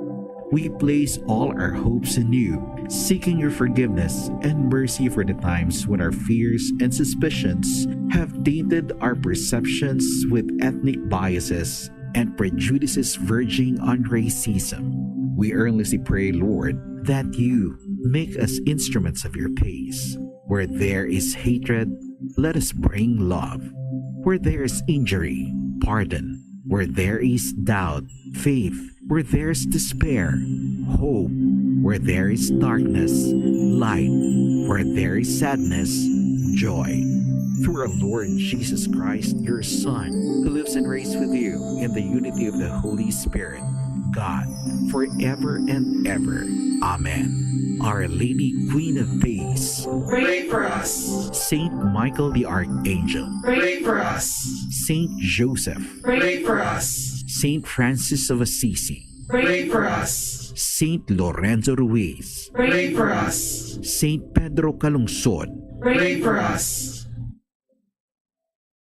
We place all our hopes in you, seeking your forgiveness and mercy for the times when our fears and suspicions have tainted our perceptions with ethnic biases and prejudices verging on racism. We earnestly pray, Lord, that you Make us instruments of your peace. Where there is hatred, let us bring love. Where there is injury, pardon. Where there is doubt, faith. Where there is despair, hope. Where there is darkness, light. Where there is sadness, joy. Through our Lord Jesus Christ, your Son, who lives and reigns with you in the unity of the Holy Spirit, God, forever and ever. Amen. Our Lady, Queen of Peace, pray for us. Saint Michael the Archangel, pray for us. Saint Joseph, pray for us. Saint Francis of Assisi, pray for us. Saint Lorenzo Ruiz, pray for us. Saint Pedro Calungsod, pray for us.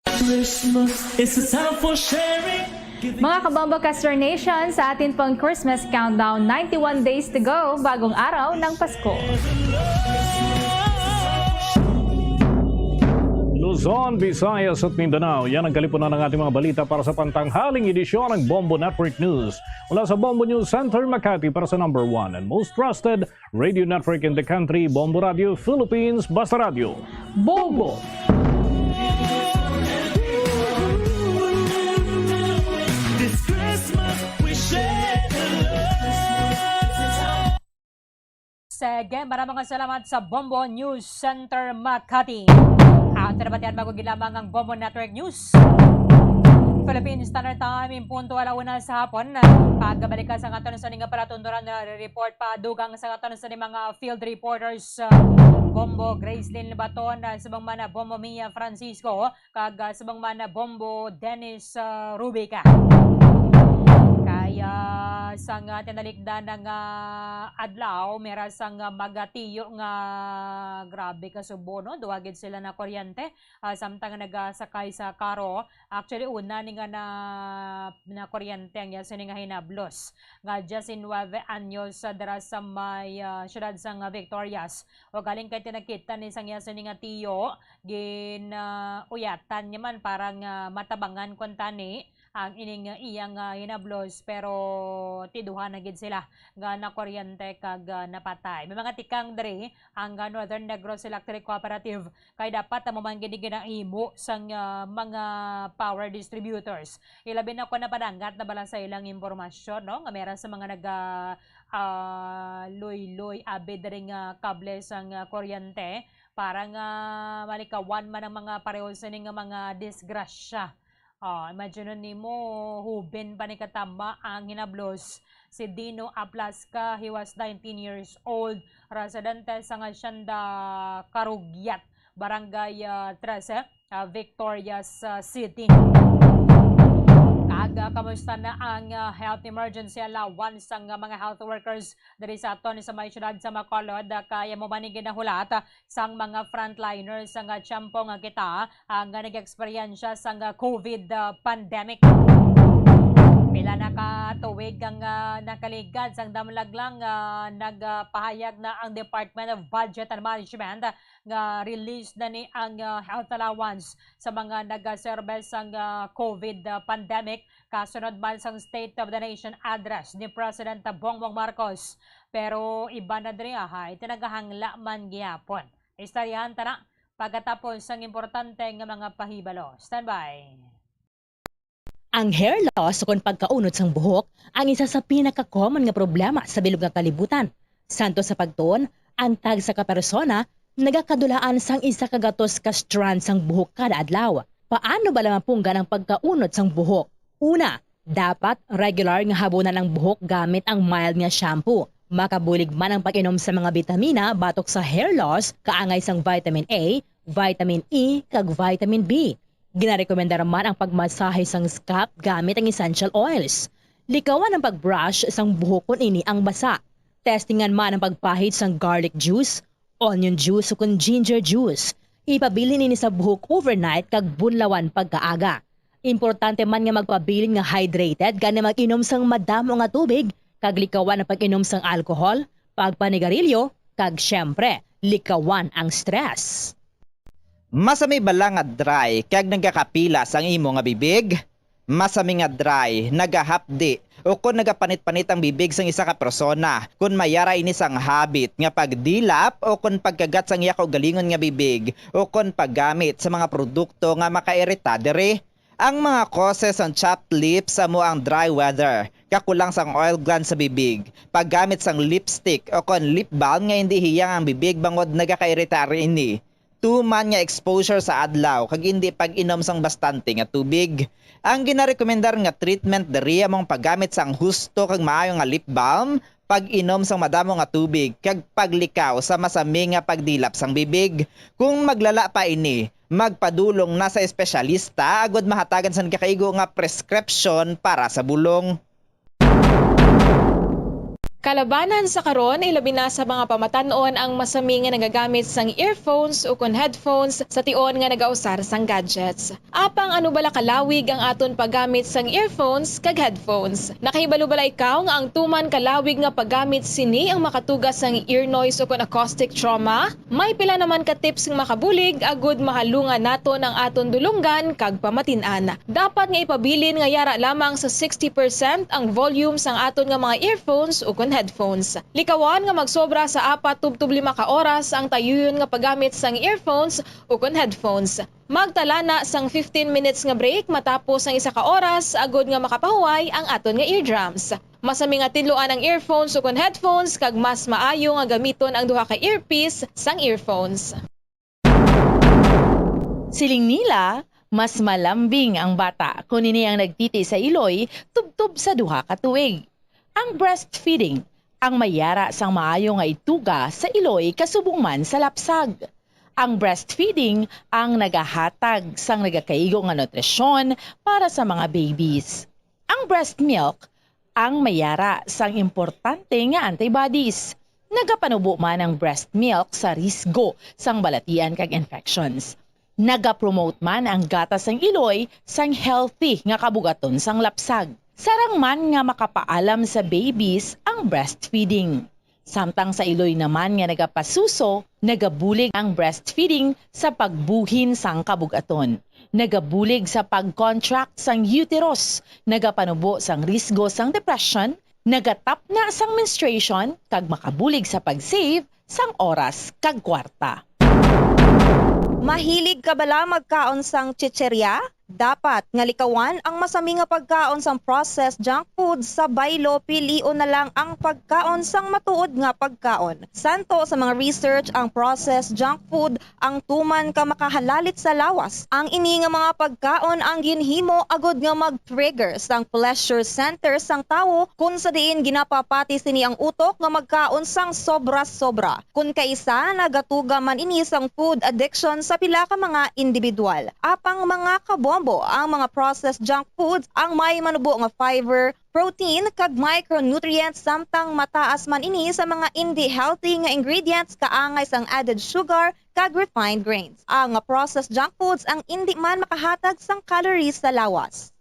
Christmas is a time for sharing. Mga Kabombo Castro Nation, sa atin pong Christmas countdown, ninety-one days to go, bagong araw ng Pasko. Luzon, Visayas at Mindanao, yan ang kalipunan ng ating mga balita para sa pantanghaling edisyon ng Bombo Network News. Mula sa Bombo News Center, Makati, para sa number one and most trusted radio network in the country, Bombo Radio Philippines, Basta Radio. Bombo! This Christmas, we share the love. Sige, maraming salamat sa Bombo News Center Makati. At nabatian mo gid lamang ang Bombo Network News. Philippine Standard Time, in punto alauna sa hapon. Pagbalik ka sa aton sa ning palatunduran na report pa, dugang sa aton sa ning mga field reporters, uh, Bombo Gracelyn Baton, uh, subong man, uh, Bombo Mia Francisco, kag, uh, subong man, uh, Bombo Dennis, uh, Rubica. Kaya sang, uh, tinalikdan nga adlaw, mera sang, uh, magatiyo nga grabe ka subo, no? Duha gid sila na kuryente, ah, samtang nagasakay sa karo. Actually, una ni nga na, na kuryente ang iya sini nga hinablos. Nga diyasinuwebe anyos, ah, dira sa may, ah, siyudad sang Victorias. O galing kay tinakita ni sang iya sini nga tiyo, gin, ah, uyatan niya man para nga matabangan kuntani ang ining, ah, iyang, ah, hinablos, pero tiduha na gid sila nga nakuryente kag, ah, napatay. May mga tikang diri ang, ah, Northern Negros Electric Cooperative kay dapat amo man gid ginahimo sang, ah, mga power distributors. Ilabi na kon napadangat na bala sa ilang impormasyon, no, nga meron sa mga naga, ah, luyloy abi diri nga kable sang, ah, kuryente para nga malikawan man ang mga pareho sini nga mga disgrasya. Ah, imagine nimo, hubin pa ni katama ang hinablos. Si Dino Aplasca, he was nineteen years old, residente sa Hacienda Carugyat, Barangay, ah, trese, ah, Victorias, ah, City. Kag, ah, kamusta na ang, ah, health emergency allowance sang, ah, mga health workers diri sa aton sa may siyudad sa Bacolod? Ah, kaya mo man ni ginahulat, ah, sang mga frontliners nga tiyempo nga kita, ah, nga nag-eksperyensya sang, ah, COVID, ah, pandemic. Pila na ka tuig ang, ah, nakaligad sang damlag lang, ah, nagpahayag na ang Department of Budget and Management nga release na ni ang, ah, health allowance sa mga nagaserbe sang, ah, COVID, ah, pandemic, kasunod man sang State of the Nation Address ni President Bongbong Marcos. Pero iba na diri, ahay, tinagahangla man gihapon. Istoryahan ta na pagkatapos sang importante nga mga pahibalo. Standby. Ang hair loss, ukon pagkaunod sang buhok, ang isa sa pinaka-common nga problema sa bilog nga kalibutan. Santo sa pagtuon, ang tagsa ka persona nagakadulaan sang isa ka gatos ka strand sang buhok kada adlaw. Paano bala mapunggan ang pagkaunod sang buhok? Una, dapat regular nga habunan ang buhok gamit ang mild nga shampoo. Makabulig man ang pag-inom sa mga bitamina batok sa hair loss, kaangay sang vitamin A, vitamin E, kag vitamin B. Ginarekomendar man ang pagmasahe sang scalp gamit ang essential oils. Likawan ang pag-brush sang buhok kon ini ang basa. Testingan man ang pagpahid sang garlic juice, onion juice, ukon ginger juice. Ipabilin ini sa buhok overnight kag bunlawan pagkaaga. Importante man nga magpabilin nga hydrated, gani mag-inom sang madamo nga tubig, kag likawan ang pag-inom sang alcohol, pagpanigarilyo, kag, siyempre, likawan ang stress. Masami bala nga dry kag nagakapilas ang imo nga bibig? Masami nga dry, nagahapdi, o kon nagapanit-panit ang bibig sang isa ka persona, kon may ara ini sang habit nga pagdilap o kon pagkagat sang iya kaugalingon nga bibig, o kon paggamit sa mga produkto nga makairita diri. Ang mga causes sang chapped lips amo ang dry weather, kakulang sang oil glands sa bibig, paggamit sang lipstick o kon lip balm nga indi hiyang ang bibig bangod nagakairita ini, tuman nga exposure sa adlaw kag indi pag-inom sang bastante nga tubig. Ang ginarekomendar nga treatment diri amo ang paggamit sang husto kag maayo nga lip balm, pag-inom sang madamo nga tubig, kag paglikaw sa masami nga pagdilap sang bibig. Kung maglala pa ini, magpadulong na sa espesyalista agud mahatagan sang nagakaigo nga prescription para sa bulong. Kalabanan sa karon, ilabi na sa mga pamatan-on ang masami nga nagagamit sang earphones ukon headphones sa tion nga nagausar sang gadgets. Apang ano bala kalawig ang aton paggamit sang earphones kag headphones? Nakahibalo bala ikaw nga ang tuman kalawig nga paggamit sini ang makatuga sang ear noise ukon acoustic trauma? May pila naman ka tips nga makabulig agud mahalungan naton ang aton dulonggan kag pamatin-an. Dapat nga ipabilin nga yara lamang sa sixty percent ang volume sang aton nga mga earphones ukon headphones. Likawan nga magsobra sa apat tubtob lima ka oras ang tayuyon nga paggamit sang earphones ukon headphones. Magtala na sang fifteen minutes nga break matapos ang isa ka oras agud nga makapahuway ang aton nga eardrums. Masami nga tinluan ang earphones ukon headphones kag mas maayo nga gamiton ang duha ka earpiece sang earphones. Siling nila, mas malambing ang bata kon ini ang nagtiti sa iloy tubtob sa duha ka tuig. Ang breastfeeding ang may yara sang maayo nga ituga sa iloy kasubong man sa lapsag. Ang breastfeeding ang nagahatag sang nagakaigo nga nutrisyon para sa mga babies. Ang breast milk ang may yara sang importante nga antibodies. Nagapanubo man ang breast milk sa risgo sang balatian kag infections. Nagapromote man ang gatas sang iloy sang healthy nga kabugaton sang lapsag. Sarang man nga makapaalam sa babies ang breastfeeding. Samtang sa iloy naman nga nagapasuso, nagabulig ang breastfeeding sa pagbuhin sang kabug-aton. Nagabulig sa pag-contract sang uterus, nagapanubo sang risgo sang depression, nagatapna sang menstruation, kag makabulig sa pag-save sang oras kag kwarta. Mahilig ka bala magkaon sang chicheria? Dapat nga likawan ang masami nga pagkaon sang processed junk food sa baylo, pilion na lang ang pagkaon sang matuod nga pagkaon. Santo sa mga research, ang processed junk food ang tuman ka makahalalit sa lawas. Ang ini nga mga pagkaon ang ginhimo agud nga mag-trigger sang pleasure center sang tawo, kun sa diin ginapapati sini ang utok nga magkaon sang sobra-sobra. Kun kaisa, nagatuga man ini sang food addiction sa pila ka mga individual. Apang mga kabombo, ang mga processed junk foods ang may manubo nga fiber, protein, kag micronutrients, samtang mataas man ini sa mga indi healthy nga ingredients kaangay sang added sugar kag refined grains. Ang processed junk foods ang indi man makahatag sang calories sa lawas.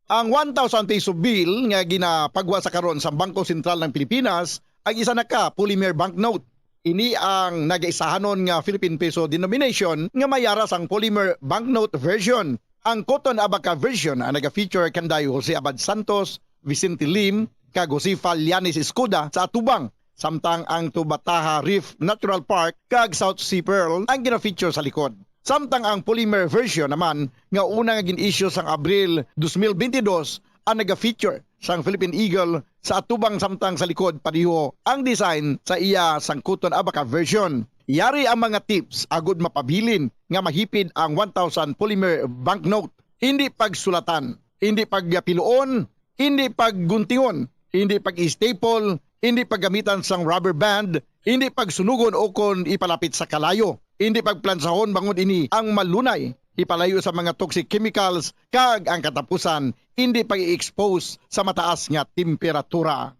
Ang one thousand peso bill nga ginapagwa sa karon sa Bangko Sentral ng Pilipinas ang isa na ka polymer banknote. Ini ang nagaisahanon nga Philippine Peso denomination nga may yara sang polymer banknote version. Ang Cotton Abaca version ang naga-feature kanday Jose Abad Santos, Vicente Lim, kag Josefa Llanes Escoda sa atubang, samtang ang Tubataha Reef Natural Park kag South Sea Pearl ang gina-feature sa likod. Samtang ang polymer version naman nga una nga gin-issue sang Abril dos mil bentidós ang naga-feature sang Philippine Eagle sa atubang, samtang sa likod pareho ang design sa iya sang Cotton Abaca version. Yari ang mga tips agud mapabilin nga mahipid ang one thousand polymer banknote. Hindi pagsulatan, hindi pagpiluon, hindi pagguntingon, hindi pag-staple, hindi paggamitan sang rubber band, hindi pagsunugon ukon ipalapit sa kalayo, hindi pagplansahon bangod ini ang malunay ipalayo sa mga toxic chemicals, kag ang katapusan, hindi pag-i-expose sa mataas nga temperatura.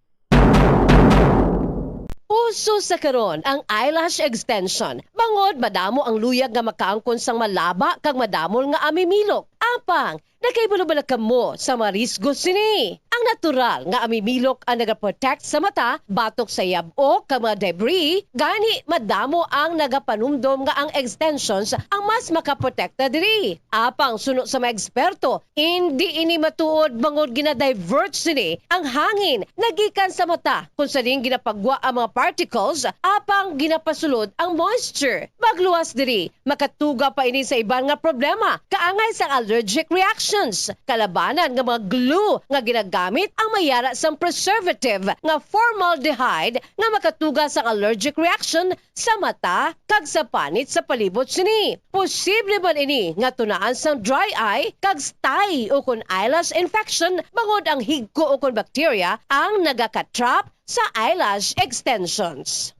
Uso sa karon ang eyelash extension, bangod madamo ang luyag nga makaangkon sang malaba kag madamol nga amimilok. Apang, Nakahibalo bala kamo sa mga risgo sini? Ang natural nga amimilok ang nagaprotect sa mata batok sa yab-o kag mga debris, gani madamo ang nagapanumdom nga ang extensions ang mas makaprotekta diri. Apang suno sa mga eksperto, indi ini matuod bangod gina-divert sini ang hangin nagikan sa mata, kung sa diin ginapagwa ang mga particles apang ginapasulod ang moisture. Magluwas diri, makatuga pa ini sa iban nga problema, kaangay sang allergic reactions. Kalabanan nga mga glue nga ginagamit ang may ara sang preservative nga formaldehyde nga makatuga sang allergic reaction sa mata kag sa panit sa palibot sini. Posible man ini nga tunaan sang dry eye kag stye ukon eyelash infection bangod ang higko ukon bacteria ang nagaka-trap sa eyelash extensions.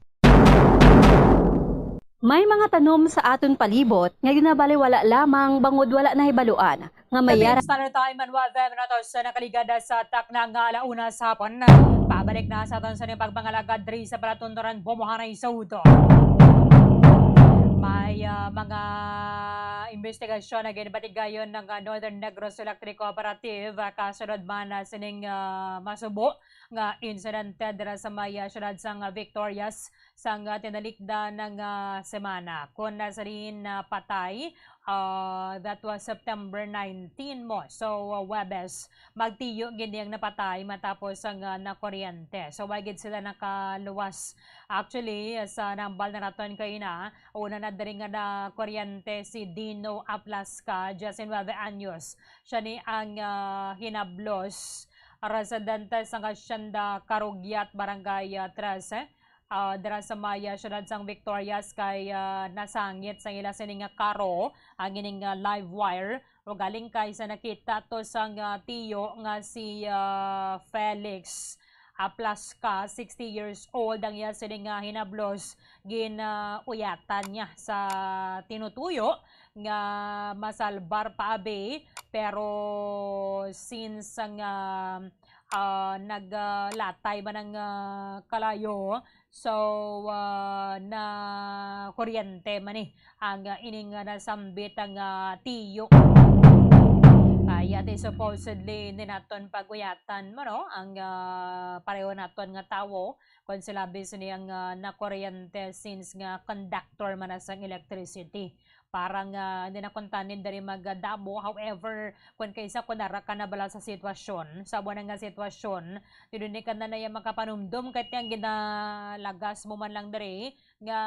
May mga tanom sa aton palibot nga ginabaliwala lamang bangod wala nahibaluan nga may ara. Standard Time, Manuel Venenatos, sa nakaligada sa takna nga ala una sa hapon. Pabalik na sa aton sa inyong pagpangalagad diri sa Palatuntunan, Bomohanay, Soto. May, ah, mga investigasyon na ginbatigayon ng, ah, Northern Negros Electric Cooperative, ah, kasunod man, ah, sining, ah, masubo nga insidente dira sa may, ah, siyudad sang, ah, Victorias sang, ah, tinalikdan nga semana, kon nasiring nga patay, ah, that was September nineteen mo. So, ah, Huwebes, magtiyo gid ang napatay matapos ang, ah, nakuryente. So, wa gid sila nakaluwas. Actually, sa nambal na naton kaina, una na diri nga nakuryente si Dino Aplasca, disinuebe anyos. Siya ni ang, ah, hinablos, residente sa Hacienda Carugyat, Barangay, ah, trese, ah, dira sa may, ah, siyudad sang Victorias, kay, ah, nasangit sa ila sini nga karo ang ining, ah, live wire. Ugaling kay sa nakita to sang, ah, tiyo nga si, ah, Felix Aplasca, sixty years old, ang iya sini nga hinablos, ginauyatan niya sa tinutuyo nga masalbar pa abi, pero since nga, ah, naglatay man ang, ah, kalayo, so, ah, nakuryente man ni ang, ah, ining, ah, nasambit ang, ah, tiyo. Kaya ti supposedly hindi naton pag-uyatan mo, no? Ang, ah, pareho naton nga tawo, kung sila bis ni ang, ah, nakuryente since nga conductor man na sang electricity. Parang, ah, hindi na kuntanin diri magdamo. However, kung kaisa, kung nara ka na bala sa sitwasyon, sa amo na nga sitwasyon, dili ni ka na naya makapanumdom, kahit nga ginalagas mo man lang diri, nga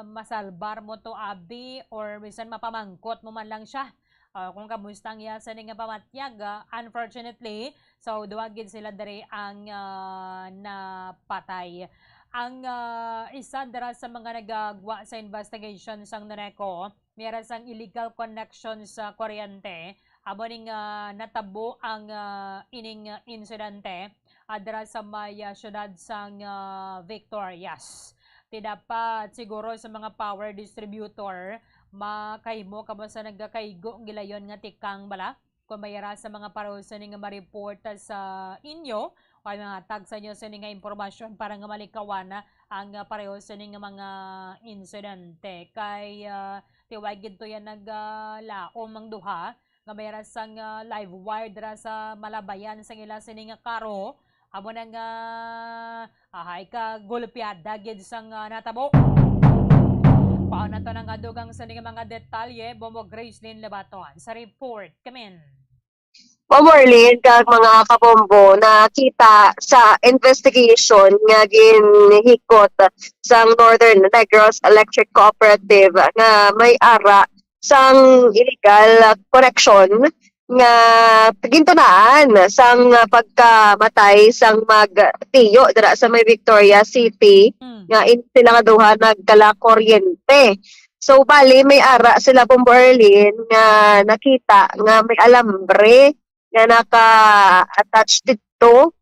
masalbar mo to abi, or bisan mapamangkot mo man lang siya. Ah, kung kamusta ang iya sini nga pamatyag, ah, unfortunately, so duwa gid sila diri ang, ah, napatay. Ang, ah, isa dira sa mga nagagwa sa investigation sang NERECO, may ara sang illegal connection sa kuryente, amo ning, ah, natabo ang, ah, ining, ah, insidente, ah, dira sa may, ah, siyudad sang, ah, Victorias. Ti dapat siguro sa mga power distributor, makahimo kamo sa nagakaigo gilayon nga tikang bala, kung may ara sa mga pareho sini nga ma-report sa inyo, o ay mahatag sa inyo sini nga impormasyon para nga malikawan na ang, ah, pareho sini nga mga insidente. Kay, ah, ti way gid to yan nag, ah, laom ang duha, nga may ara sang, ah, live wire dira sa malabayan sang ila sini nga karo. Amo na nga, ahay ka gulpiada gid sang, ah, natabo. Paon nato na nga dugang sini nga mga detalye, Bombo Gracelyn Lebaton sa report. Kamin. Ma'am Marlene, kag mga kabombo, nakita sa investigation nga ginhikot sang Northern Negros Electric Cooperative nga may ara sang illegal connection nga gintunaan sang pagkamatay sang magtiyo dira sa may Victoria City, Mm. nga in sila nga duha nagkala kuryente. So, bali, may ara sila, Bombo Arlene, nga nakita nga may alambre nga naka-attach didto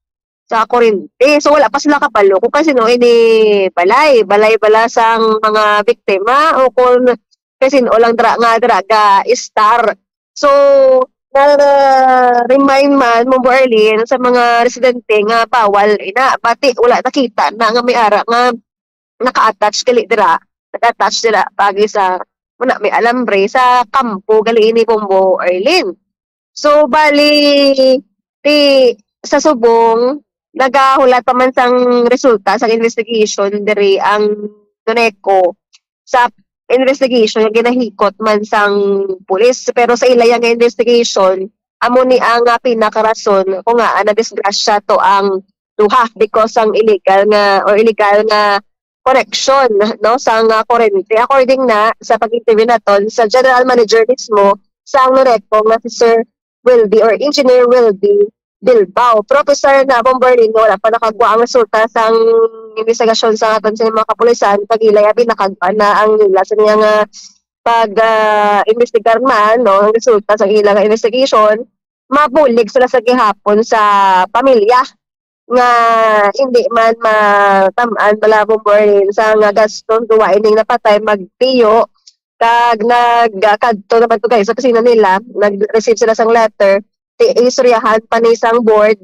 sa kuryente. So, wala pa sila kabalo kung kay sino ini balay. Balay bala sang mga biktima o kung kay sino lang dira nga dira ga-estar. So, na-remind man, Bombo Arlene, sa mga residente nga bawal ina. Bati, wala nakita na nga may ara nga naka-attach gali dira. Naka-attach dira pagi sa, muna, may alambre sa kampo gali ini, Bombo Arlene. So, bali, ti, sa subong, nagahulat pa man sang resulta sang investigation diri ang NONECO sa investigation nga ginahikot man sang pulis. Pero sa ila nga investigation, amo ni ang, ah, pinakarason kung ngaa nadisgrasya to ang duha because ang illegal nga or illegal nga connection, no, sang, ah, kurente. According na sa pag-interview naton sa general manager mismo sang NONECO nga si Sir Wildy or Engineer Wildy Bilbao. Pero to, sir, na Bomberlin, wala pa nakagwa ang resulta sang investigasyon sa aton sa mga kapulisan, pag ila abi nakagwa na ang nila sa niya nga pag, ah, investigar man, no, ang resulta sa ilang investigation, mabulig sila sa gihapon sa pamilya nga hindi man matam-an bala, Bomberlin, sa nga gastos, duwa ining napatay magtiyo, kag nagkadto naman to, guys, sa opisina nila, nag-receive sila sang letter, ti istoryahan pa ni sang board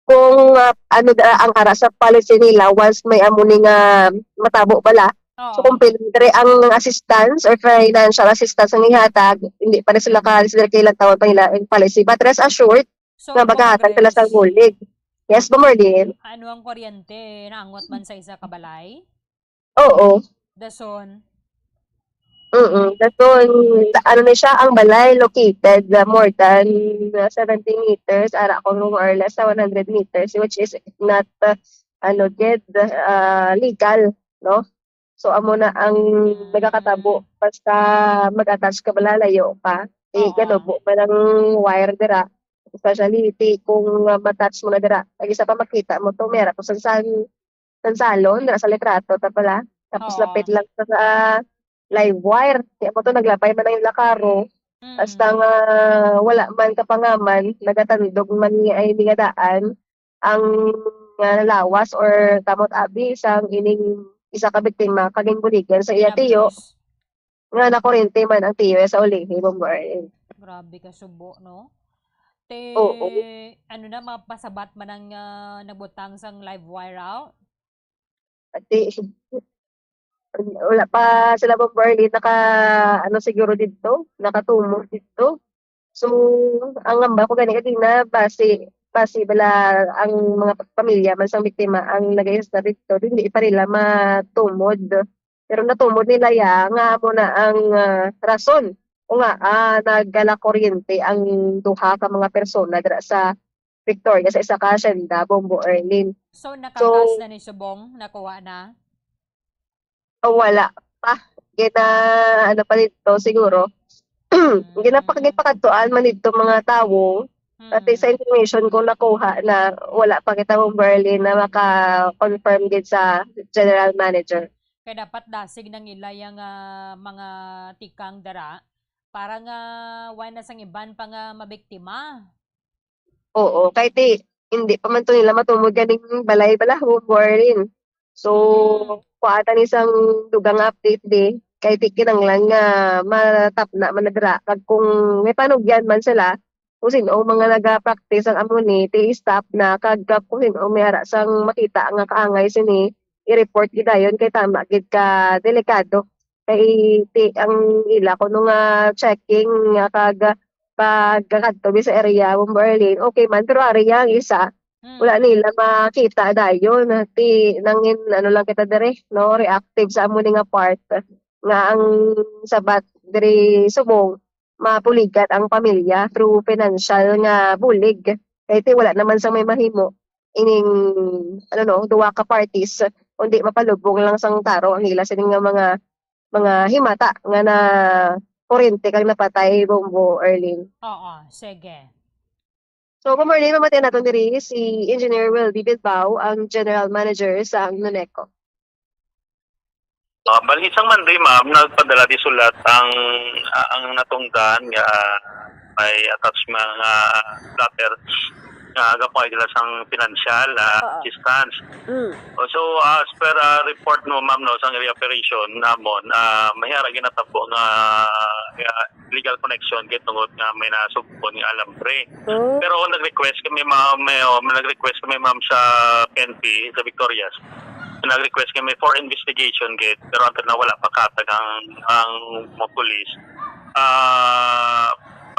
kung, ah, ano da, ang ara sa policy nila once may amo ni nga matabo bala. So, Oo. kung pwede dire ang assistance or financial assistance ang ihatag, hindi pa na sila ka-, sila kailangan tawon pa nila ang policy. But rest assured So, nga maghahatag sila sa Congress, bulig. Yes, Bomberlin. Ano ang kuryente? Naangot man sa isa ka balay? Oo. Dason? Mm, dason, ano na siya, ang balay located, uh, more than, uh, seventy meters, ara ko, more or less sa one hundred meters, which is not, uh, ano, gid, uh, legal, no? So, amo na ang nagakatabo. Basta mag-attach ka bala, layo pa. Ti, Oo. ganubo man ang wire dira. Especially, ti, kung, uh, ma-touch mo na dira. Ang isa pa makita mo to, mera to sa, sa, sa salon, dira sa litrato, ta pala. Tapos Oo. lapit lang sa, sa live wire. Kaya mo to, naglabay man ang lakaro. Mm. Hasta nga wala man kapangaman, nagatandog man ni ay ni nga daan ang, ah, lawas or kamot abi sang ining isa ka biktima kag ginbuligan sa iya tiyo Tapos? nga nakurente man ang tiyo sa ulihi, Bomberlin. Grabe ka subo, no? Te, Oo. ano na, mapasabat man ang, ah, nagbutang sang live wire out? Ati, wala pa sila, Bomberlin, naka, ano, siguro didto, nakatumod didto. So, ang ngamba ko gani, kay na basi, basi bala ang mga pamilya man sang biktima ang nagaisda didto, hindi pa nila matumod. Pero natumod nila ya nga amo na ang, ah, rason kung ngaa nagkalakuryente ang duha ka mga persona dira sa Victoria sa isa ka asyenda, Bomberlin. So, So, nakakas na ni subong? Nakuha na? Oh, wala pa. Gina-, ano pa dito siguro. Mm. Ginapa-, ginapakadtuan man dito mga tawo. Pati sa Mm. information ko nakuha na wala pa kita, Bomberlin, na maka-confirm gid sa general manager. Kaya dapat dasig nang ila yang, ah, mga tikang dara para nga wala na sang iban pa nga mabiktima. Oo, kay ti, hindi pa man to nila matumod ganing balay bala, Bomberlin. So, Mm. kuha ta ni sang dugang update di, kay ti kinanglan nga matapna man na dira. Kag kung may panugyan man sila, kung sin-o mga naga-practice ang amo ni, ti stop na. Kag, kag kung sin-o may ara sang makita nga kaangay sini, i-report gid dayon kay tama gid ka delikado. Kay ti ang ila kuno nga checking nga kag pagkakadto mi sa area, Bomberlin, okay man, pero ari ang isa, wala Mm. nila makita dayon. Ti nangin, ano lang kita diri, no, reactive sa amo ni nga part nga ang sabat diri subong mapuligan ang pamilya through financial nga bulig. Kay ti wala naman sa may mahimo ining, ano, no, duwa ka parties, kundi mapalubong lang sang tarong ang ila sini nga mga, mga himata nga nakurente kag napatay, Bombo, Erlyn. Oo, sige. So, Bombo, Erlyn, mamatian naton diri si Engineer Wilby Bilbao, ang General Manager sa NONECO. Ah, bali, sang Monday, ma'am, nagpadala di sulat ang, ah, ang natungdan nga may attachment nga letter nga gapangay nila sang financial, ah, Oo. assistance. Mm. Oh, so, as per, ah, report, no, ma'am, no, sang area operation namon, ah, may ara ginatabo nga, nga legal connection kay tungod nga may nasugpon nga alambre. Oh. Pero nag-request kami, ma'am, may, oh, nag-request kami, ma'am, sa P N P, sa Victorias. Nag-request kami for investigation gid, pero until now wala pa kahatag ang, ang mga pulis. Ah,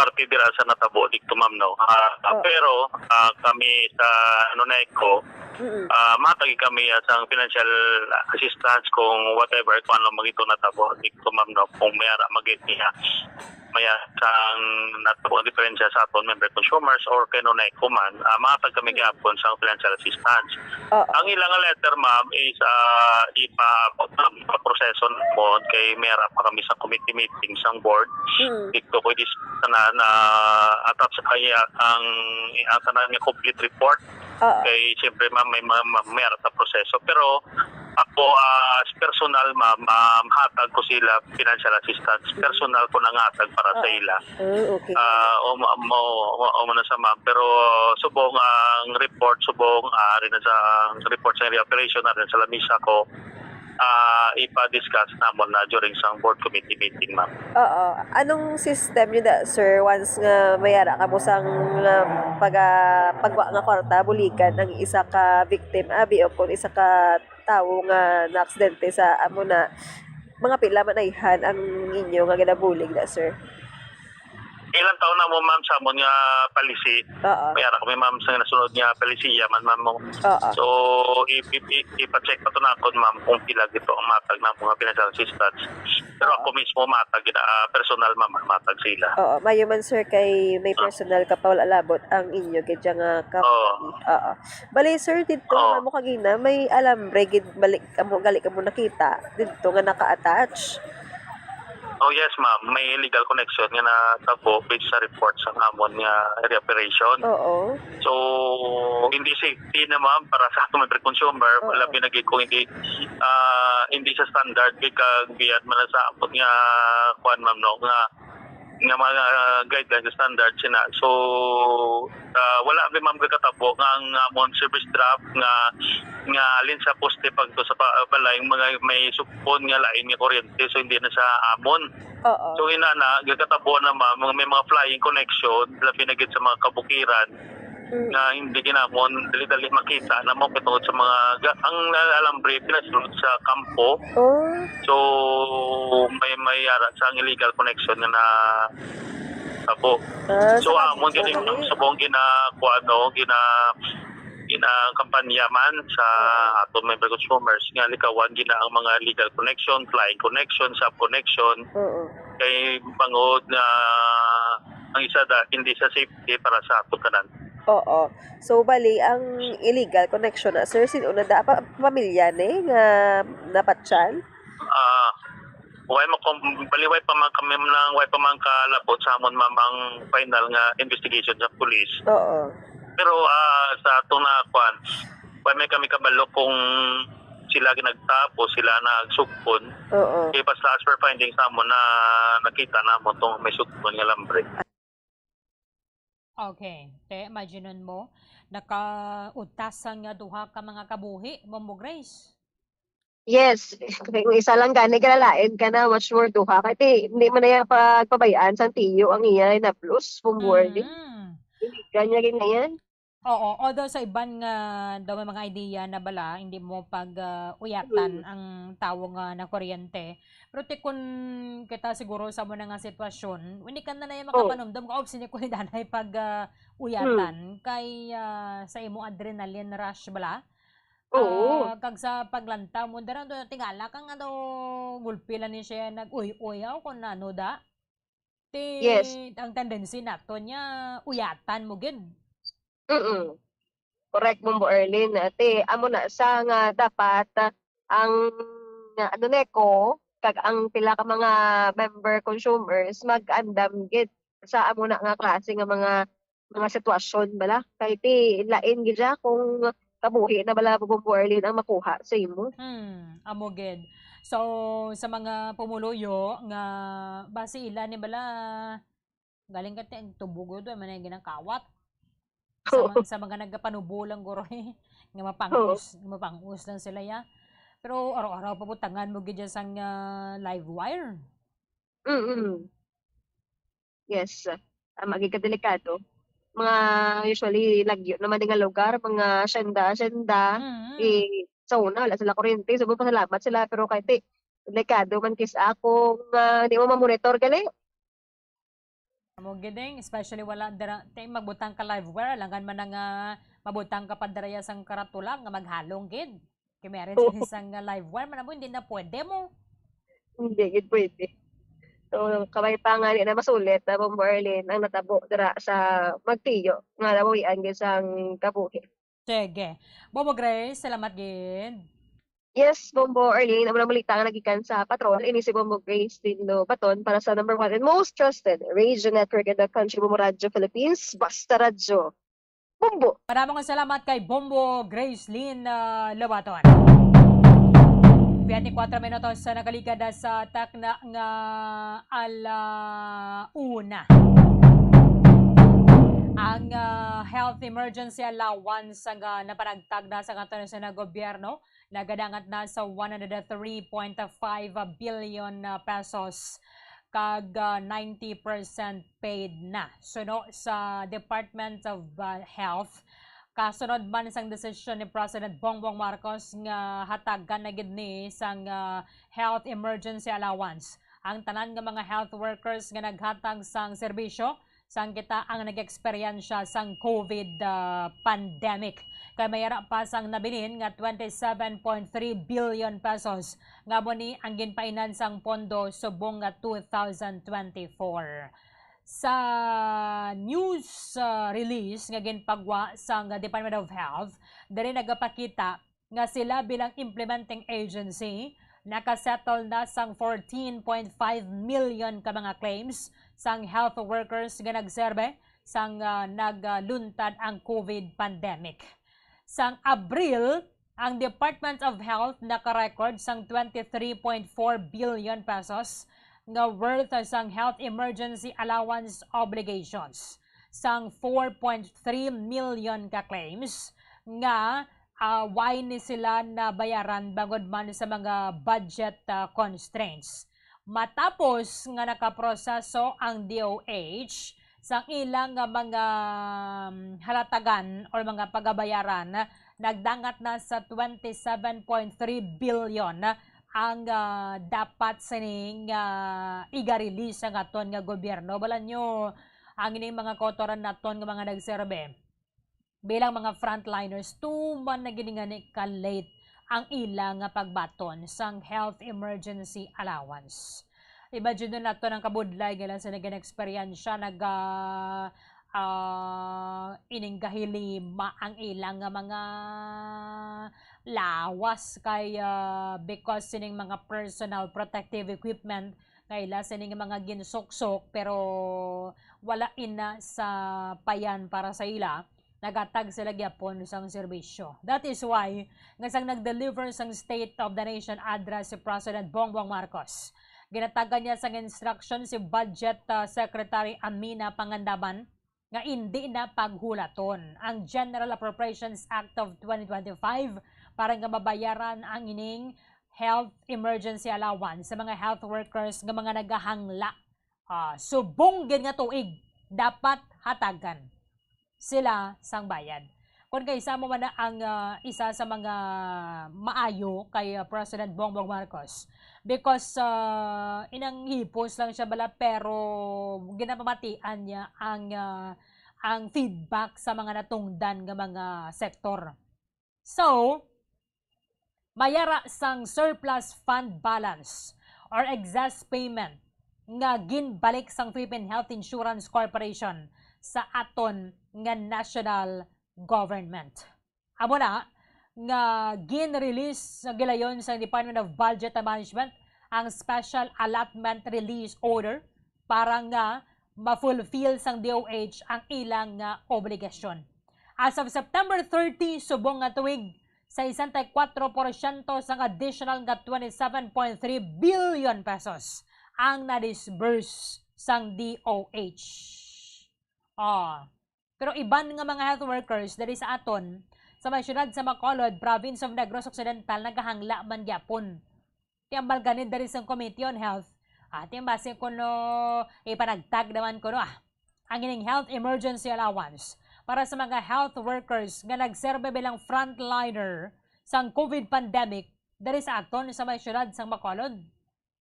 parte dira sa natabo dito, ma'am, no? Ah, Oo. Pero, ah, kami sa, ano, NECO, Mm. ah, matagi kami, ah, sang financial assistance kung whatever, kung ano man ito natabo dito, ma'am, no? Kung may ara magit niya, may ara sang natabo ang diferensya sa aton member consumers or kay no NECO man, ah, matag kami Mm. gihapon sang financial assistance. Oo. Ang ilang letter, ma'am, is, ah, ipa-, ipaproseso namon kay may ara pa kami sa committee meeting sang board. Mm. Dito ko dis-, na, na attach ay, ah, ang, ang tanan nga complete report. Oo. Kay siyempre, ma'am, may mga, ma-, may ara sa proseso. Pero ako, ah, as personal, ma'am, ah, hatag ko sila financial assistance. Mm. Personal ko nang hatag para sa Oo. ila. Oh, okay. Ah, o ma-, mo, o, o mo na sa, ma'am. Pero subong ang report, subong, ah, rin na sa ang report sa area operation, na rin sa lamisa ko, ah, ipa-discuss namon na during sa board committee meeting, ma'am. Oo. Anong system niyo da, sir, once nga may ara kamo sang, ah, pag, ah, pagwa nga kwarta, buligan ang isa ka victim, abi, o kung isa ka tawo nga naaksidente sa amo na, mga pila man ayhan ang inyo nga ginabulig na, sir? Ilang taon na mo, ma'am, sa amon nga policy? Oo. May ara kami, ma'am, sa nasunod nga policy, ya man, ma'am, mo. Oo. So, i-, i-, i-, ipa-check pa to na ako, ma'am, kung pila gito ang matag na mga financial assistance. Pero Oo. ako mismo matag, ah, personal, ma'am, matag sila. Oo, mayo man, sir, kay may Ah. personal ka pa, wala labot ang inyo gid nga Oo. company. Oo. Bali, sir, dito Oo. nga mo kagina, may alambre gid balik kamo, gali kamo nakita dito nga naka-attach? Oh, yes, ma'am. May illegal connection nga natabo based sa report sa amon nga area operation. Oo. So, hindi safety na, ma'am, para sa aton mga consumer, Oo. labi na gid kung hindi, ah, hindi sa standard, kay kag biyat man sa amon nga, kuwan, ma'am, no, nga, nga mga guidelines, standards sina. So, ah, wala mi, ma'am, gakatabo nga ang amon service draft nga, nga alin sa poste pagto sa pa-, balay, mga may sugpon nga lain nga kuryente, so hindi na sa amon. Oo. So, ina na, gakatabo na, ma'am, mga may mga flying connection, labi na gid sa mga kabukiran, Mm. nga hindi ginamon dali-dali makita na mo katungod sa mga ga-, ang alambre pinasulod sa kampo. Oh. So, may, may ara sa ang illegal connection nga natabo. Ah, So, sa amon kampo gani, gali. subong gina-, kuwan, no, gina-, ginakampanya man sa Oo. aton member consumers nga likawan gina ang mga legal connection, flying connection, sub connection. Oo. Kay bangod nga ang isa da, hindi sa safety para sa aton tanan. Oo. So, bali, ang illegal connection na, sir, sin-o na da, pa-, pamilya ni nga napatyan? Ah, way mo kung baliway pa man kami nang way pa man kalabot sa amon, ma'am, ang final nga investigation sa police. Oo. Pero, ah, sa ato na, kwan, way may kami kabalo kung sila ginagtap o sila nagsugpon. Oo. Kay basta as per findings namon na nakita namon tong may sugpon nga lambre. Okay. Te, imagine mo, nakautas ang duha ka mga kabuhi, Mombo Grace. Yes, kung isa lang gani, galalain ka na, much more duha. Kay ti, hindi man na iya pagpabay-an sang tiyo ang iya inablos, Mombo Arlene. Mm. Hindi ka niya ginayan. Oo, although sa iban nga daw may mga idea na bala, hindi mo pag, ah, uyatan Mm. ang tawo nga nakuryente. Pero ti kun kita siguro sa mo na nga sitwasyon, hindi ka na na Oh. makapanumdum nga, "Ops, hindi ko ni danay pag, ah, uyatan." Mm. Kay, ah, sa imo adrenaline rush bala? Oo. Ah, kag sa paglantaw mo, dara do tingala ka nga daw gulpi lang ni siya nag-uy-uy, aw, kung ano da. Ti, Yes. ang tendency nato niya, uyatan mo gid. Mm. Correct, Mombo Erlyn. Ti, amo na sa nga dapat, ah, ang, ah, ano, NECO, kag ang pila ka mga member consumers, mag-andam gid sa amo na nga klase nga mga, mga sitwasyon bala. Kay ti, lain gid siya kung kabuhi na bala, Mombo Erlyn, ang makuha sa imo. Hmm, amo gid. So, sa mga pumuluyo nga basi ila ni bala, galing ka ti, ang tubo gud, wala man ang ginakawat. Sa Oo. mga, sa mga nagapanubo lang, guro, eh, nga Oo. mapangos, nga mapangos lang sila, ya. Pero araw-araw pabutangan mo gid dyan sang, ah, live wire. Mm. Yes. Tama gid ka, delikado. Mga usually, lagyo naman din nga lugar, mga asyenda, asyenda, Mm. eh, sa una, wala sila kuryente. So, pasalamat sila, pero kay ti, delikado man kis ako nga di mo mamonitor gali. Amo gid, eh, especially wala dira, ti magbutang ka live wire, alangan man na nga mabutang ka pa dira sang karatula nga maghalong gid. Kay may arin sang live wire man amo, hindi na pwede mo. Hindi gid pwede. So, kabay pa nga, di na masulit na, Bombo Arlene, ang natabo dira sa Magtiyo, nga nabuhian gid sang kabuhi. Sige. Bombo Grace, salamat gid. Yes, Bombo Arlene, amo na balita nga nagikan sa Patrol, ini si Bombo Grace Lindo Baton para sa number one and most trusted radio network in the country, Bombo Radyo Philippines, Basta Radyo. Bombo! Maraming salamat kay Bombo Grace Lynn uh, Lobaton. Twenty-four minutos sa nakaligad sa takna nga ala una. Ang uh, health emergency allowance nga napanagtag na sa kanton sa gobyerno nagadangat na sa one hundred three point five billion pesos kag uh, ninety percent paid na. Suno sa Department of uh, Health, kasunod man sang desisyon ni President Bongbong Marcos nga hatagan na gid ni sang uh, health emergency allowance ang tanan nga mga health workers nga naghatag sang serbisyo sang kita ang nag-eksperyensya sang COVID uh, pandemic. Kay may ara pa sang nabilin nga twenty-seven point three billion pesos nga mo ni ang ginpainan sang pondo subong nga two thousand twenty-four. Sa news uh, release nga ginpagwa sang Department of Health, diri nagapakita nga sila bilang implementing agency nakasettle na sang fourteen point five million ka mga claims sang health workers nga nagserbe sang uh, nagluntad ang COVID pandemic. Sang Abril, ang Department of Health naka-record sang twenty-three point four billion pesos nga worth sang health emergency allowance obligations sang four point three million ka claims nga uh, why ni sila nabayaran bangod man sa mga budget uh, constraints. Matapos nga nakaproseso ang D O H sa ilang nga mga um, halatagan or mga pagabayaran, nagdangat na sa twenty-seven point three billion ang uh, dapat sining uh, iga-release ang aton nga gobyerno. Bala nyo, ang ining mga kautoran naton nga mga nagserbe bilang mga frontliners, tuman na gini nga ni ka-late ang ila nga pagbaton sang health emergency allowance. Imagine naton ang kabudlay nga lang sa naging eksperyensya, naga uh, ining gahilima ang ilang nga mga lawas kay uh, because sining mga personal protective equipment nga ila sining mga ginsuksok pero wala ina sa payan para sa ila, nagatag sila gyapon sang serbisyo. That is why nga sang nag-deliver sang State of the Nation address si President Bongbong Marcos, ginatagan niya sang instruction si Budget uh, Secretary Amina Pangandaman nga indi na paghulaton ang General Appropriations Act of twenty twenty-five para nga mabayaran ang ining health emergency allowance sa mga health workers nga mga nagahangla. Uh, subong gid nga tuig dapat hatagan sila sang bayad. Kung kay sa mo man ang uh, isa sa mga maayo kay uh, President Bongbong Marcos, because uh, inang hipos lang siya bala pero ginapamatian niya ang uh, ang feedback sa mga natungdan nga mga sektor. So, mayara sang surplus fund balance or excess payment nga ginbalik sang Philippine Health Insurance Corporation sa aton nga national government. Amo na nga gin-release sa gilayon sa Department of Budget and Management ang special allotment release order para nga ma-fulfill sang D O H ang ilang nga obligasyon. As of September thirty, subong nga tuig, sesenta y kuatro porsyento sang additional nga twenty-seven point three billion pesos ang na-disburse sang D O H. Oh. Pero iban nga mga health workers diri sa aton, sa may siyudad sa Bacolod, Province of Negros Occidental, nagahangla man gyapon. Ti ambal gani diri sa Committee on Health, ah, ti basi kuno ipanagtag naman kuno, ah, ang ining health emergency allowance para sa mga health workers nga nagserbe bilang frontliner sang COVID pandemic diri sa aton sa may siyudad sang Bacolod.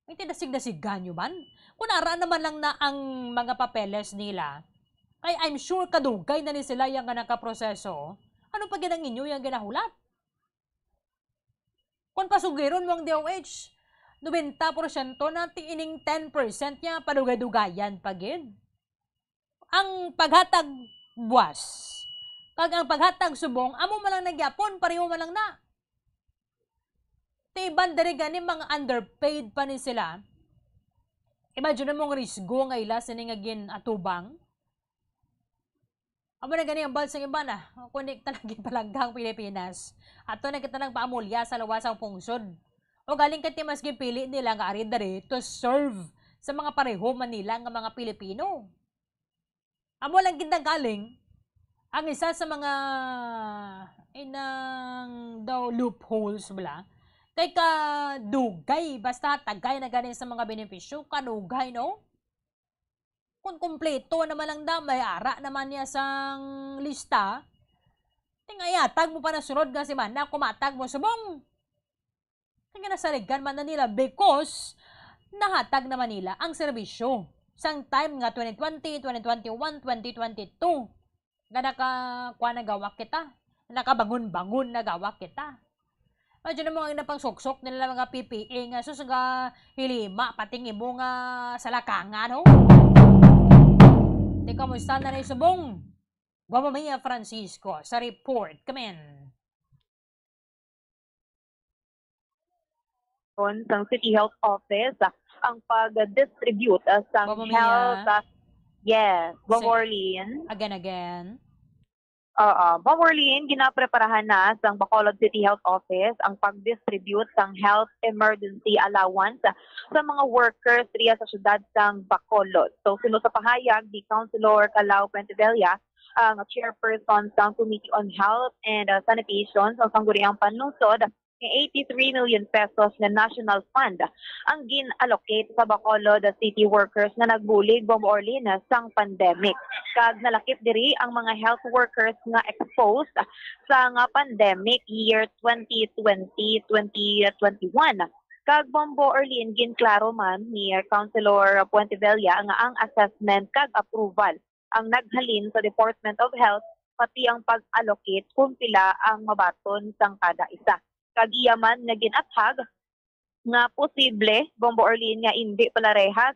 May tinasig-nasigan nyo man? Kung ara naman lang na ang mga papeles nila, kay I'm sure kadugay na ni sila yang nga nakaproseso, ano pa gid ang inyo yang ginahulat? Kung pasugiron mo ang D O H, nobenta porsyento na ti ining ten percent niya, padugay-dugayan pa gid. Ang paghatag buwas kag ang paghatag subong, amo man lang na gyapon, pareho man lang na. Ti iban diri gani, mga underpaid pa ni sila. Imagine mo ang risgo nga ila sini nga gin-atubang. Amo na gani ang bal sang iban, ah. Kundi talaga palangga ang Pilipinas. Ato na kita nagpaamulya sa lawas sang pungsod. O galing kay ti mas ginpili nila nga ari diri to serve sa mga pareho man nila nga mga Pilipino. Amo lang gid nanggaling ang isa sa mga inang daw loopholes bala. Kay kadugay, basta tagay na gani sa mga benepisyo, kadugay, no? Kung kumpleto naman lang daw, may ara naman niya sang lista, tingayatag mo pa na sunod nga semana, kumatag mo subong. Kaya nasaligan man na nila because nahatag naman nila ang serbisyo sang time nga twenty twenty, twenty twenty-one, twenty twenty-two. Nga naka, kuha na gawak kita. Nakabangon-bangon na gawak kita. Imagine mo ang napangsuksok nila mga P P E nga sus nga hilima, pati imo nga salakangan, ho? Di kamusta na ni subong? Guamo Mia Francisco sa report. Come in. Kon sang City Health Office, ah, ang pag-distribute, ah, sang Guamo Mia. Health, ah, yes, Guamo Orlean. Again, again. Oo, Guamo Orlean, ginapreparahan na sang Bacolod City Health Office ang pag-distribute sang health emergency allowance, ah, sa mga workers riya sa siyudad sang Bacolod. So, suno sa pahayag ni Councilor Calao Puentevilla, ang chairperson sang Committee on Health and, ah, Sanitation sa Sangguniang Panlungsod, nga eighty-three million pesos nga national fund ang gin-allocate sa Bacolod City workers nga nagbulig, Guamo Orlean, sang pandemic. Kag nalakip diri ang mga health workers nga exposed sa nga pandemic year twenty twenty, twenty twenty-one. Kag Guamo Orlean, ginklaro man ni Councilor Puentevilla nga ang assessment kag approval ang naghalin sa Department of Health, pati ang pag-allocate kung pila ang mabaton sang kada isa. Kag iya man nga ginathag nga posible, Guamo Orlean, nga indi palarehas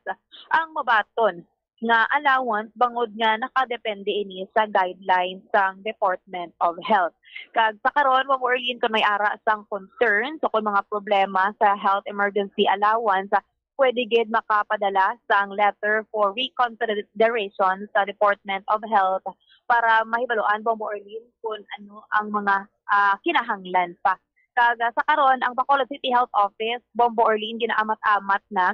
ang mabaton nga allowance bangod nga nakadepende ini sa guidelines sang Department of Health. Kag sa karon, Guamo Orlean, kung may ara sang concern o kung mga problema sa health emergency allowance, pwede gid makapadala sang letter for reconsideration sa Department of Health para mahibaluan, Guamo Orlean, kung ano ang mga, ah, kinahanglan pa. Kag, ah, sa karon, ang Bacolod City Health Office, Guamo Orlean, ginaamat-amat na,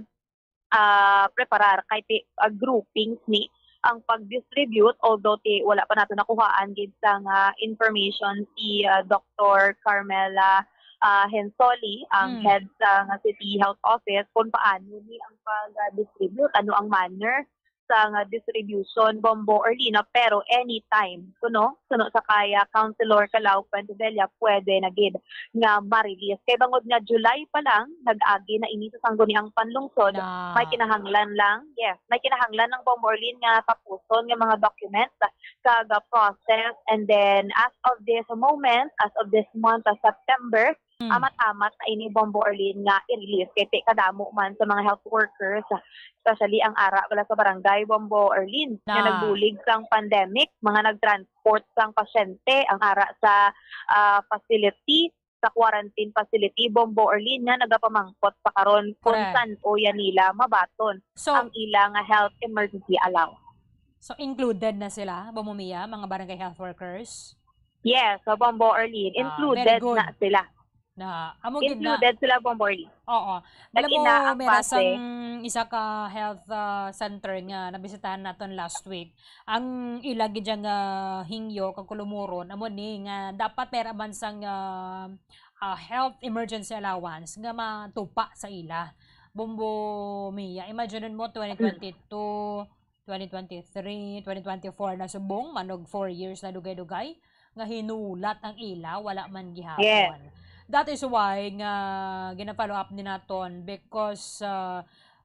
ah, preparar kay ti, ah, groupings ni ang pag-distribute, although ti wala pa nato nakuhaan gid sang, ah, information si, ah, Doktor Carmela, ah, Hensoli, ang Mm. head sang City Health Office, kung paano ni ang pag-distribute, ano ang manner sang distribution, Guamo Orlean, pero anytime kuno, suno sa kay Councilor Calao Puentevilla, pwede na gid nga ma-release. Kay bangod nga July pa lang, nag-agi na ini sa Sangguniang Panlungsod, Na. may kinahanglan lang, yes, may kinahanglan ang Guamo Orlean nga tapuson nga mga documents kag, ah, process. And then, as of this moment, as of this month, ah, September, Hmm. amat-amat na ini, Guamo Orlean, nga i-release. Kay ti kadamo man sa mga health workers, especially ang ara bala sa barangay, Guamo Orlean, nga Na. nagbulig sang pandemic, mga nag-transport sang pasyente, ang ara sa, ah, facility, sa quarantine facility, Guamo Orlean, nga nagapamangkot pa karon kung Correct. san-o yan nila mabaton So, ang ila nga health emergency allowance. So, included na sila, Guamo Mia, mga barangay health workers? Yes, so, Guamo Orlean, Ah, included very good. na sila. Na, amo gid na. Included sila, Guamo Orlean. Oo. Alam mo, Nag-ina ang mera base. sang isa ka health, ah, center nga nabisitahan naton last week, ang ila gid dyan nga hingyo kag kulumuron, amo ni nga dapat mera man sang, ah, ah, health emergency allowance nga matupa sa ila. Guamo Mia, imagine mo, twenty twenty-two, twenty twenty-three, twenty twenty-four na subong, manog four years na dugay-dugay, nga hinulat ang ila, wala man gihapon. Yes. That is why nga gina-follow up ni naton because, uh,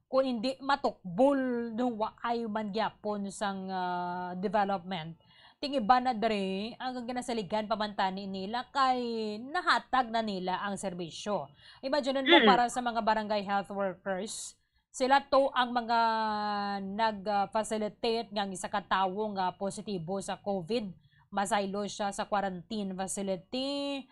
kung hindi matukbol, no, waay man gyapon sang, ah, development. Ting iban na diri, ang ginasaligan pa man tani nila kay nahatag na nila ang serbisyo. Imagine mo, Mm. para sa mga barangay health workers, sila to ang mga nag, ah, facilitate nga ang isa ka tawo nga positibo sa COVID, masaylo siya sa quarantine facility,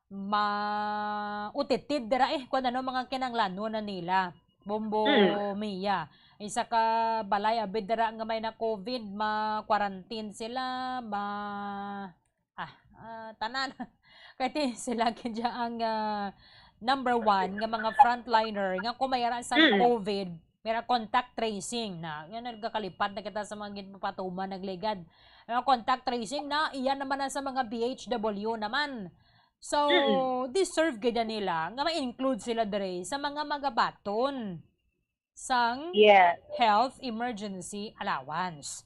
ma-, utitid dira, eh, kung ano mga kinahanglanon na nila. Bombo Mm. Mia. Isa ka balay, abi dira nga may na COVID, ma-quarantine sila, ma-, ah, ah, tanan. Kay ti sila gid ang, ah, number one nga mga frontliner nga kung may ara sang Mm. COVID, may ra contact tracing na. Nga nagakalipat na kita sa mga ginpapatuman, nagligad. Ang contact tracing na, iyan naman na sa mga B H W naman. So, Mm. deserve gid na nila nga ma-include sila diri sa mga magabaton sang Yes. health emergency allowance.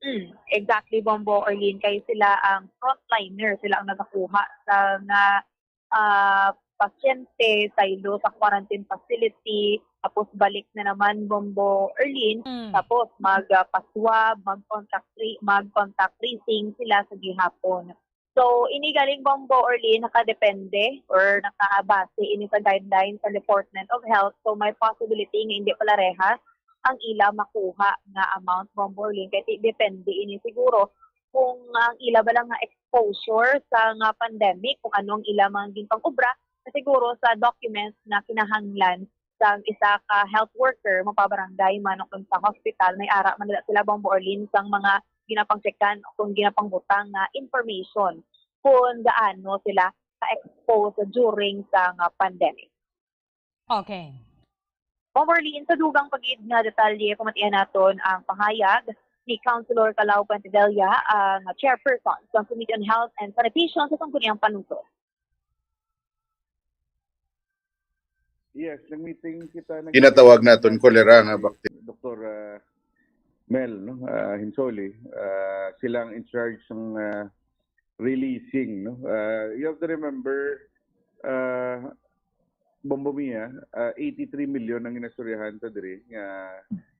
Mm, exactly, Bombo, Arlene, kay sila ang frontliner, sila ang nagakuha sa nga, ah, pasyente saylo sa quarantine facility, tapos balik na naman, Bombo, Arlene, Mm. tapos mag, ah, pa-swab, mag-contact tra-, mag-contact tracing sila sa gihapon. So, ini galing, Bombo, Arlene, nakadepende or nakabase ini sa guidelines sa Department of Health. So, may possibility nga hindi pala rehas ang ila makuha nga amount, Bombo, Arlene, kay ti-, depende ini siguro kung ang ila ba lang nga exposure sa nga pandemic, kung ano ang ila mga ginpang-obra, na siguro sa documents nga kinahanglan sang isa ka health worker, mapabarangay man o kung sa hospital, may ara man nila sila, Bombo, Arlene, sang mga ginapangchekan o kung ginapangbutang nga information kung gaano sila ka-expose during sa nga pandemic. Okay. Bombo, Arlene, sa dugang pa gid nga detalye, pamatian naton ang pahayag ni Councilor Calao Puentevilla, ang chairperson sa Committee on Health and Sanitation sa Sangguniang Panlungsod. Yes, nag-meeting kita, nag- Ginatawag naton kolera nga bakterya. Doktor, ah, Mel, no? Ah, Hinsoli, ah, sila ang in charge ng, ah, releasing, no? Ah, you have to remember, ah, Bombo Mia, ah, eighty-three million ang ginastoryahan ta diri nga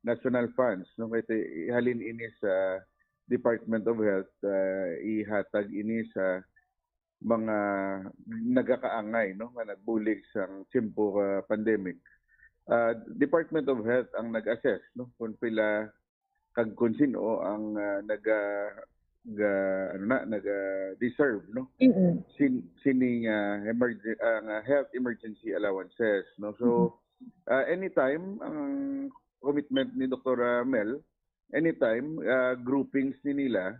national funds, no? Kay ti-, ihalin ini sa Department of Health, ah, ihatag ini sa mga nagakaangay, no, nga nagbulig sang tiyempo ka pandemic. Ah, Department of Health ang nag-assess, no, kung pila kag kung sino ang, ah, naga-, ga-, ano na, naga-deserve, no, Mm-mm. sin-, sining, ah, emerg-, ah, nga health emergency allowances, no. So, Mm-hmm. ah, anytime ang commitment ni Doktora Mel, anytime, ah, groupings ni nila,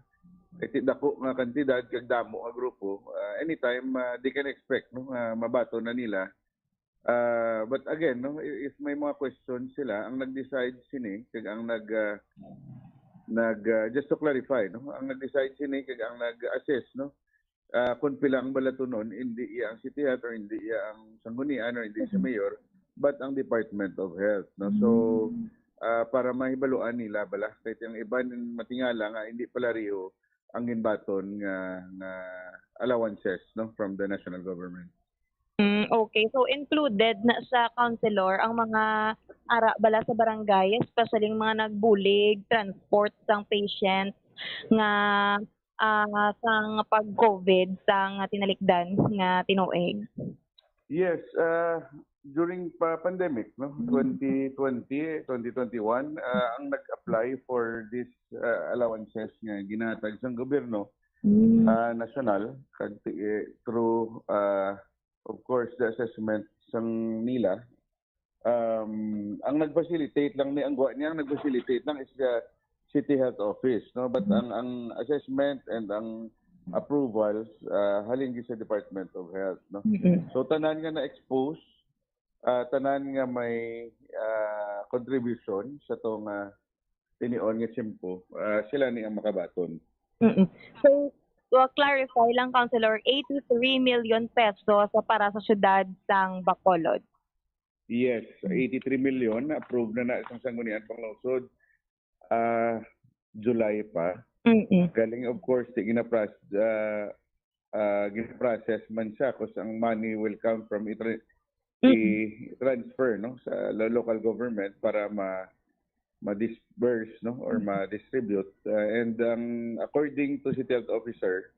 kay ti-, dako nga kantidad, kag damo nga grupo, ah, anytime, ah, they can expect, no, nga mabaton na nila. Ah, but again, no, i-, if may mga questions sila, ang nag-decide sini, kag ang nag, ah, nag, ah, just to clarify, no, ang nag-decide sini, kag ang nag-assess, no, ah, kung pila ang balatunon, hindi iya ang City Health or hindi iya ang Sanggunian or hindi si Mhm. Mayor, but ang Department of Health, no? So, Mm. ah, para mahibaluan nila bala, kay ang iban matingala nga hindi pala riho ang ginbaton nga, nga allowances, no, from the national government. Mm, okay. So, included na sa, Councilor, ang mga ara bala sa barangay, especially ang mga nagbulig, transport sang patient nga, ah, sang pag-COVID sang tinalikdan nga tinuig? Yes, ah, during pa pandemic, no, Mm. twenty twenty, twenty twenty-one, ah, ang nag-apply for this, ah, allowances nga ginahatag sang gobyerno, Mm. ah, nasyonal, kag ti-, eh, through, ah, of course, the assessment sang nila, um, ang nag-facilitate lang ni, ang gwa niya, ang nag-facilitate lang is the City Health Office, no? But Mhm. ang, ang assessment and ang approvals, ah, halin gyud sa Department of Health, no? Mm-mm. So, tanan nga na-expose, ah, tanan nga may, ah, contribution sa to nga tinion nga tiyempo, ah, sila ni ang makabaton. Mm-mm. So, to clarify lang, Councilor, eighty-three million pesos sa para sa siyudad sang Bacolod. Yes, Mm. eighty-three million, approved na na sang Sangguniang Panlungsod, ah, July pa. Mm-mm. Galing, of course, di ginapras-, ah, ah, ginaprocess man siya, 'cause ang money will come from inter-, i-transfer, no, sa lo-, local government para ma-, ma-disburse, no, or ma-distribute. Uh, and ang, according to City Health Officer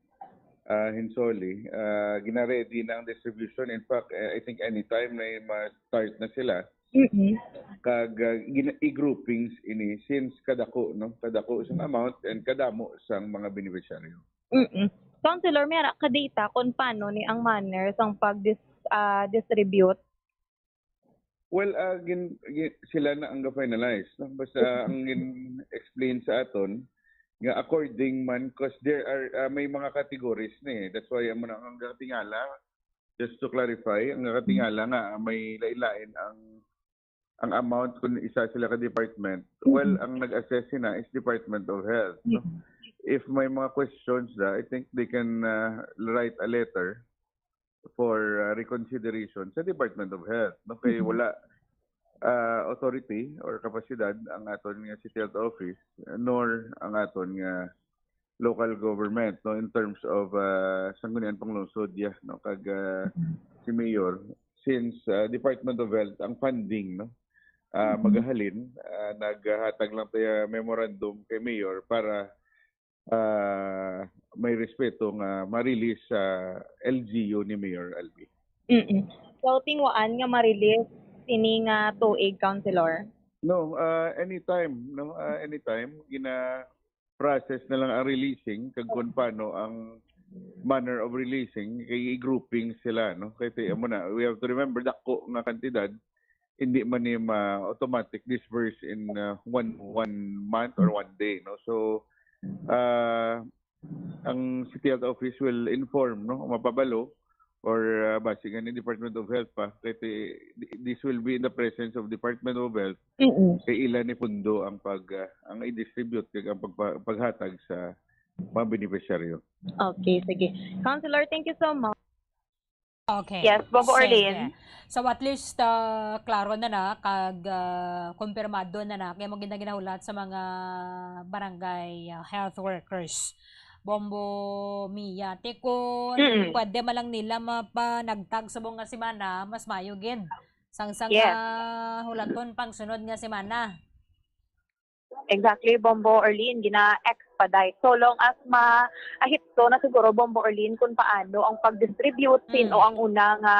uh, Hinsoli, uh, gina-ready na ang distribution. In fact, uh, I think anytime na ma-start na sila, Mm-mm. kag uh, gina- i-groupings ini since kadako, no, kadako sang amount and kadamo sang mga beneficiaryo. Mm-mm. Councilor, may ara ka data kung paano ni ang manner sang pag-dis- ah, distribute? Well, uh, gin, gin, sila na ang ga-finalize, no? Basta ang gin-explain sa aton nga according man, cause there are uh, may mga categories ni eh. That's why amo na ang katingala, just to clarify, ang katingala nga may lain-lain ang ang amount kung isa sila ka department. Well, ang nag-assess sina is Department of Health, no? If may mga questions da, I think they can uh, write a letter for uh, reconsideration sa Department of Health, no? Kay wala uh, authority or kapasidad ang aton nga City Health Office, nor ang aton nga local government, no, in terms of uh, Sangguniang Panglungsod, yeah, no, kag uh, si Mayor, since uh, Department of Health ang funding, no, uh, magahalin, uh, naghatag lang tayo memorandum kay Mayor para uh, may respeto nga ma-release sa L G U ni Mayor Albi. Mm-mm. So, tingwaan nga ma-release sini nga tuig, Councilor? No, uh, anytime, no, uh, anytime gina process na lang ang releasing kag kung paano ang manner of releasing kay i-grouping sila, no? Kay ti amo na, we have to remember dako nga kantidad, hindi man ni ma automatic disburse in uh, one one month or one day, no? So uh, ang City Health Office will inform, no, mapabalo or uh, basi nga ni Department of Health pa kay ti- this will be in the presence of Department of Health. Mm-mm. Kay ila ni pundo ang pag uh, ang i-distribute kag ang pagpa- paghatag sa mga beneficiaryo. Okay, sige. Councilor, thank you so much. Okay. Yes, Bombo Sige. Arlene. So at least uh, klaro na na kag uh, kumpirmado na na kay mo ginaginahulat sa mga barangay uh, health workers. Bombo Mia, ti kung Mm. pwede man lang nila mapanagtag subong nga semana, mas mayo gid. Sang sang Yes. uh, hulaton pang sunod nga semana. Exactly, Bombo Arlene, gina-expedite. So long as maahitso na siguro, Bombo Arlene, kung paano ang pag-distribute, sino Mm. ang una nga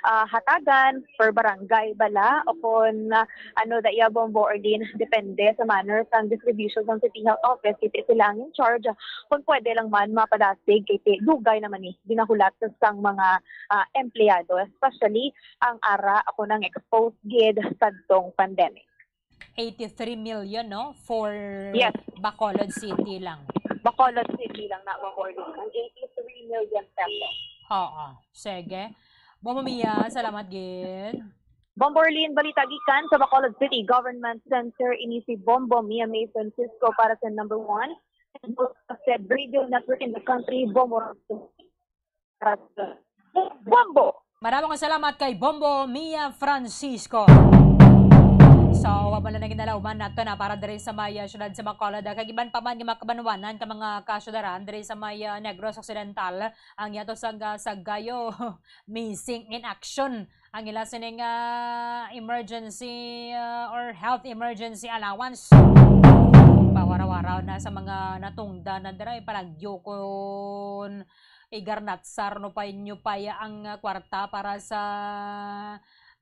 ah, hatagan per barangay bala o kung ah, ano da iya, Bombo Arlene, depende sa manner sang distribution sang City Health Office, kay sila ang in charge. Kung pwede lang man mapadasig kay ti- dugay naman ni ginahulat sang mga ah, empleyado, especially ang ara ako nang exposed gid sadtong pandemic. Eighty-three million, no? For Yes. Bacolod City lang. Bacolod City lang na, Bombo Arlene. Ang eighty-three million pesos. Oo. Sige. Bombo Mia, salamat gid. Bombo Arlene, balita gikan sa Bacolod City Government Center, ini si Bombo Mia May Francisco para sa number one and most trusted radio network in the country, Bombo. Bombo! Maraming salamat kay Bombo Mia Francisco. So, wa man lang ginalauman nato na para diri sa may uh, syudad sa Bacolod, ah, kag iban pa man nga mga kabanwanan ka mga kasyudaran diri sa may uh, Negros Occidental, ang yato sang uh, Sagayo missing in action ang ila sining uh, emergency uh, or health emergency allowance. Pawaraw-waraw na sa mga natungdan na dira, palagyo kun igarnatsar no pa inyo paya ang uh, kwarta para sa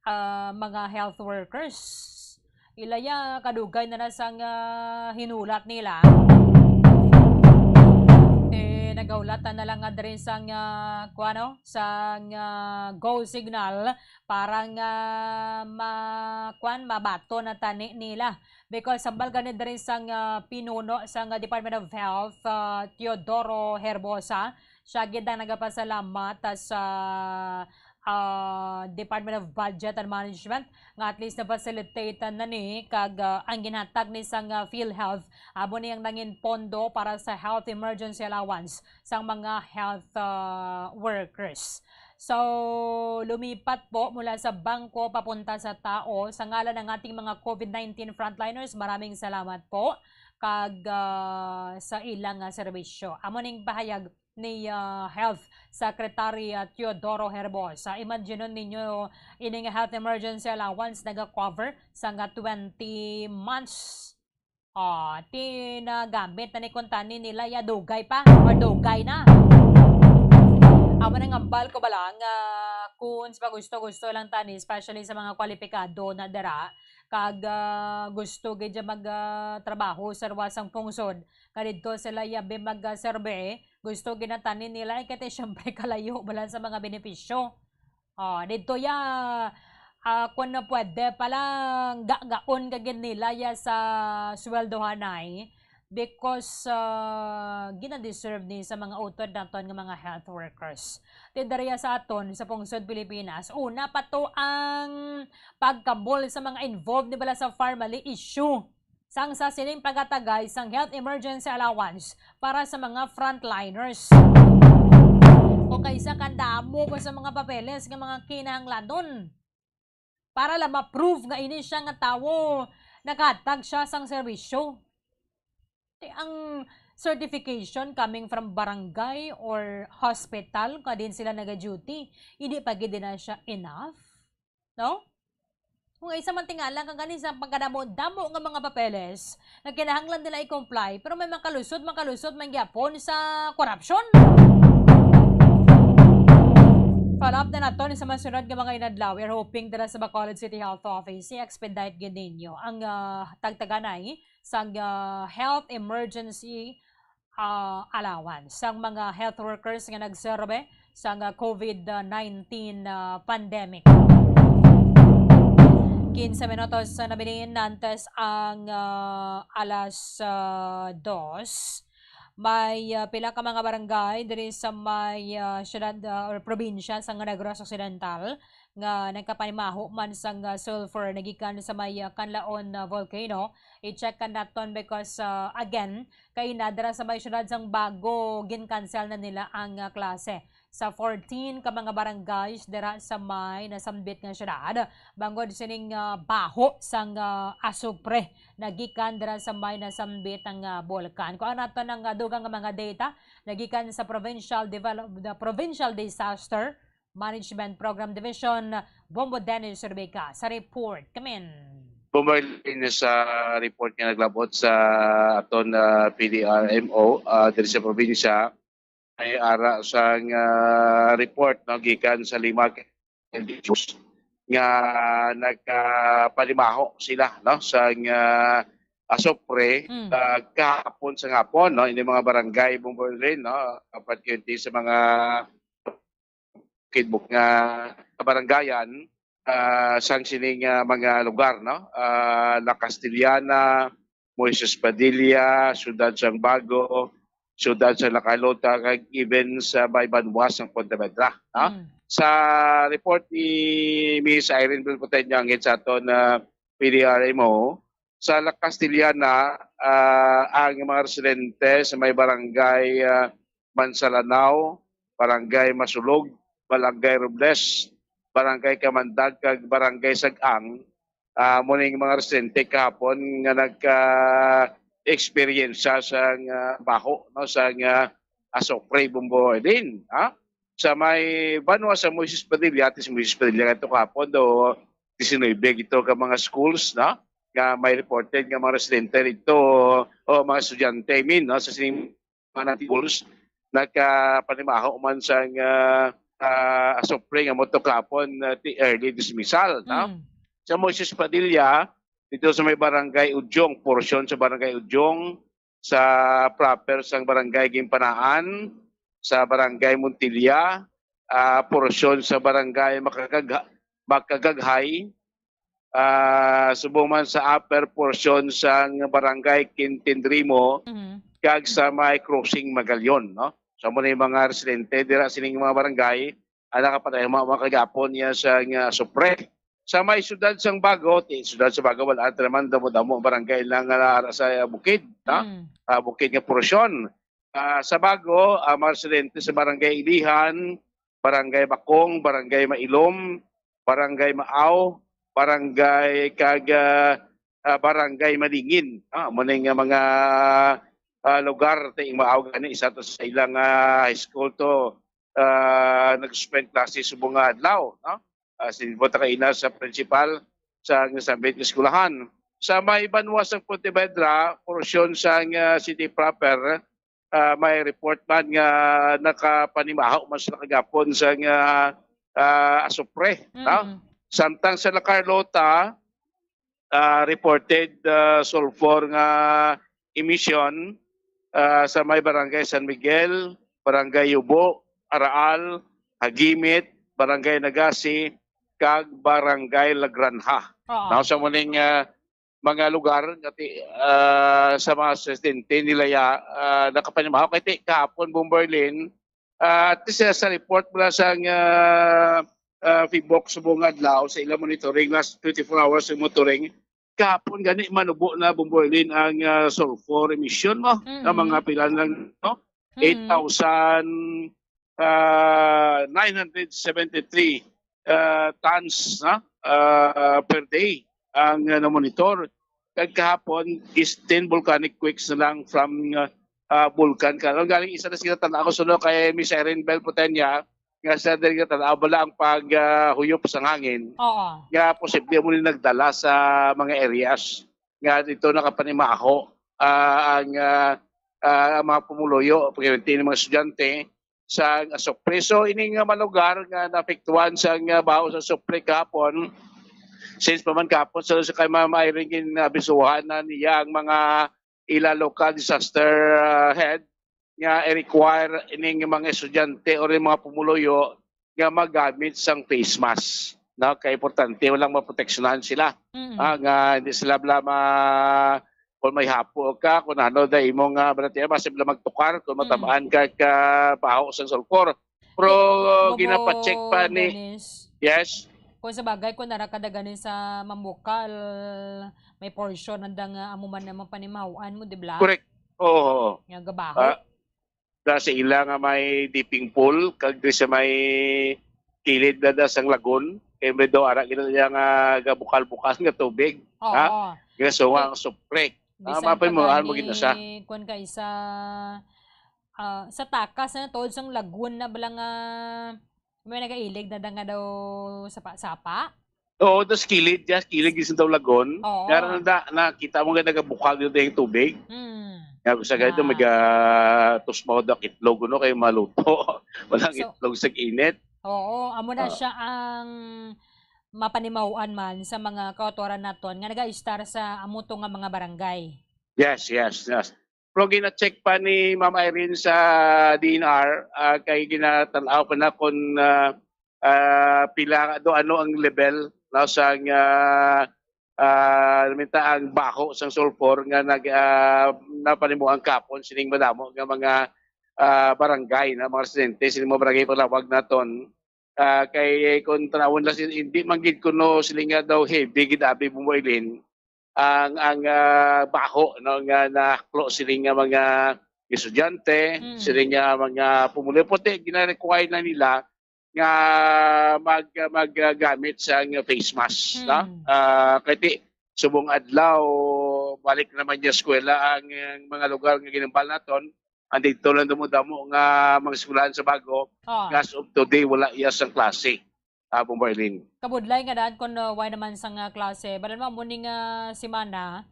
uh, mga health workers. Ilaya kadugay na na sang uh, hinulat nila. Eh, nagahulatan na lang nga diri sang uh, kuano, sang uh, go signal para nga ma kuan mabato na tani nila because sambal gani diri sang uh, pinuno sang uh, Department of Health uh, Teodoro Herbosa, siya gid ang nagapasalamat uh, sa uh, Department of Budget and Management nga at least na-facilitate na ni kag uh, ang ginhatag ni sang uh, PhilHealth amo ni ang nangin pondo para sa health emergency allowance sang mga health uh, workers. So, lumipat po mula sa bangko papunta sa tao sa ngalan ng ating mga COVID nineteen frontliners. Maraming salamat po kag uh, sa ilang uh, serbisyo. Amo ning pahayag ni, ah, Health Secretary, ah, Teodoro Herbosa. Imagine ninyo, ini nga health emergency allowance naga-cover sa nga twenty months. Ah, ti nagamit na ni kuntani nila ya dugay pa or dugay na. Amo na nga hambal ko bala nga kung sa gusto-gusto lang tani, especially sa mga kwalipikado na dira, kag, ah, gusto gid ya mag, ah, trabaho sa luwas sang pungsod, nga didto sila yabi mag, ah, survey, gusto ginatani nila, eh, kay syempre kalayo bala sa mga benepisyo. Oh, didto ya, ah, kung na pwede pala, gagaon ka gid nila ya sa sweldohanay because, ah, gina-deserve ni sa mga utod naton nga mga health workers. Ti diri sa aton sa pungsod Pilipinas, una pa to ang pagkabol sa mga involved ni bala sa family issue sang sa sining pagatagay sang health emergency allowance para sa mga frontliners. O kaysa kandamo pa sa mga papeles nga mga kinahanglanon para lang ma-prove nga ini siya nga tawo naghatag siya sang serbisyo. Ti ang certification coming from barangay or hospital nga din sila naga-duty, hindi pa gid na siya enough, no? Kung isa man tingala kang gani sa pagkadamo-damo nga mga papeles nga kinahanglan nila i-comply, pero may makalusot, makalusot man gyapon sa korupsyon. Follow up na naton sa masunod nga mga inadlaw. We're hoping dira sa Bacolod City Health Office, i-expedite gid ninyo ang, ah, tagtaganay sang, ah, health emergency, ah, allowance sang mga health workers nga nagserbe sang, ah, COVID nineteen, ah, pandemic. Quince minutos na nabilin antes ang, ah, alas, ah, dos. May, ah, pila ka mga barangay diri sa may, ah, syudad, ah, or probinsya sa Negros Occidental nga nagkapanimaho man sang, ah, sulfur nagikan sa may, ah, Canlaon, ah, volcano. I-check ka naton because, ah, again, kay nadra sa may syudad sang Bago, gin-cancel na nila ang, ah, klase sa fourteen ka mga barangays dira sa may nasambit nga syudad, bangod sining, ah, baho sang, ah, asupre nagikan dira sa may nasambit ang, ah, bulkan. Kuha naton ang, ah, dugang nga mga data nagikan sa Provincial Develop-, the Provincial Disaster Management Program Division, Bombo Dennis Rebecca, sa report. Kamin. Bombo Arlene, sa report nga naglabot sa aton, ah, P D R M O, ah, diri sa probinsya, ay ara sang, ah, report, no, gikan sa lima ka individuals nga nagkapanimaho sila, no, sang, ah, asupre, Mm. ah, kahapon sa hapon, no, ini mga barangay, Bombo Arlene, no, apat ka sa mga kidbuk nga kabarangayan, ah, sang sining, ah, mga lugar, no? Ah, La Castellana, Moises Padilla, Siyudad sang Bago, Siyudad sa La Carlota, kag even sa may banwa sang Pontevedra, no? Mm. Sa report ni Miss Irene Belpoteño, angin sa aton, ah, P D R M O, sa La Castellana, ah, ang mga residente sa may barangay, ah, Mansalanao, Barangay Masulog, Barangay Robles, Barangay Kamandag, kag Barangay Sag-ang, ah, mo ning mga residente kahapon nga nagka-eksperyensya sang, ah, baho, no, sang, ah, asupre, Bombo Arlene, ha? Sa may banwa sa Moises Padilla, at si Moises Padilla kadto kahapon, do disinuybe gito ka mga schools, no? Nga may reported nga mga residente dito o mga estudyante, I mean, no, sa sining mga schools nagkapanimaho man sang, ah, ah, asupre nga mo to kahapon, ah, ti early dismissal, no? Mm. Sa Moises Padilla, dito sa may barangay Udyong, porsyon sa barangay Udyong, sa proper sang barangay Ginpanaan, sa barangay Montilla, ah, porsyon sa barangay Makagagha-, Makagaghay, ah, subong man sa upper portion sang barangay Quintin Rimo, Mhm. kag sa may crossing Magalion, no? So, amo na yung mga residente dira sining mga barangay, ah, nakapatay, ma-, makagapon niya sa nga supre. Sa may siyudad sang Bago, ti, siyudad sa Bago, wala, atra man, damo-damo, barangay lang nga ara sa bukid, no? Mm. Ah, bukid nga porsyon. Ah, sa Bago, ah, mga residente sa Barangay Ilihan, Barangay Bakong, Barangay Mailom, Barangay Maaw, Barangay kag, ah, ah, Barangay Malingin. Ah, mo ning, ah, mga ah, lugar, ti maaw gani isa to sa ilang, ah, high school to, ah, nag-suspend klase subong nga adlaw, no? Ah, sinibot ta kaina sa principal sa nasambit nga eskwelahan. Sa may banwa sa Pontevedra, porsyon sang, ah, city proper, ah, may report man nga nakapanimaho man sila kagapon sang, ah, ah, asupre, no? Mm. Samtang sa La Carlota, ah, reported, ah, sulfur nga emission, ah, sa may Barangay San Miguel, Barangay Yubo, Araal, Hagimit, Barangay Nagasi, kag Barangay La Granja. Oo. Now, sa muning, ah, mga lugar nga ti-, ah, sa mga residente nila ya, ah, nakapanimaho kay ti-, kahapon, Bomberlin, ah, at least, ah, sa report mula sa, ah, ah, PHIVOLCS subong adlaw sa ilang monitoring, last twenty-four hours yung monitoring, kahapon gani manubo na, Bomberlin, ang, ah, sulfur emission mo, Mm. nga mga pila lang, no? Mm. Eight thousand, ah, nine hundred seventy-three, ah, tons, no? Ah, per day ang, ah, na-monitor. Kag kahapon is ten volcanic quakes na lang from, ah, ah, bulkan. Karon galing isa na sila tan-aw ko suno kay Miss Irene Bel Potenia, nga sa diri nga tan-aw bala ang pag, ah, huyop sang hangin Oo. nga posible mo ni nagdala sa mga areas nga dito nakapanimaho, ah, ang, ah, ah, ang mga pumuluyo, pagkabinti ng mga estudyante sa asupre. So, ini nga mga lugar nga naapektuhan sa nga baho sa asupre kahapon, since pa man kahapon, so, sa kay Ma'am Irene, ginabisuhan na niya ang mga ila local disaster, ah, head nga i-require ining mga estudyante or yung mga pumuluyo nga magamit sang face mask, no? Kay importante, walang maproteksyonan sila. Mm. Ah, nga hindi sila bala ma-, kung may hapo ka, kung ano, da imong, ah, balatian, basta bala magtukar, kung Mm. matamaan ka, ka baho sang sulfur. Pero, Bobo ginapacheck pa ni Dennis. Yes? Kung sa bagay, kung nara ka da gani sa Mambukal, may portion nanda nga amo man naman panimahuan mo, di ba? Correct. Oo, oo. Nga gabaho. Ah, da sa ila nga may dipping pool, kag di sa may kilid na da sang lagon, kay may do ara gina niya nga gabukal-bukal nga tubig. Oo. Ha? Nga sunga ang supre. Ah, bisan mapay pa mo, ano mo gani, gid na siya? Kwan ka isa, ah, sa takas na tuod sang lagon na bala nga may nagailig na da nga daw sapa-sapa? Oo, tas kilid, yes, kilid gid sa daw lagon. Oo. Nga na, nakita mo nga nagabukal yung tubig. Mm. Nga sa ganito, Ah. mag, ah, tusmaw daw itlog, no, kay maluto. Walang So, itlog sa init. Oo, amo na Ah. siya ang mapanimahuan man sa mga kautoran naton nga nagaistar sa amo to nga mga barangay. Yes, yes, yes. Pero gina-check pa ni Ma'am Irene sa D N R, ah, kay ginatan-aw pa na kung, ah, ah, pila do ano ang level, no, sa, ah, ah, namita ang baho sang sulfur nga nag, ah, napanimuang kapon sining madamo nga mga, ah, barangay, na mga residente sining mga barangay panglawag naton. Ah, kay kung tanawon lang sila, hindi man gid kuno sila nga daw heavy gid abi, Bumboy Lin, ang, ang, ah, baho, no, nga nahaklo sila nga mga estudyante, Mm. sila nga mga pumuluyo, puti, gina-require na nila nga mag-, maggamit sa nga face mask, no? Mm. Ah, kay ti-, subong adlaw, balik naman niya eskwela ang, ang mga lugar nga ginambal naton, andito lang damo-damo nga mga eskwelahan sa Bago, Ah. nga as of today, wala iya sang klase, ah, Bombo Arlene. Kabudlay nga daan kung, uh, why naman sang, uh, klase. But alam mo, muning, uh, semana,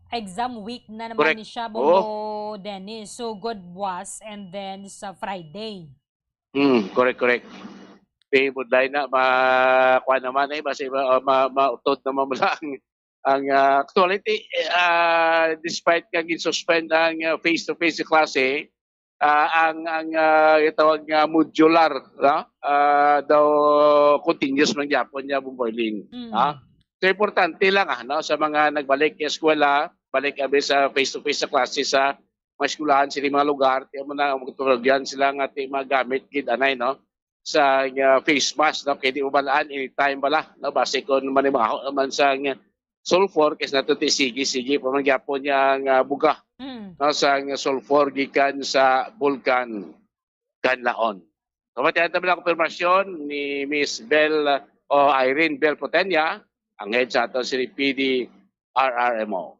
exam week na naman Correct. ni siya, Oo. Bombo Dennis. So, good buwas, and then sa Friday. Hmm, correct, correct. Eh, budlay na, ma-, kuha naman eh, basi ma-, ma-, mautod naman mo lang ang, ah, actuality, eh, ah, despite nga gin-suspend ang, ah, face-to-face klase, ah, ang, ang, ah, gitawag nga modular, no? Ah, daw continuous man gyapon niya, Bombo Arlene. Mm. Ha? So, importante lang, ah, no, sa mga nagbalik sa eskwela, balik abi sa face-to-face sa klase sa mga eskwelahan sa ilang mga lugar, kaya mo na magtulagyan sila nga ti magamit gid anay, no? Sa, ah, face mask, no? Kay di mo balaan, anytime bala, no? Basi kung manimaho naman sa, ah, sulfur, kay sa nato ti sige, sige pa man gyapon niya ang, ah, buga, Mm. no? Sa, ah, sulfur gikan sa bulkan Kanlaon. Kamatian ta ang konfirmasyon ni Miss Bel, o Irene Bel Potenia, ang head sa aton sa P D R R M O.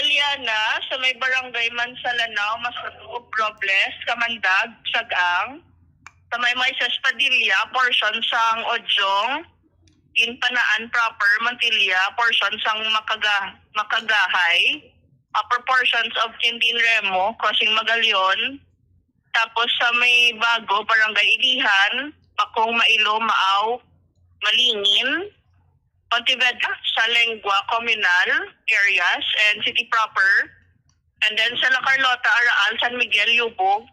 Liana, sa may barangay Mansalanao, Masugog, Robles, Kamandag, Sagang, sa may Moises Padilla, portion sang Ojong, Ginpanaan proper, Montilla, portion sang Makaga-, Makagahay, upper portions of Quintin Remo, crossing Magalion, tapos sa may Bago, Barangay Ilihan, Bakong, Mailo, Maaw, Malingin, Pontevedra, sa Lengua Communal areas and city proper, and then sa La Carlota, Araal, San Miguel, Yubog,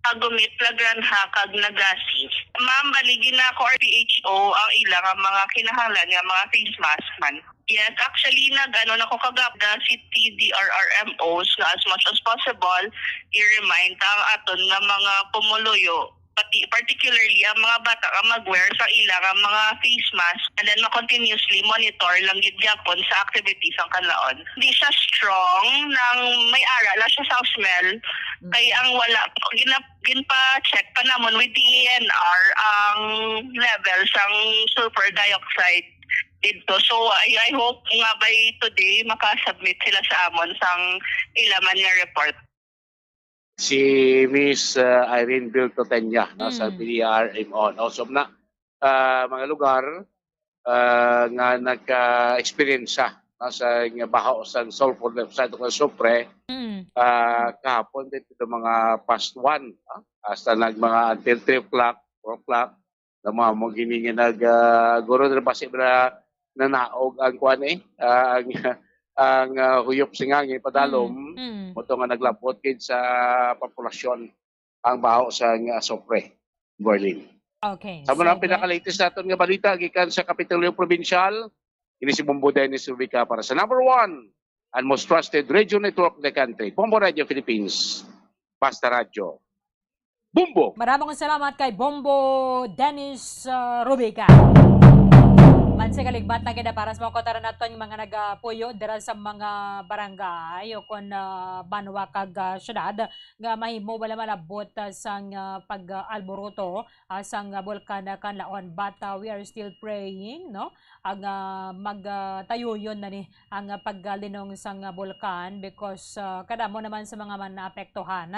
Tagumit, La Granja, kag Naga City. Ma'am, bali ginako R P H O ang ila nga mga kinahanglan nga mga face mask man. Yes, actually, nag-ano na ko kagab-, the city D R R M Os nga as much as possible, i-remind ang aton nga mga pumuluyo, pati particularly ang mga bata nga mag-wear sa ila nga mga face mask, and then ma-continuously monitor lang gid gyapon sa activities ang kanlaon. Di siya strong, nang may ara lang siya sa smell, kay ang wala, gina-, ginpa-check pa namon with D E N R ang level sang sulfur dioxide didto. So, I, I hope nga by today makasubmit sila sa amon sang ila man nga report. Si Miss, uh, Irene Viltotenya, no, sa Mm. P D R M O, no? So, na, uh, mga lugar, uh, nga nagka-experience siya, no, sa nga baho sa sulfur dioxide o sulfur, Mm. uh, kahapon dito mga past one, no? Hasta nag mga until three o'clock, four o'clock, na mga mo gini nga nag, ah, guro na basi ba nanaog ang kuan eh, ah, ang, ang, ah, huyop sing hangin padalom, Mm, mm. mo to nga naglabot gid sa populasyon ang baho sa nga asopre, Berlin. Okay, Sa mga sige. pinaka-latest naton nga balita gikan sa Kapitolyo Probinsyal, ini si Bombo Dennis Rubica para sa number one and most trusted radio network in the country, Bombo Radio Philippines. Basta Radyo. Bombo! Maraming salamat kay Bombo Dennis, uh, Rubica. Mansi kaligbat na gid para sa mga kataran naton nga mga nagapuyo dira sa mga barangay o kon, uh, banwa kag, uh, syudad nga mahimo wala malabot, uh, sang, uh, pag, uh, alboroto, uh, sang, uh, bulkan, uh, Kanlaon. But, uh, we are still praying, no? Ang, uh, mag, uh, tayuyon na ni ang, uh, paglinong sang, uh, bulkan because, uh, kadamo naman sa mga man naapektuhan,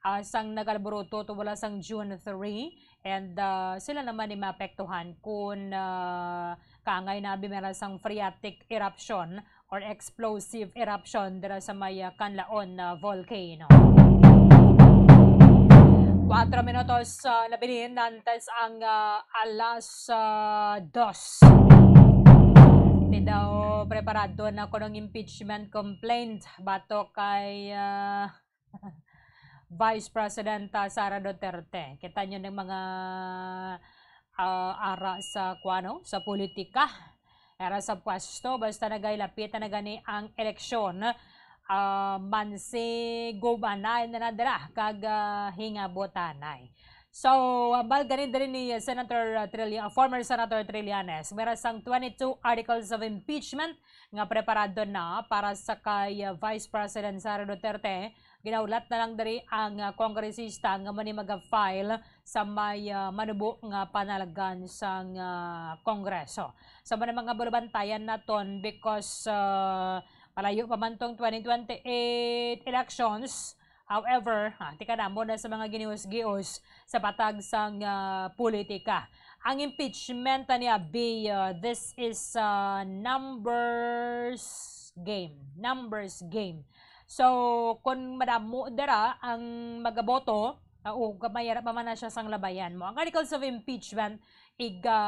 ah, sang nag-alboroto tubala sang June three, and, ah, sila naman ni maapektuhan kun, ah, kaangay na bimera sang phreatic eruption or explosive eruption dira sa may, ah, Kanlaon na volcano. Kuwatro minutos, ah, na binin antes ang, ah, alas, ah, dos. Ti daw preparado na kunong impeachment complaint batok kay, ah, Vice President, ah, Sara Duterte. Kita nyo ng mga, ah, ara sa kuano, sa politika, ara sa pwesto, basta nagailapit na gani ang eleksyon, ah, mansi gubanay na nadala kag, ah, hingabutanay. So, hambal gani diri ni Senator Trilla-, former Senator Trillanes, meron sang twenty-two articles of impeachment nga preparado na para sa kay, ah, Vice President Sara Duterte. Ginahulat na lang diri ang, ah, kongresista nga mani maga-file sa may, ah, manubo nga panalgan sang, ah, Kongreso. Sa mga, mga bulubantayan naton because, ah, malayo pa man tong twenty twenty-eight elections. However, ah, tika na mo na sa mga ginius-gios sa patag sang, ah, politika. Ang impeachment, ah, niya, B, ah, this is, ah, numbers game. Numbers game. So, kung madamo dira ang magaboto, ah, o gamay ra pa man na siya sang labayan mo. Ang articles of impeachment, iga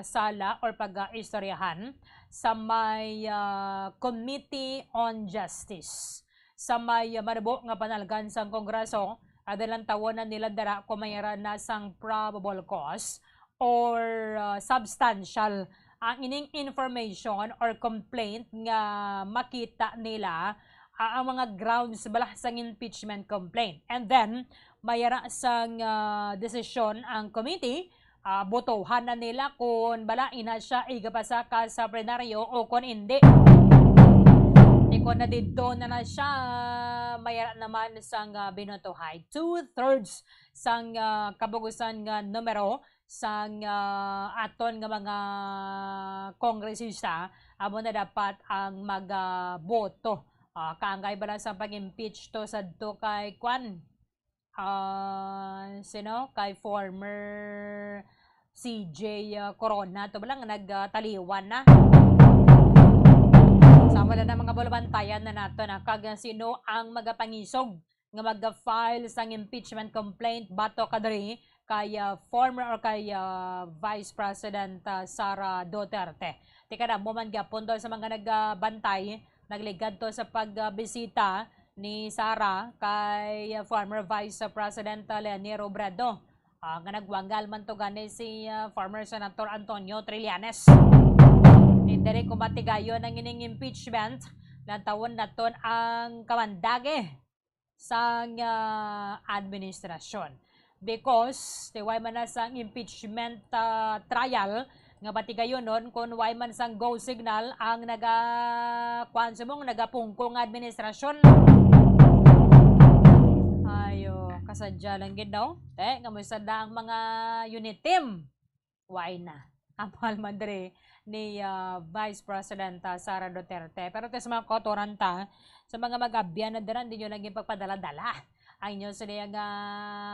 sala or pag-istoryahan sa may, ah, Committee on Justice. Sa may, ah, manubo nga panalgan sang Kongreso, adalan tawon na nila dira kung may ara na sang probable cause or, ah, substantial ang ining information or complaint nga makita nila, ah, ang mga grounds bala sang impeachment complaint. And then, may ara sang, ah, desisyon ang committee, ah, botohan na nila kung bala ina siya igapasa ka sa plenaryo o kung hindi. Di ko na didto na na siya, may ara naman sang, ah, binotohay. Two-thirds sang, ah, kabugusan nga numero sang, ah, aton nga mga kongresista, amo na dapat ang magaboto Ah, kaangay bala sa pag-impeach to sadto kay kwan? Ah, sino? Kay former C J, ah, Corona. To bala nga nagtaliwan na. Sa wala na mga bulabantayan na nato na kag sino ang magapangisog nga mag-file sang impeachment complaint batok kadiri kay, ah, former or kay, ah, Vice President, ah, Sara Duterte. Tika na, mo man gyapon daw sa mga nagbantay, nagligad to sa pagbisita ni Sara kay, ah, former Vice President, ah, Leni Robredo, ah, nga nagwanggal man to gani si, ah, former Senator Antonio Trillanes. Ni diri ko matigayon ang ining impeachment, lantawon naton ang kamandagi sang, ah, administrasyon. Because, ti way man na sang impeachment, ah, trial, nga patigayonon kung way man sang go signal ang naga-, kuwan sa mong nagapungko nga administrasyon. Ayo, kasadya lang gid, no? Eh, kamusta na ang mga unit team? Way na. Amal man diri ni, ah, Vice President, ah, Sara Duterte. Pero ti sa mga kautoran ta, sa mga mag-abyan na dira, hindi nyo lagi pagpadala-dala ang inyo sila nga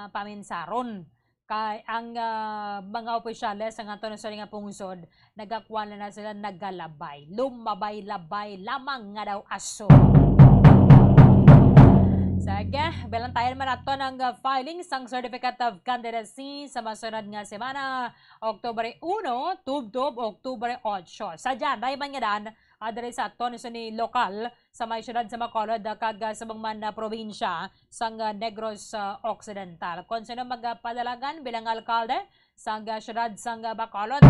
paminsaron. Kay ang, ah, mga opisyales sa aton sa nga pungsod, nagakuan na, na sila, nagalabay. Lumabay-labay lamang nga daw aso. Sige, bilantayan man nato ang, ah, filing sang Certificate of Candidacy sa masunod nga semana, Oktubre uno tubtob Oktubre otso. Sa dyan, may man nga dan, ah, diri sa aton sa ni lokal sa may siyudad sa Bacolod, ah, kag, ah, sa bangman na probinsya sang, ah, Negros, ah, Occidental. Kung sino magpadalagan bilang alkalde sang, ah, siyudad sang, ah, Bacolod,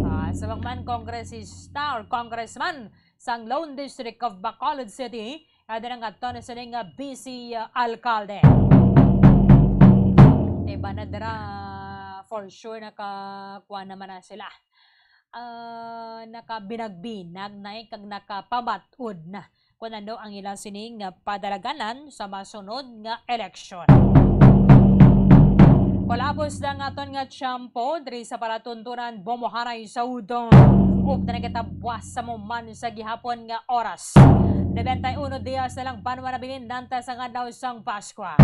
ah, sa bangman kongresista or congressman sang Lone District of Bacolod City, ah, dira nga aton sa ning, ah, vice, ah, alkalde. Diba na dira, for sure, nakakuha naman na sila. Ah, nakabinagbinag na, eh, kag nakapamat-od na kung ano ang ila sining, ah, padalaganan sa masunod nga eleksyon. Palabos na ang aton nga tiyempo diri sa palatuntunan, Bombo Haray sa Udong. Ug na nagatabwas sa muman sa gihapon nga oras. Nobenta y uno dias na lang banwa nabilin nanta sa adlaw sang Paskwa.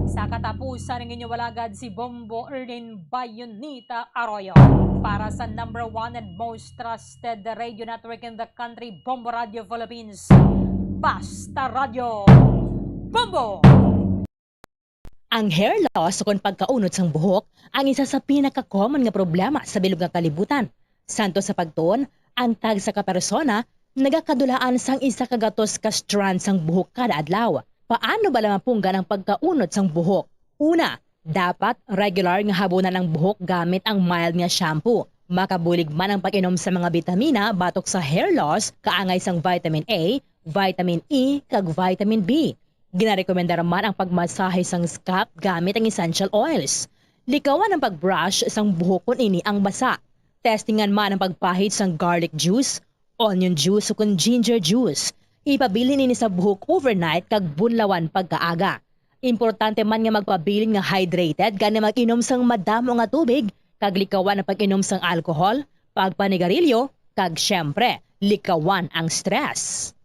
Sa katapusan, ang inyo walagad si Bombo Erlin Bayonita Arroyo para sa number one and most trusted radio network in the country, Bombo Radio Philippines. Basta Radio Bombo! Ang hair loss ukon pagkaunod sang buhok ang isa sa pinaka-common nga problema sa bilog nga kalibutan. Santo sa pagtuon, ang tagsa ka persona nagakadulaan sang isa ka gatos ka strand sang buhok kada adlaw. Paano bala mapunggan ang pagkaunod sang buhok? Una, dapat regular nga habunan ang buhok gamit ang mild nga shampoo. Makabulig man ang pag-inom sa mga bitamina batok sa hair loss, kaangay sang vitamin A, vitamin E, kag vitamin B. Ginarekomendar man ang pagmasahe sang scalp gamit ang essential oils. Likawan ang pag-brush sang buhok kon ini ang basa. Testingan man ang pagpahid sang garlic juice, onion juice, ukon ginger juice. Ipabilin ini sa buhok overnight kag bunlawan pagkaaga. Importante man nga magpabilin nga hydrated, gani mag-inom sang madamo nga tubig, kag likawan ang pag-inom sang alcohol, pagpanigarilyo, kag, siyempre, likawan ang stress.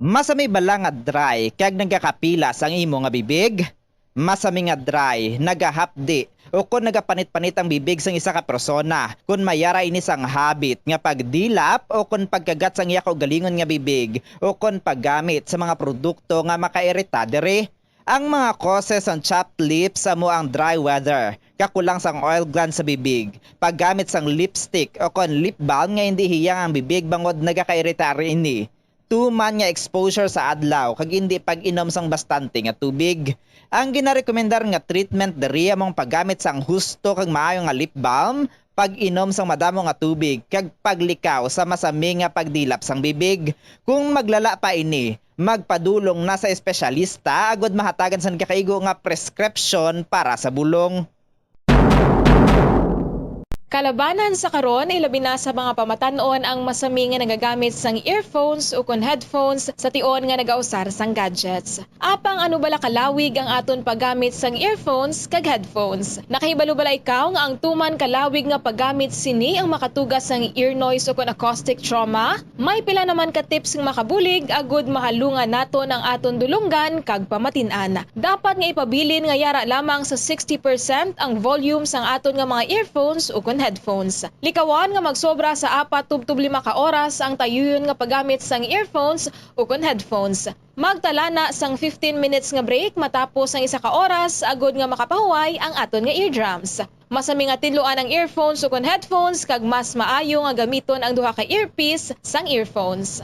Masami bala nga dry kag nagakapila sang imo nga bibig? Masami nga dry, nagahapdi, ukon nagapanit-panit ang bibig sang isa ka persona kon may ara ini sang habit nga pagdilap ukon pagkagat sang iya kaugalingon nga bibig ukon paggamit sa mga produkto nga makairita diri. Ang mga causes sang chapped lips amo ang dry weather, kakulang sang oil gland sa bibig, paggamit sang lipstick ukon lip balm nga indi hiyang ang bibig bangod nagakairita ini. Tuman nga exposure sa adlaw kag indi pag-inom sang bastante nga tubig. Ang ginarekomendar nga treatment diri amo ang paggamit sang husto kag maayo nga lip balm, pag-inom sang madamo nga tubig, kag paglikaw sa masami nga pagdilap sang bibig. Kung maglala pa ini, magpadulong na sa espesyalista agod mahatagan sang gakaigo nga prescription para sa bulong. Kalabanan sa karon, ilabi na sa mga pamatan-on ang masami nga nagagamit sang earphones ukon headphones sa tion nga nagausar sang gadgets. Apang ano bala kalawig ang aton paggamit sang earphones kag headphones? Nakahibalo bala ikaw nga ang tuman kalawig nga paggamit sini ang makatuga sang ear noise ukon acoustic trauma? May pila naman ka tips nga makabulig agud mahalungan naton ang aton dulonggan kag pamatin-an. Dapat nga ipabilin nga yara lamang sa sixty percent ang volume sang aton nga mga earphones ukon headphones. Likawan nga magsobra sa apat tubtob lima ka oras ang tayuyon nga paggamit sang earphones ukon headphones. Magtala na sang fifteen minutes nga break matapos ang isa ka oras agud nga makapahuway ang aton nga eardrums. Masami nga tinluan ang earphones ukon headphones kag mas maayo nga gamiton ang duha ka earpiece sang earphones.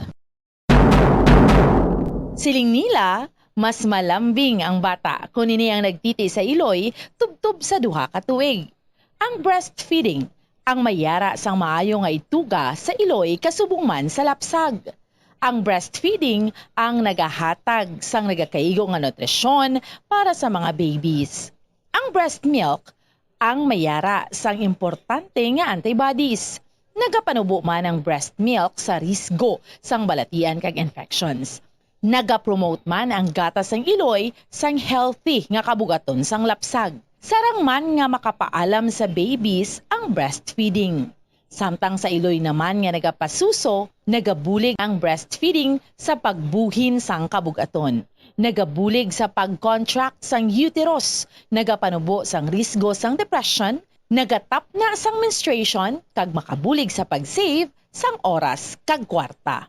Siling nila, mas malambing ang bata kon ini ang nagtiti sa iloy tubtob sa duha ka tuig. Ang breastfeeding ang may yara sang maayo nga ituga sa iloy kasubong man sa lapsag. Ang breastfeeding ang nagahatag sang nagakaigo nga nutrisyon para sa mga babies. Ang breast milk ang may yara sang importante nga antibodies. Nagapanubo man ang breast milk sa risgo sang balatian kag infections. Nagapromote man ang gatas sang iloy sang healthy nga kabugaton sang lapsag. Sarang man nga makapaalam sa babies ang breastfeeding. Samtang sa iloy naman nga nagapasuso, nagabulig ang breastfeeding sa pagbuhin sang kabugaton. Nagabulig sa pag-contract sang uterus, nagapanubo sang risgo sang depression, nagatapna sang menstruation, kag makabulig sa pag-save sang oras kag kwarta.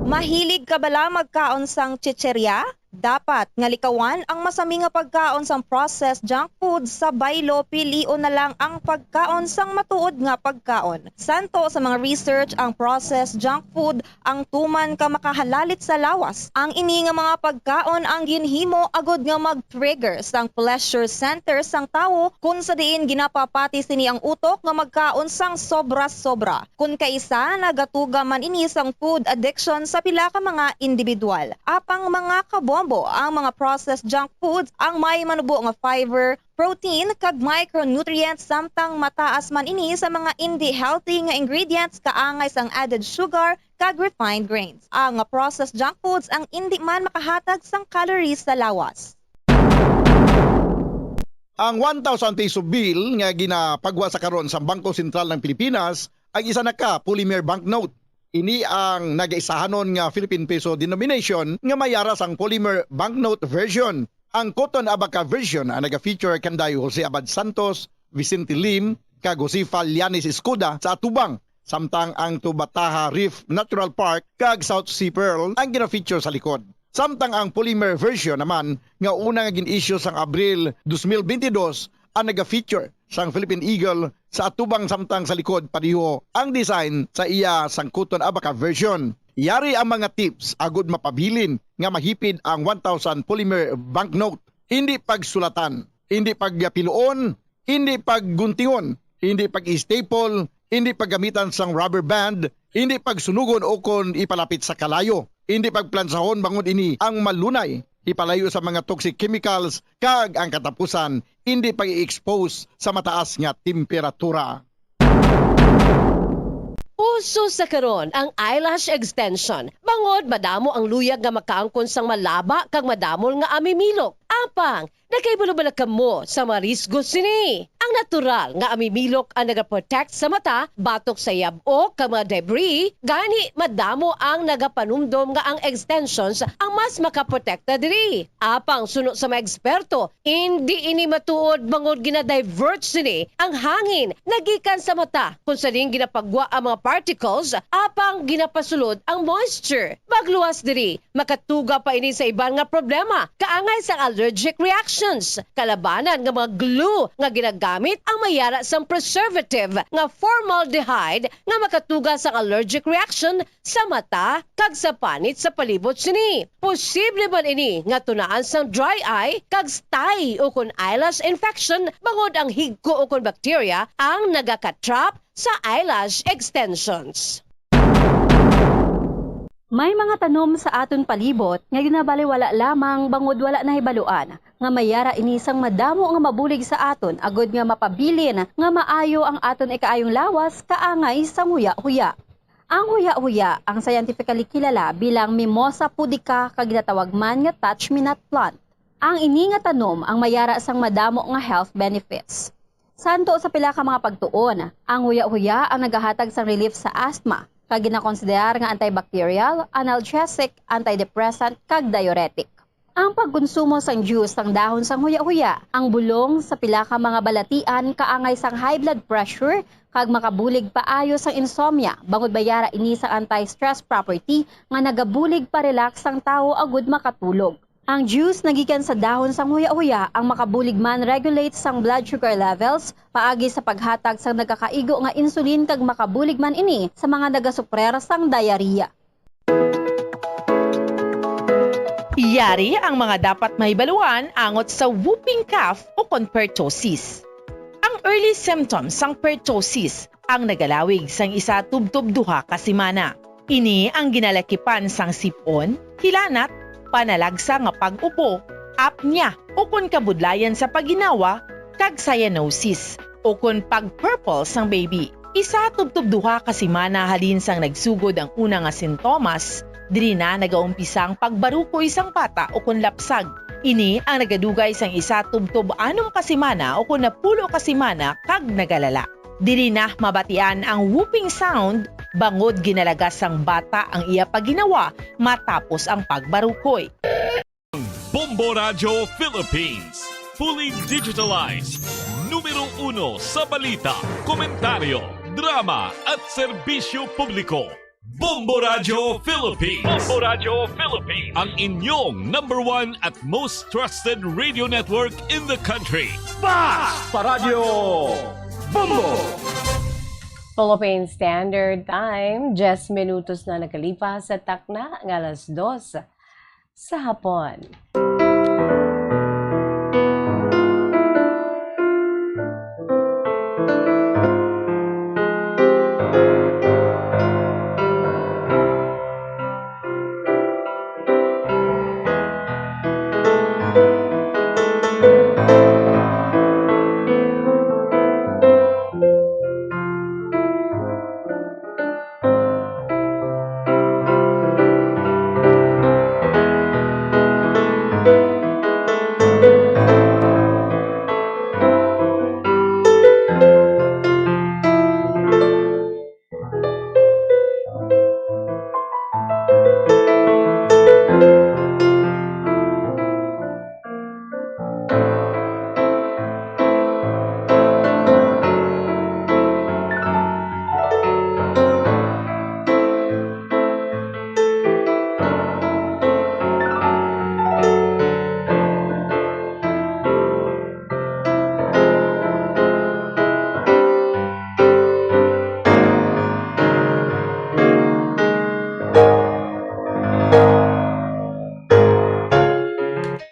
Mahilig ka bala magkaon sang chicherya? Dapat nga likawan ang masami nga pagkaon sang processed junk food sa baylo, pilion na lang ang pagkaon sang matuod nga pagkaon. Santo sa mga research, ang processed junk food ang tuman ka makahalalit sa lawas. Ang ini nga mga pagkaon ang ginhimo agud nga mag-trigger sang pleasure center sang tawo, kun sa diin ginapapati sini ang utok nga magkaon sang sobra-sobra. Kun kaisa, nagatuga man ini sang food addiction sa pila ka mga individual. Apang mga kabombo, ang mga processed junk foods ang may manubo nga fiber, protein, kag micronutrients, samtang mataas man ini sa mga indi healthy nga ingredients kaangay sang added sugar kag refined grains. Ang processed junk foods ang indi man makahatag sang calories sa lawas. Ang one thousand peso bill nga ginapagwa sa karon sa Bangko Sentral ng Pilipinas ang isa na ka polymer banknote. Ini ang nagaisahanon nga Philippine peso denomination nga may yara sang polymer banknote version. Ang Cotton Abaca version ang naga-feature kanday Jose Abad Santos, Vicente Lim, kag Josefa Llanes Escuda sa atubang, samtang ang Tubataha Reef Natural Park kag South Sea Pearl ang gina-feature sa likod. Samtang ang polymer version naman nga una nga gin-issue sang Abril dos mil bentidós ang naga-feature sang Philippine Eagle sa atubang, samtang sa likod padiho ang design sa iya sang Cotton Abaca version. Yari ang mga tips agud mapabilin nga mahipid ang one thousand polymer banknote. Indi pagsulatan, indi pagpiluon, indi pagguntingon, indi pag-staple, indi paggamitan sang rubber band, indi pagsunugon ukon ipalapit sa kalayo, indi pagplansahon bangod ini ang malunay ipalayo sa mga toxic chemicals, kag ang katapusan, indi pag-i-expose sa mataas nga temperatura. Uso sa karon ang eyelash extension, bangod madamo ang luyag nga makaangkon sang malaba kag madamol nga amimilok. Apang, nakahibalo bala kamo sa mga risgo sini? Ang natural nga amimilok ang nagaprotect sa mata batok sa yab-ok kag mga debris, gani madamo ang nagapanumdom nga ang extensions ang mas makaprotekta diri. Apang suno sa mga eksperto, indi ini matuod bangod gina-divert sini ang hangin nga gikan sa mata, kung sa diin ginapagwa ang mga particles, apang ginapasulod ang moisture. Magluwas diri, makatuga pa ini sa iban nga problema, kaangay sang allergic reactions. Kalabanan nga mga glue nga ginagamit ang may yara sang preservative nga formaldehyde nga makatuga sang allergic reaction sa mata kag sa panit sa palibot sini. Posible man ini nga tunaan sang dry eye kag stye ukon eyelash infection, bangod ang higko ukon bacteria ang nagaka-trap sa eyelash extensions. May mga tanom sa aton palibot nga ginabaliwala lamang bangod wala nahibaluan nga may yara ini sang madamo nga mabulig sa aton agud nga mapabilin nga maayo ang aton ikaayong lawas kaangay sang huya-huya. Ang huya-huya ang scientifically kilala bilang Mimosa pudica kag ginatawag man nga touch-me-not plant. Ang ini nga tanom ang may yara sang madamo nga health benefits. Santo sa pila ka mga pagtuon, ang huya-huya ang nagahatag sang relief sa asthma, kag ginakonsiderar nga antibacterial, analgesic, antidepressant, kag diuretic. Ang pagkonsumo sang juice sang dahon sang huya-huya, ang bulong sa pila ka mga balatian kaangay sang high blood pressure kag makabulig paayo sang insomnia, bangod may yara ini sang anti-stress property nga nagabulig pa-relax sang tawo agud makatulog. Ang juice nagikan sa dahon sang huya-huya ang makabulig man regulate sang blood sugar levels paagi sa paghatag sang nagakaigo nga insulin kag makabulig man ini sa mga nagasuprer sang diarrhea. Yari ang mga dapat mahibaluan angot sa whooping cough o kon pertussis. Ang early symptoms sang pertussis ang nagalawig sang isa tubtob duha ka semana. Ini ang ginalakipan sang sip-on, hilanat, panalagsa nga pag-upo, apnea, ukon kabudlayan sa pagginawa, kag cyanosis, ukon pag-purple sang baby. Isa tubtob duha ka semana halin sang nagsugod ang una nga sintomas, diri na nagaumpisa ang pagbarukoy sang bata ukon lapsag. Ini ang nagadugay sang isa tubtob anom ka semana ukon napulo ka semana kag nagalala. Diri na mabatian ang whooping sound bangod ginalagas sang bata ang iya pagginawa matapos ang pagbarukoy. Bombo Radyo Philippines, fully digitalized. Numero uno sa balita, komentaryo, drama at serbisyo publiko. Bombo Radyo Philippines. Bombo Radyo Philippines. Ang inyong number one at most trusted radio network in the country. Basta Radyo Bombo! Philippine Standard Time, diyes minutos na nakalipas sa takna nga alas dos sa hapon.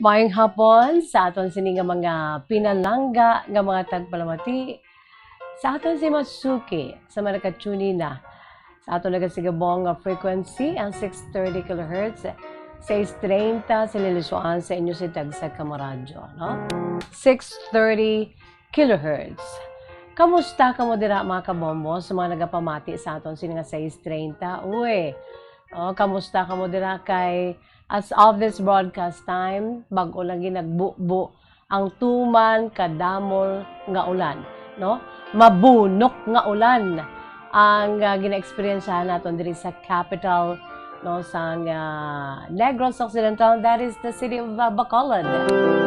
Maayong hapon sa aton sini nga mga pinalangga nga mga tagpalamati, sa aton si Masuki, sa mga naka-tune in na sa aton nagasigabong nga frequency, ang six thirty kilohertz, sais treinta sa Lilisuan sa inyo si Tagsag Kamaradyo, no? Six thirty kilohertz. Kamusta kamo dira, mga kabombo, sa mga nagapamati sa aton sini nga sais treinta? Uy, oh, kamusta kamo dira kay as of this broadcast time, bag-o lang ginagbubo ang tuman kadamol nga ulan, no? Mabunok nga ulan ang, ah, gina-eksperyensyahan naton diri sa capital, no, sang, ah, Negros Occidental, that is the city of, ah, Bacolod,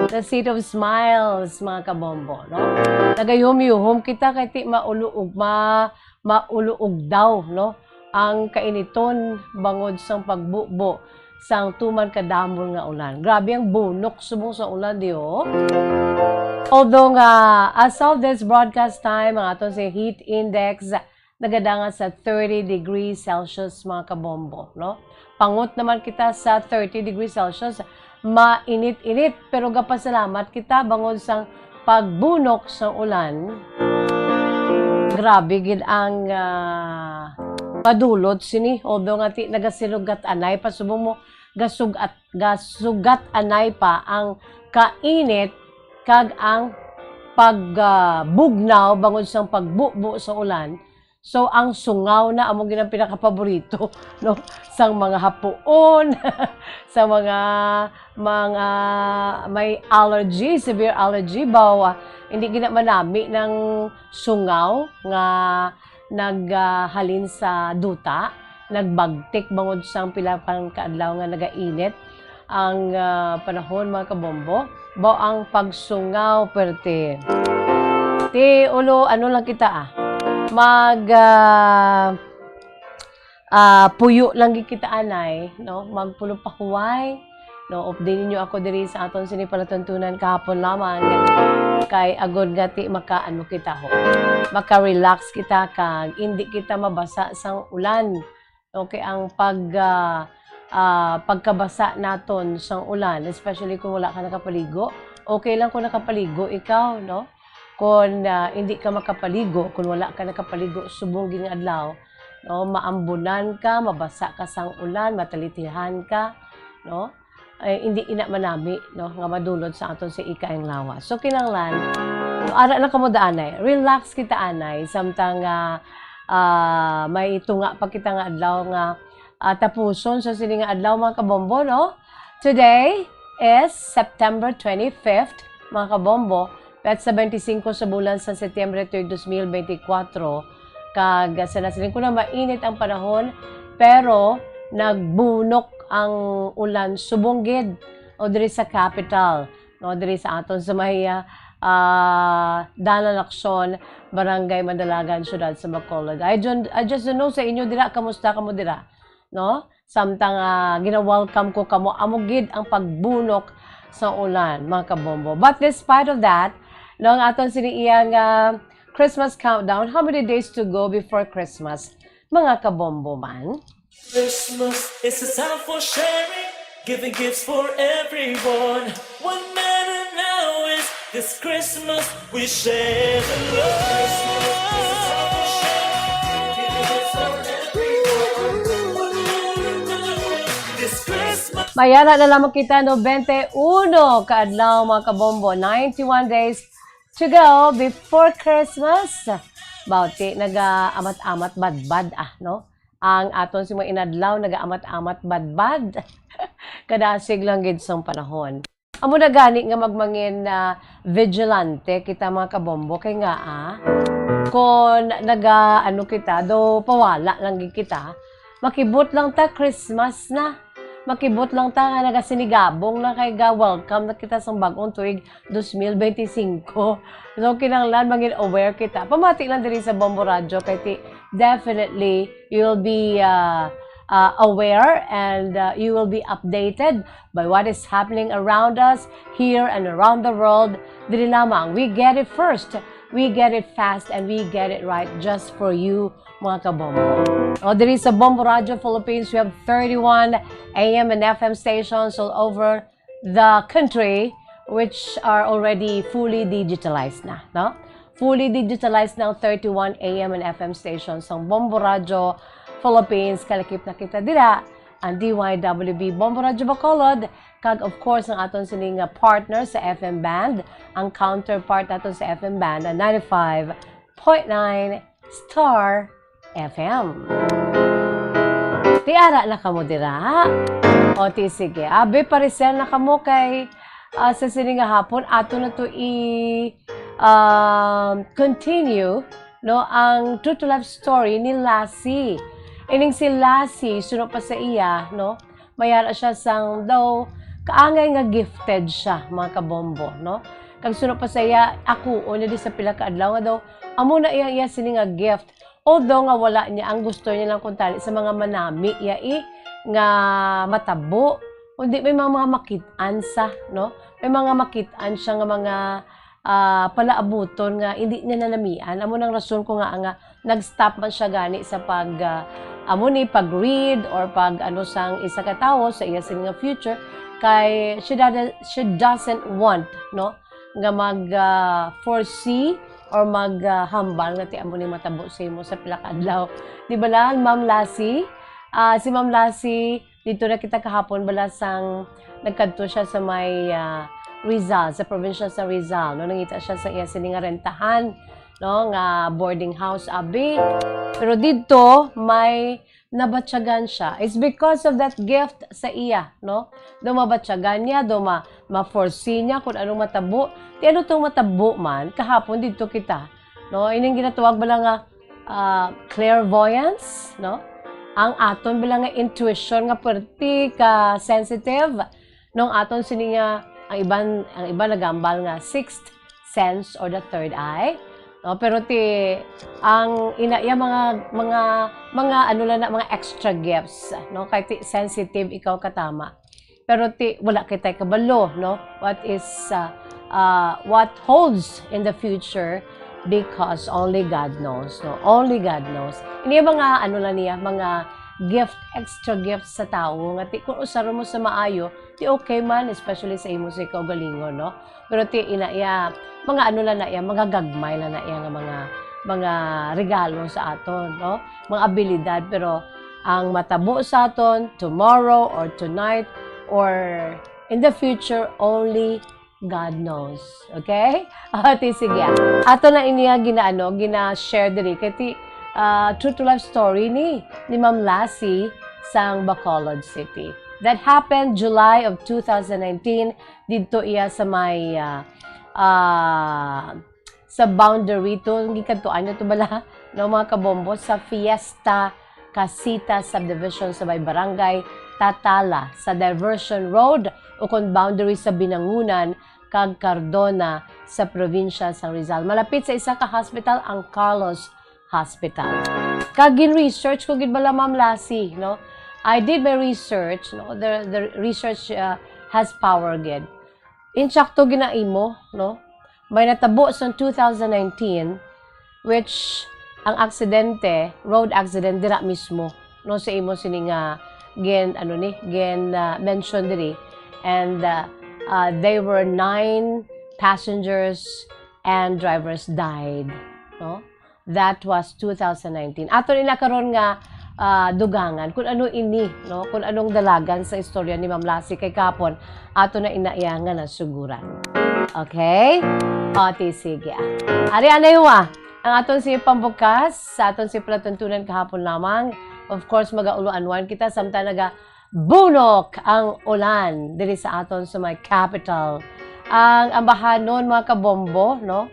the city of smiles, mga kabombo, no? Nagayuhom-yuhom kita kay ti maulo ug ma-, maulo ug daw, no? Ang kainiton bangod sang pagbubo sang tuman kadamol nga ulan. Grabe ang bunok subong sa ulan, di ho? Although nga, as of this broadcast time, ang aton si heat index nagadangat sa thirty degrees Celsius, mga kabombo, no? Pangot naman kita sa thirty degrees Celsius, mainit-init, pero gapasalamat kita bangod sang pagbunok sang ulan. Grabe gid ang, ah, Madulot sini, although nga ti nagasirugat-anay pa, subong mo gasugat, gasugat-anay pa ang kainit kag ang pag, ah, bugnaw bangod sang pagbubo sa ulan. So, ang sungaw na amo gid ang pinakapaborito, no? Sang mga hapuon, sa mga, mga may allergy, severe allergy, bawa hindi gina manami ng sungaw nga nag, ah, halin sa duta, nagbagtik bangod sang pila pa ka adlaw nga nagainit ang, ah, panahon, mga kabombo. Baw ang pagsungaw, perte. Ti ulo, ano lang kita, ah. Mag, ah, ah, puyo lang gid kita, anay, no? Magpulo pa huway. No, update ninyo ako diri sa aton sini palatuntunan kahapon lamang. Kay agod nga ti maka-, ano kita ho, maka-relax kita kag indi kita mabasa sang ulan. Okay, ang pag, ah, ah, pagkabasa naton sang ulan, especially kung wala ka nakapaligo. Okay lang kung nakapaligo ikaw, no? Kung, ah, hindi ka makapaligo, kung wala ka nakapaligo subong gid nga adlaw, no, maambunan ka, mabasa ka sang ulan, matalitihan ka, no? Ay, hindi ina manami, no, nga madulot sa aton sa ikaayong lawas. So, kinahanglan, ara na kamo da, anay. Relax kita, anay. Samtang, ah, ah, may tunga pa kita nga adlaw nga, ah, tapuson sa sini nga adlaw, mga kabombo, no? Today is September twenty-fifth, mga kabombo. Petsa twenty-five sa bulan sa Setyembre, tuig dos mil benti kwatro. Kag sa nasiling ko na mainit ang panahon, pero nagbunok ang ulan subong gid o diri sa capital, no, diri sa aton sa may, ah, ah, Dalan Lacson, Barangay Mandalagan, Siyudad sa Bacolod. I don't, I just don't know sa inyo dira, kamusta kamo dira, no? Samtang, ah, gina-welcome ko kamo, amo gid ang pagbunok sa ulan, mga kabombo. But despite of that, no, ang aton sini iya nga Christmas countdown, how many days to go before Christmas, mga kabombo man? Christmas is a time for sharing, giving gifts for everyone. What matter now is this Christmas we share the love. This Christmas. Mayara na lamang kita, no, twenty-one ka adlaw, mga kabombo. Ninety-one days to go before Christmas. Bauti, nagaamat-amat badbad, ah, no? Ang aton si mga inadlaw, nagaamat-amat badbad. Kadasig lang gid sang panahon. Amo na gani nga magmangin, ah, vigilante kita, mga kabombo, kay nga, ah, kon naga-, ano kita, do pawala lang gid kita, makibot lang ta Christmas na. Makibot lang ta nga nagasinigabong na kay ga-welcome na kita sang bag-ong tuig dos mil benti singko. So, kinahanglan mangin aware kita. Pamati lang diri sa Bombo Radyo kay ti-, definitely you will be, ah, ah, aware and, ah, you will be updated by what is happening around us, here and around the world. Diri lamang, we get it first, we get it fast, and we get it right just for you, mga kabombo. O, diri sa Bombo Radio Philippines, we have thirty-one A M and F M stations all over the country which are already fully digitalized na, no? Fully digitalized na ang thirty-one A M and F M stations sang Bombo Radio Philippines. Kalakip na kita dira, ang D Y W B Bombo Radio Bacolod, kag of course ang aton sini nga partner sa F M band, ang counterpart naton sa F M band, ang ninety-five point nine Star F M. Ti ara na kamo dira? O, ti sige. Abi, pareser na kamo kay, ah, sa sini nga hapon, ato na to i, um, continue, no, ang true to life story ni Lassie. Ining si Lassie, suno pa sa iya, no, mayara siya sang daw kaangay nga gifted siya, mga kabombo, no? Kag suno pa sa iya, ako, una di sa pila ka adlaw nga daw, amo na iya, iya sini nga gift. Although nga wala niya, ang gusto niya lang kuntani sa mga manami iya, eh, nga matabo. Kundi may mga, mga makit-an sa, no? May mga makit-an siya nga mga, ah, palaabuton nga hindi niya nanamian. Amo nang rason ko nga, nga nag-stop man siya gani sa pag, ah, amo ni pag-read or pag ano sang isa ka tawo sa iya sini nga future, kay she doesn't, she doesn't want, no, nga mag, ah, foresee or mag, ah, hambal nga ti amo ni matabo sa imo sa pila ka adlaw. Di bala, Ma'am Lassie? Ah, si Ma'am Lassie, dito na kita kahapon bala sang nagkadto siya sa may, ah, Rizal, sa probinsya sa Rizal, no? Nangita siya sa iya sini nga rentahan, no? Nga boarding house, abi. Pero dito, may nabatyagan siya. It's because of that gift sa iya, no? Daw mabatyagan niya, daw ma-, ma-foresee niya kung anong matabo. Ti ano tong matabo man, kahapon dito kita, no? Ining ginatawag bala nga, ah, clairvoyance, no? Ang aton bala nga intuition nga perti ka sensitive, nung aton sini nga, ang iban, ang iban nagambal nga sixth sense or the third eye, no? Pero ti, ang ina iya mga, mga, mga ano lang na, mga extra gifts, no? Kay ti sensitive ikaw katama. Pero ti, wala kitay kabalo, no? What is, ah, ah, what holds in the future, because only God knows, no? Only God knows. Ini yung mga, ano lang niya, mga gift, extra gifts sa tao nga ti, kung usaron mo sa maayo, ti okay man, especially sa imo sa kaugalingon, no? Pero ti ina iya, mga ano lang na iya, mga gagmay lang na iya nga mga, mga regalo sa aton, no? Mga abilidad, pero ang matabo sa aton tomorrow or tonight or in the future, only God knows. Okay? O, ti sige. Ato na ini nga ginaano, gina-share diri kay ti, ah, true to life story ni, ni Ma'am Lassie sang Bacolod City. That happened July of two thousand nineteen. Didto iya sa may, ah, ah, sa boundary to, gikadtuan niya to bala, no, mga kabombo, sa Fiesta Casita Subdivision sa may Barangay Tatala, sa Diversion Road, ukon boundary sa Binangunan kag Cardona sa probinsya sang Rizal. Malapit sa isa ka hospital ang Carlos Hospital. Kag gin-research ko gid bala, Ma'am Lassie, no? I did my research, no? The, the research, uh, has power gid. Insakto ginaimo, no? May natabo sa two thousand nineteen, which ang aksidente, road accident, dira mismo, no? Sa imo sini nga gin, ano ni, gin, uh, mention diri. And, uh, uh, there were nine passengers and drivers died, no? That was two thousand nineteen. Ato ni na karon nga, ah, dugangan kung ano ini, no? Kung anong dalagan sa istorya ni Ma'am Lassie kay kapon. Ato na ina iya nga nasuguran. Okay? O, ti, sige, ah. Ari, anay wa. Ang aton si pambukas, sa aton si palatuntunan kahapon lamang. Of course, magaulo-anwan kita, samtang naga bunok ang ulan diri sa aton sa may capital. Ang ambahanon, mga kabombo, no?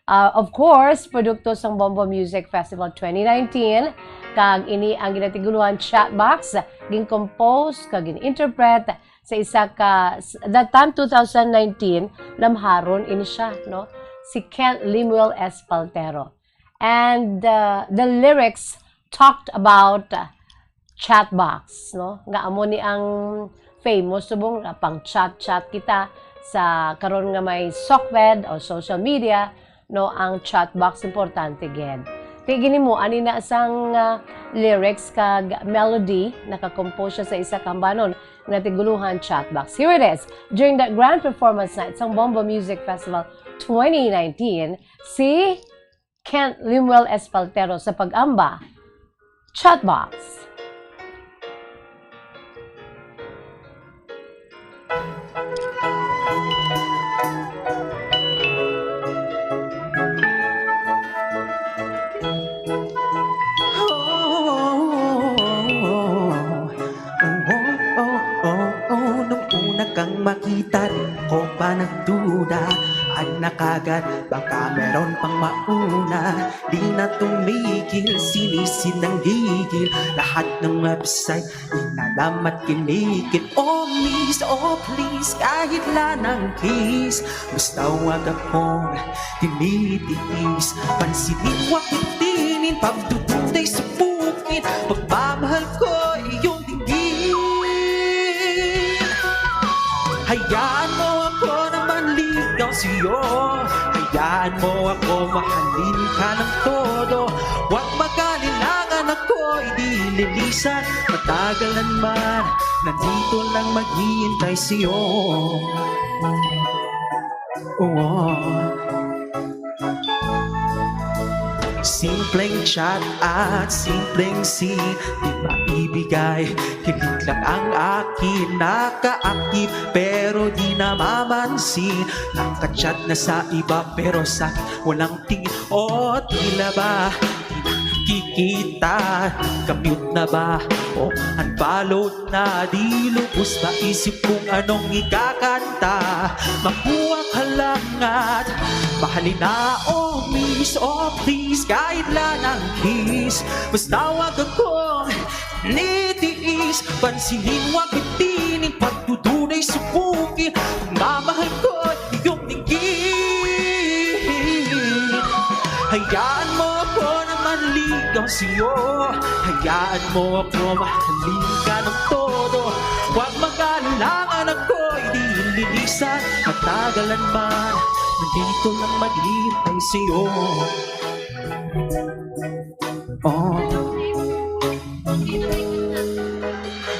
Ah, of course, produkto sang Bombo Music Festival twenty nineteen, kag ini ang ginatiguluhan Chatbox, gin-compose kag gin-interpret sa isa ka, s-, that time, two thousand nineteen, lamharon ini siya, no? Si Kent Lemuel Espaltero. And, uh, the lyrics talked about, uh, chat box, no? Nga amo ni ang famous subong nga pang-chat-chat kita sa karon nga may sockbed o social media, no? Ang chat box importante gid. Kay gini mo, ani na sang, uh, lyrics kag melody, nakakompose siya sa isa ka ambahanon nga tiguluhan Chat Box. Here it is. During the grand performance night sang Bombo Music Festival twenty nineteen, si Kent Lemuel Espaltero sa pag-amba, Chat Box. Oh, oh, oh, oh, oh, nung una kang makita, di ako pa nagduda. Anak agad, baka meron pang mauna. Di na tumigil, sinisid ng gigil. Lahat ng website, inalamat, kinikit. Oh, miss, oh, please, kahit lang ng kiss. Basta wag akong tinitiis. Pansinin, wag itinin. Pagdudutay sa bukid. Pagmamahal ko, iyong dinggin. Hayaan mo ako na manligaw sa'yo. Hayaan mo ako mahalin ka ng todo. Huwag mag-alinlangan, ako'y di lilisan. Matagalan man, nandito lang maghihintay sa'yo. Oo. Simpleng chat at simpleng scene, di maibigay. Kilig lang ang akin nakaakit, pero di namamansin. Nakachat na sa iba, pero sa walang tingin. O tila ba di nakikita? Kamute na ba o unfollow na? Di lubos maisip kung anong ikakanta. Makuha ka lang at mahalin na, oh miss, oh please, kahit lang ang kiss. Basta wag akong nitiis. Pansinin, wag bitinin, pagdudunay subukin. Ang mamahal ko, iyong dinggin. Hayaan mo ako na maligaw sa'yo. Hayaan mo ako mahalin ka ng todo. Huwag mag-alinlangan, ako'y di lilisan. Matagalan man, nandito lang maghihintay sa'yo. Oh.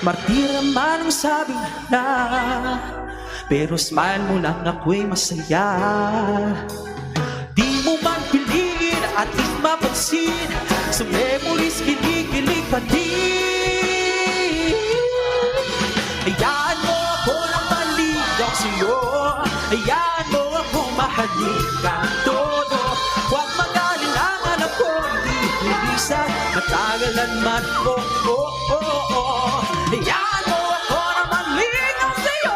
Martir man ang sabi na, pero smile mo lang ako'y masaya. Di mo man piliin at di mapansin, sa memories kinikilig pa din. Hayaan mo ako na maligaw sa'yo. Hayaan mo ako mahalin ka todo. Huwag mag-alinlangan, ako'y di lilisan. Matagalan man, oh, oh, oh, oh. Hayaan mo ako na maligaw sa'yo.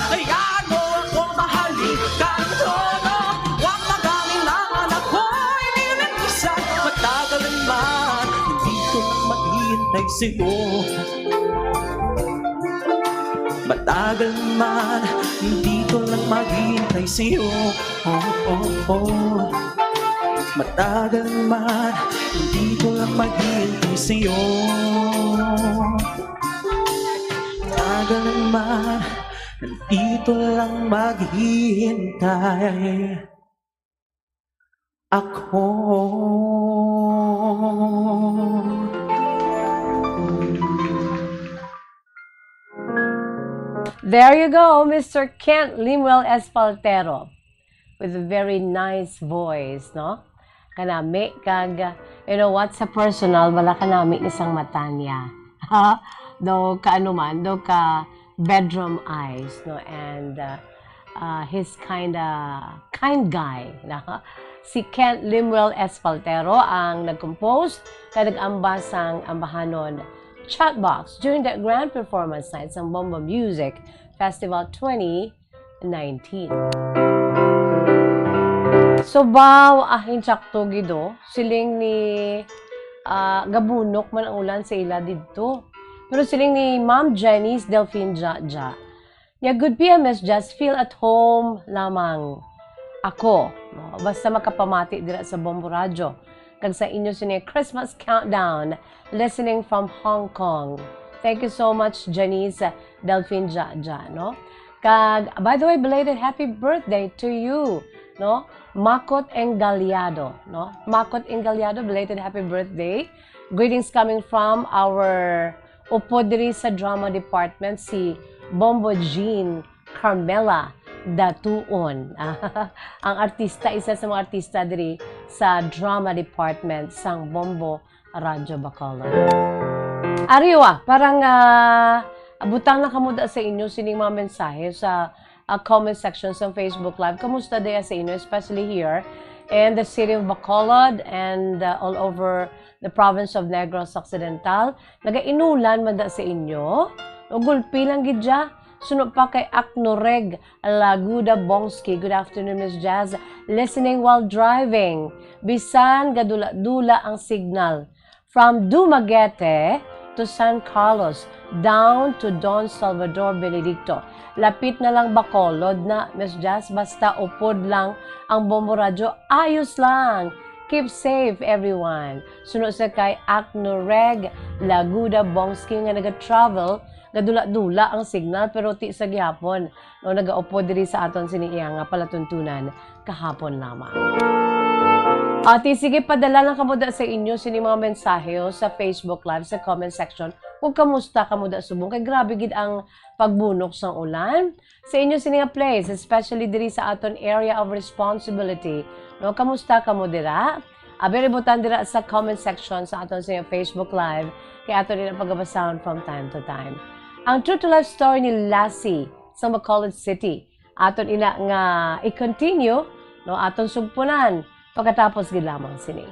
Hayaan mo ako mahalin ka todo. Huwag mag-alinlangan, ako'y di lilisan. Matagalan man, nandito lang maghihintay sa'yo. Matagal man, dito lang maghihintay sa'yo. Oh, oh, oh. Matagal man, dito lang maghihintay sa'yo. Matagal man, nandito lang maghihintay ako. There you go, Mister Kent Lemuel Espaltero, with a very nice voice, no? Kanami kag, you know what, sa personal, wala kanami ni sang mata niya. Ha? Daw ka ano man, daw ka bedroom eyes, no? And uh, uh, he's kinda kind guy, no? Si Kent Lemuel Espaltero ang nag-compose kag nag-amba sang ambahanon Chatbox during the grand performance night sang Bombo Music Festival twenty nineteen. So, baw, ahin sakto gid, oh. Siling ni, ah, gabunok man ang ulan sa ila didto. Pero siling ni Ma'am Janice Delfin Jaja, niya, "Good P M, Miss Jazz, feel at home lamang ako, no? Basta makapamati dira sa Bombo Radyo kag sa inyo sini Christmas countdown, listening from Hong Kong." Thank you so much, Janice Delfin Jaja, no? Kag, by the way, belated happy birthday to you, no? Makot Engaliado, no? Makot Engaliado, belated happy birthday. Greetings coming from our upod diri sa drama department, si Bombo Jean Carmela Datuon. Ang artista, isa sa mga artista diri sa drama department sang Bombo Radyo Bacolod. Ariwa, parang ah, butang na kamo da sa inyo sining mga mensahe sa ah, comment section sa Facebook Live. Kamusta diya sa inyo, especially here in the city of Bacolod and ah, all over the province of Negros Occidental? Nagainulan man da sa inyo? O gulpi lang gid dya? Suno pa kay Aknoreg Laguda Bongski. Good afternoon, Miss Jazz. Listening while driving. Bisan gadula-dula ang signal. From Dumaguete to San Carlos, down to Don Salvador Benedicto. Lapit na lang Bacolod na, Miss Jazz. Basta upod lang ang Bombo Radyo, ayos lang. Keep safe, everyone. Suno sa kay Aknoreg Laguda Bongski nga naga-travel, gadula-dula ang signal, pero ti sa gihapon, no, nagaupod diri sa aton sini iya nga palatuntunan kahapon lamang. Ati, sige, padala lang kamo da sa inyo sini mga mensahe, oh, sa Facebook Live, sa comment section, kung kamusta kamo da subong. Kay grabe gid ang pagbunok sang ulan sa inyo sini nga place, especially diri sa aton area of responsibility. No, kamusta kamo dira? Abi, ibutan dira sa comment section sa aton sa Facebook Live, kay aton din ang pagabasahon from time to time. Ang true to life story ni Lassie sa Bacolod City. Aton ina nga i-continue, no, aton sugpunan pagkatapos gid lamang sini.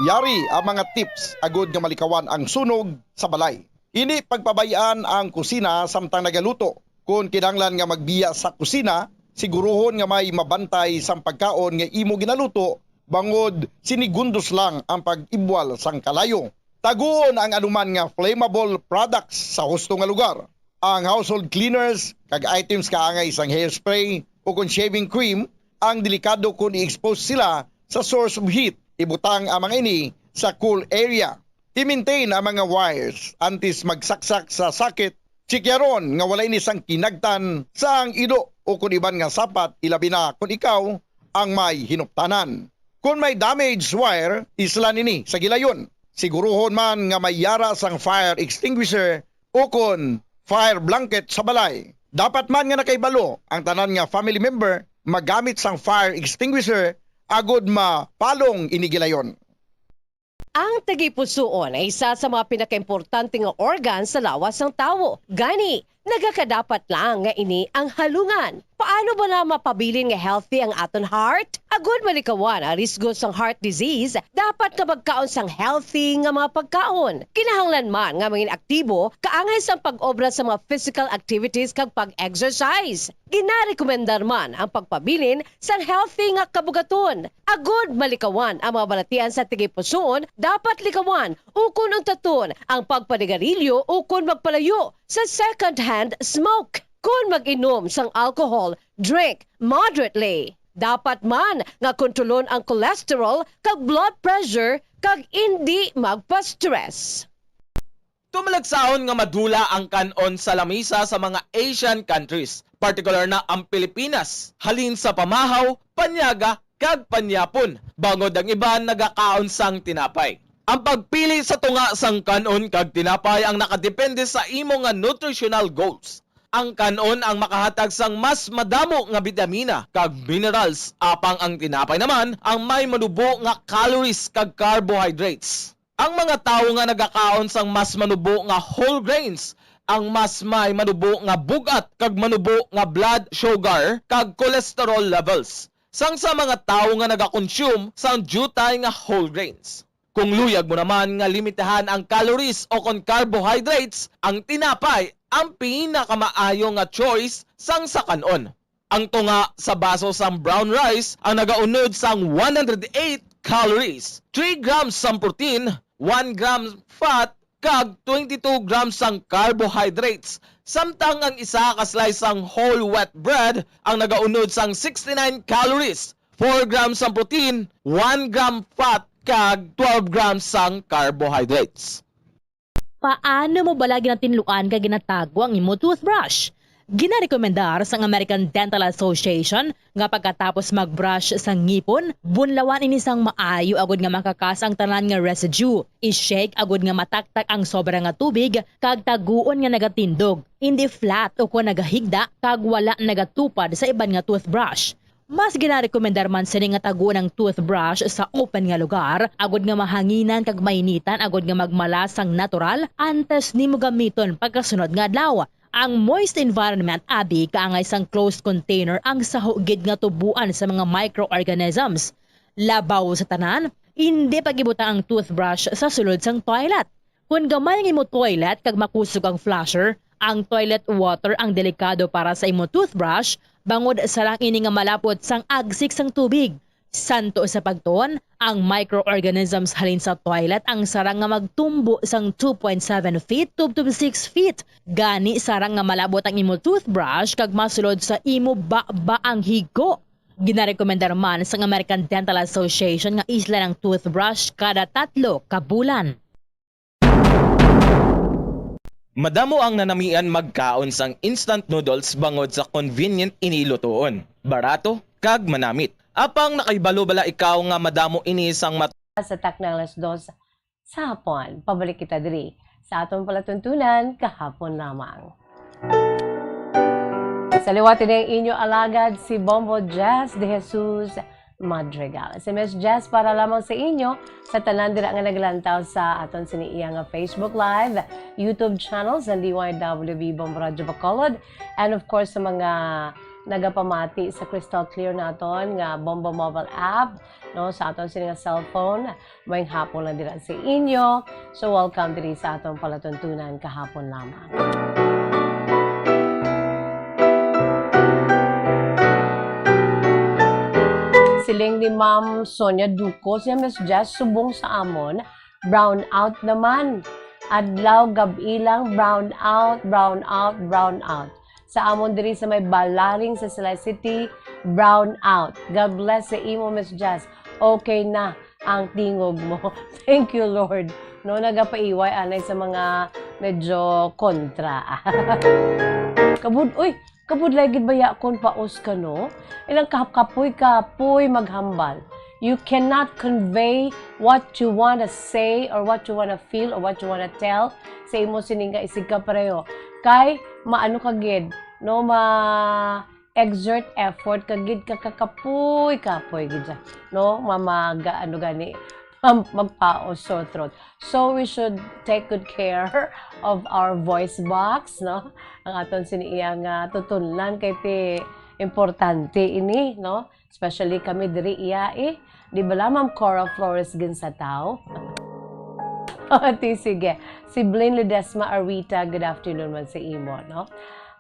Yari ang mga tips agud nga malikawan ang sunog sa balay. Ini pagpabay-an ang kusina samtang nagaluto. Kon kinahanglan nga magbiya sa kusina, siguruhon nga may mabantay sang pagkaon nga imo ginaluto, bangod sinigundos lang ang pag-ibwal sang kalayo. Taguon ang anuman nga flammable products sa husto nga lugar. Ang household cleaners kag items kaangay sang hairspray o kon shaving cream ang delikado kon i-expose sila sa source of heat. Ibutang ang mga ini sa cool area. I-maintain ang mga wires antes magsaksak sa socket. Tsikyaron nga wala ini sang kinagtan sa ang ilo o kon iban nga sapat, ilabi na kon ikaw ang may hinuptanan. Kon may damaged wire, islan ini sa gilayon. Siguruhon man nga may yara sang fire extinguisher o kon fire blanket sa balay. Dapat man nga nakahibalo ang tanan nga family member magamit sang fire extinguisher agud mapalong ini gilayon. Ang tagipusoon ay isa sa mga pinakaimportante nga organ sa lawas sang tawo. Gani, nagakadapat lang nga ini ang halungan. Paano bala mapabilin nga healthy ang aton heart? Agud malikawan ang risgo sang heart disease, dapat nga magkaon sang healthy nga mga pagkaon. Kinahanglan man nga mangin aktibo kaangay sang pag-obra sa mga physical activities kag pag-exercise. Ginarekomendar man ang pagpabilin sang healthy nga kabugaton. Agud malikawan ang mga balatian sa tagipusoon, dapat likawan ukon untaton ang pagpanigarilyo ukon magpalayo sa second-hand smoke. Kon mag-inom sang alcohol, drink moderately. Dapat man nga kontrolon ang cholesterol kag blood pressure kag indi magpa-stress. Tumalagsahon nga madula ang kan-on sa lamisa sa mga Asian countries, partikular na ang Pilipinas, halin sa pamahaw, panyaga, kag panyapon, bangod ang iban nagakaon sang tinapay. Ang pagpili sa tunga sang kan-on kag tinapay ang nakadepende sa imo nga nutritional goals. Ang kan-on ang makahatag sang mas madamo nga bitamina kag minerals, apang ang tinapay naman ang may manubo nga calories kag carbohydrates. Ang mga tawo nga nagakaon sang mas manubo nga whole grains ang mas may manubo nga bug-at kag manubo nga blood sugar kag cholesterol levels sang sa mga tawo nga nagakonsume sang diutay nga whole grains. Kung luyag mo naman nga limitahan ang calories o kon carbohydrates, ang tinapay ang pinakamaayo nga choice sang sa kan-on. Ang tunga sa baso sang brown rice ang nagaunod sang one hundred eight calories, three grams sang protein, one gram fat, kag twenty-two grams sang carbohydrates, samtang ang isa ka slice sang whole wheat bread ang nagaunod sang sixty-nine calories, four grams sang protein, one gram fat, kag twelve grams sang carbohydrates. Paano mo bala ginatinluan kag ginatago ang imo toothbrush? Ginarekomendar sang American Dental Association nga pagkatapos mag-brush sa ngipon, bunlawan ini sang maayo agud nga makakas ang tanan nga residue. I-shake agud nga mataktak ang sobra nga tubig kag taguon nga nagatindog, indi flat ukon nagahigda kag wala nagatupad sa iban nga toothbrush. Mas ginarekomendar man sini nga taguon ang toothbrush sa open nga lugar, agud nga mahanginan kag mainitan agud nga magmala sang natural antes nimo gamiton pagkasunod nga adlaw. Ang moist environment abi kaangay sang closed container ang saho gid nga tuboan sa mga microorganisms. Labaw sa tanan, indi pag-ibutang ang toothbrush sa sulod sang toilet. Kon gamay ang imo toilet kag makusog ang flusher, ang toilet water ang delikado para sa imo toothbrush, bangod sarang ini nga malapot sang agsik sang tubig. Santo sa pagtuon, ang microorganisms halin sa toilet ang sarang nga magtumbo sang two point seven feet tubtob six feet. Gani, sarang nga malabot ang imo toothbrush kag masulod sa imo baba ang higko. Ginarekomendar man sang American Dental Association nga islan ang toothbrush kada tatlo ka bulan. Madamo ang nanamian magkaon sang instant noodles bangod sa convenient ini lutoon, barato, kag manamit. Apang nakahibalo bala ikaw nga madamo ini sang mat- Sa takna alas dos sa hapon. Pabalik kita diri sa aton palatuntunan kahapon lamang. Sa liwat ini ang inyo alagad, si Bombo Jazz de Jesus Madrigal. Si Miss Jazz para lamang sa inyo, sa tanan dira nga naglantaw sa aton sini iya nga Facebook Live, YouTube channel sa D Y W B Bombo Radyo Bacolod, and of course sa mga nagapamati sa crystal clear naton nga Bombo mobile app, no, sa aton sini nga cellphone. Maayong hapon lang dira sa inyo. So, welcome diri sa atong palatuntunan kahapon lamang. Siling ni Ma'am Sonia Duco, siya, Miss Jazz, subong sa amon, brown out naman. Adlaw, gab-i lang, brown out, brown out, brown out. Sa amon diri sa may Balaring sa Salic City, brown out. God bless sa imo, Miss Jazz. Okay na ang tingog mo. Thank you, Lord. No, nagapaiway anay sa mga medyo kontra. Kabud, uy, kabudlay gid baya kon paos ka, no? Ilang kapoy-kapoy maghambal. You cannot convey what you wanna say or what you wanna feel or what you wanna tell sa imo sining kaisigkapareho. Kay maano ka gid, no, ma exert effort ka gid ka kakapoy-kapoy gid siya, no? Mamaga, ano gani, mam-, magpaos, sore throat. So, we should take good care of our voice box, no? Ang aton sini iya nga tutunlan kay ti importante ini, no? Especially kami diri iya, eh. Di bala, Ma'am Cora Flores Ginsatao? O, ti, sige. Si Blaine Ledesma Arita, good afternoon man sa imo, no?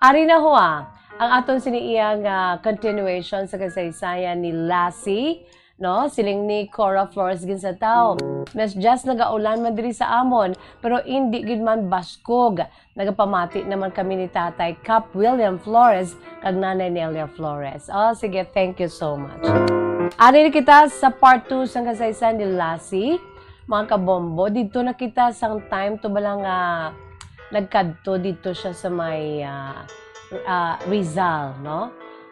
Ari na ho, ah, ang aton sini iya nga continuation sa kasaysayan ni Lassie, no? Siling ni Cora Flores Ginsatao, Miss Jazz, nagaulan man diri sa amon, pero indi gid man baskog. Nagapamati naman kami ni Tatay Cap William Flores kag Nanay Nelia Flores. Oh, sige, thank you so much. Ari na kita sa part two sang kasaysayan ni Lassie, mga kabombo. Didto na kita sang time to bala nga nagkadto didto siya sa may, ah, ah, Rizal, no?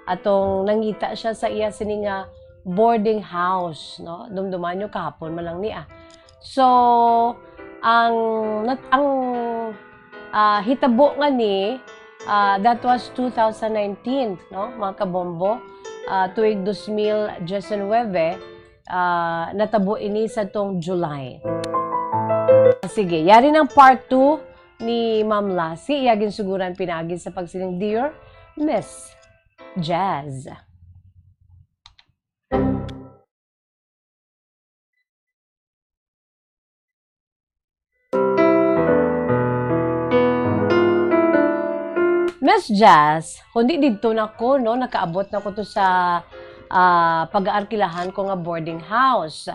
Atong nangita siya sa iya sini nga boarding house, no? Dumduman nyo, kahapon man lang ni, ah. So, ang nat-, ang, ah, hitabo nga ni, ah, that was two thousand nineteen, no, mga kabombo? Ah, tuig dos mil diecinuebe, ah, natabo ini sa tong July. Sige, yari ng part two ni Ma'am Lassie, iya ginsuguran pinagi sa pagsiling, "Dear Miss Jazz." Miss Jazz, kundi didto na ko, no, nakaabot na ko to sa, ah, pag-aarkilahan ko nga boarding house.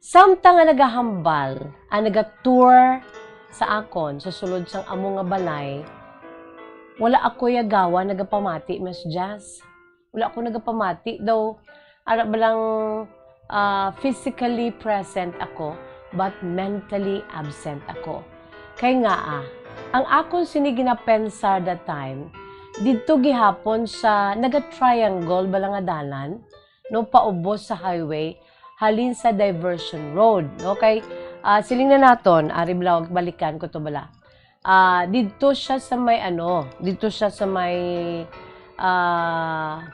Samtang nga nagahambal, ang naga-tour sa akon, sa sulod sang amo nga balay, wala ako yagawa nagapamati, Miss Jazz. Wala ako nagapamati. Daw, ara ba lang, ah, physically present ako, but mentally absent ako. Kay nga, ah, ang akon sini ginapensar that time, didto gihapon sa naga-triangle ba lang nga dalan, no, paubos sa highway, halin sa diversion road, no? Kay, ah, siling na naton, ari bala, balikan ko to bala. Ah, didto siya sa may ano, didto siya sa may, ah,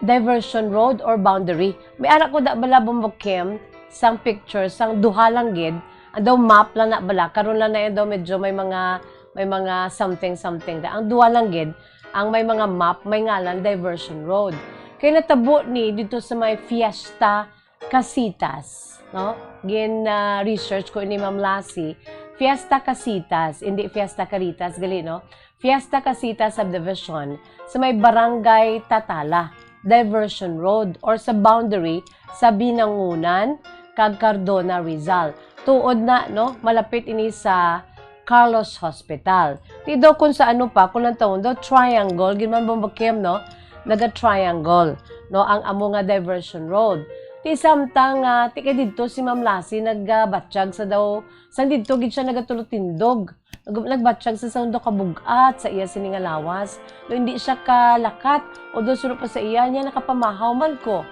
diversion road or boundary. May ara ko da bala, Bombo Kim, sang picture, sang duha lang gid. Ang daw map lang na bala. Karon lang na yan daw medyo may mga, may mga something-something da. Ang duha lang gid, ang may mga map, may ngalan diversion road. Kay natabo ni dito sa may Fiesta Casitas, no? Gin, ah, research ko ini, Ma'am Lassie. Fiesta Casitas, hindi Fiesta Caritas, gali, no? Fiesta Casitas Subdivision, sa may Barangay Tatala, Diversion Road, or sa boundary sa Binangunan kag Cardona, Rizal. Tuod na, no? Malapit ini sa Carlos Hospital. Ti daw kung sa ano pa, kung ang tawon daw, triangle, gid man, Bombo Kim, no? Naga-triangle, no? Ang amo nga diversion road. Ti samtang, ah, ti kay didto si Ma'am Lassie nagabatyag sa daw, sang didto gid siya nagatulotindog. Nag-, nagbatyag sa sang daw kabug-at sa iya sini nga lawas. No, hindi siya kalakat, although suno pa sa iya, niya nakapamahaw man ko.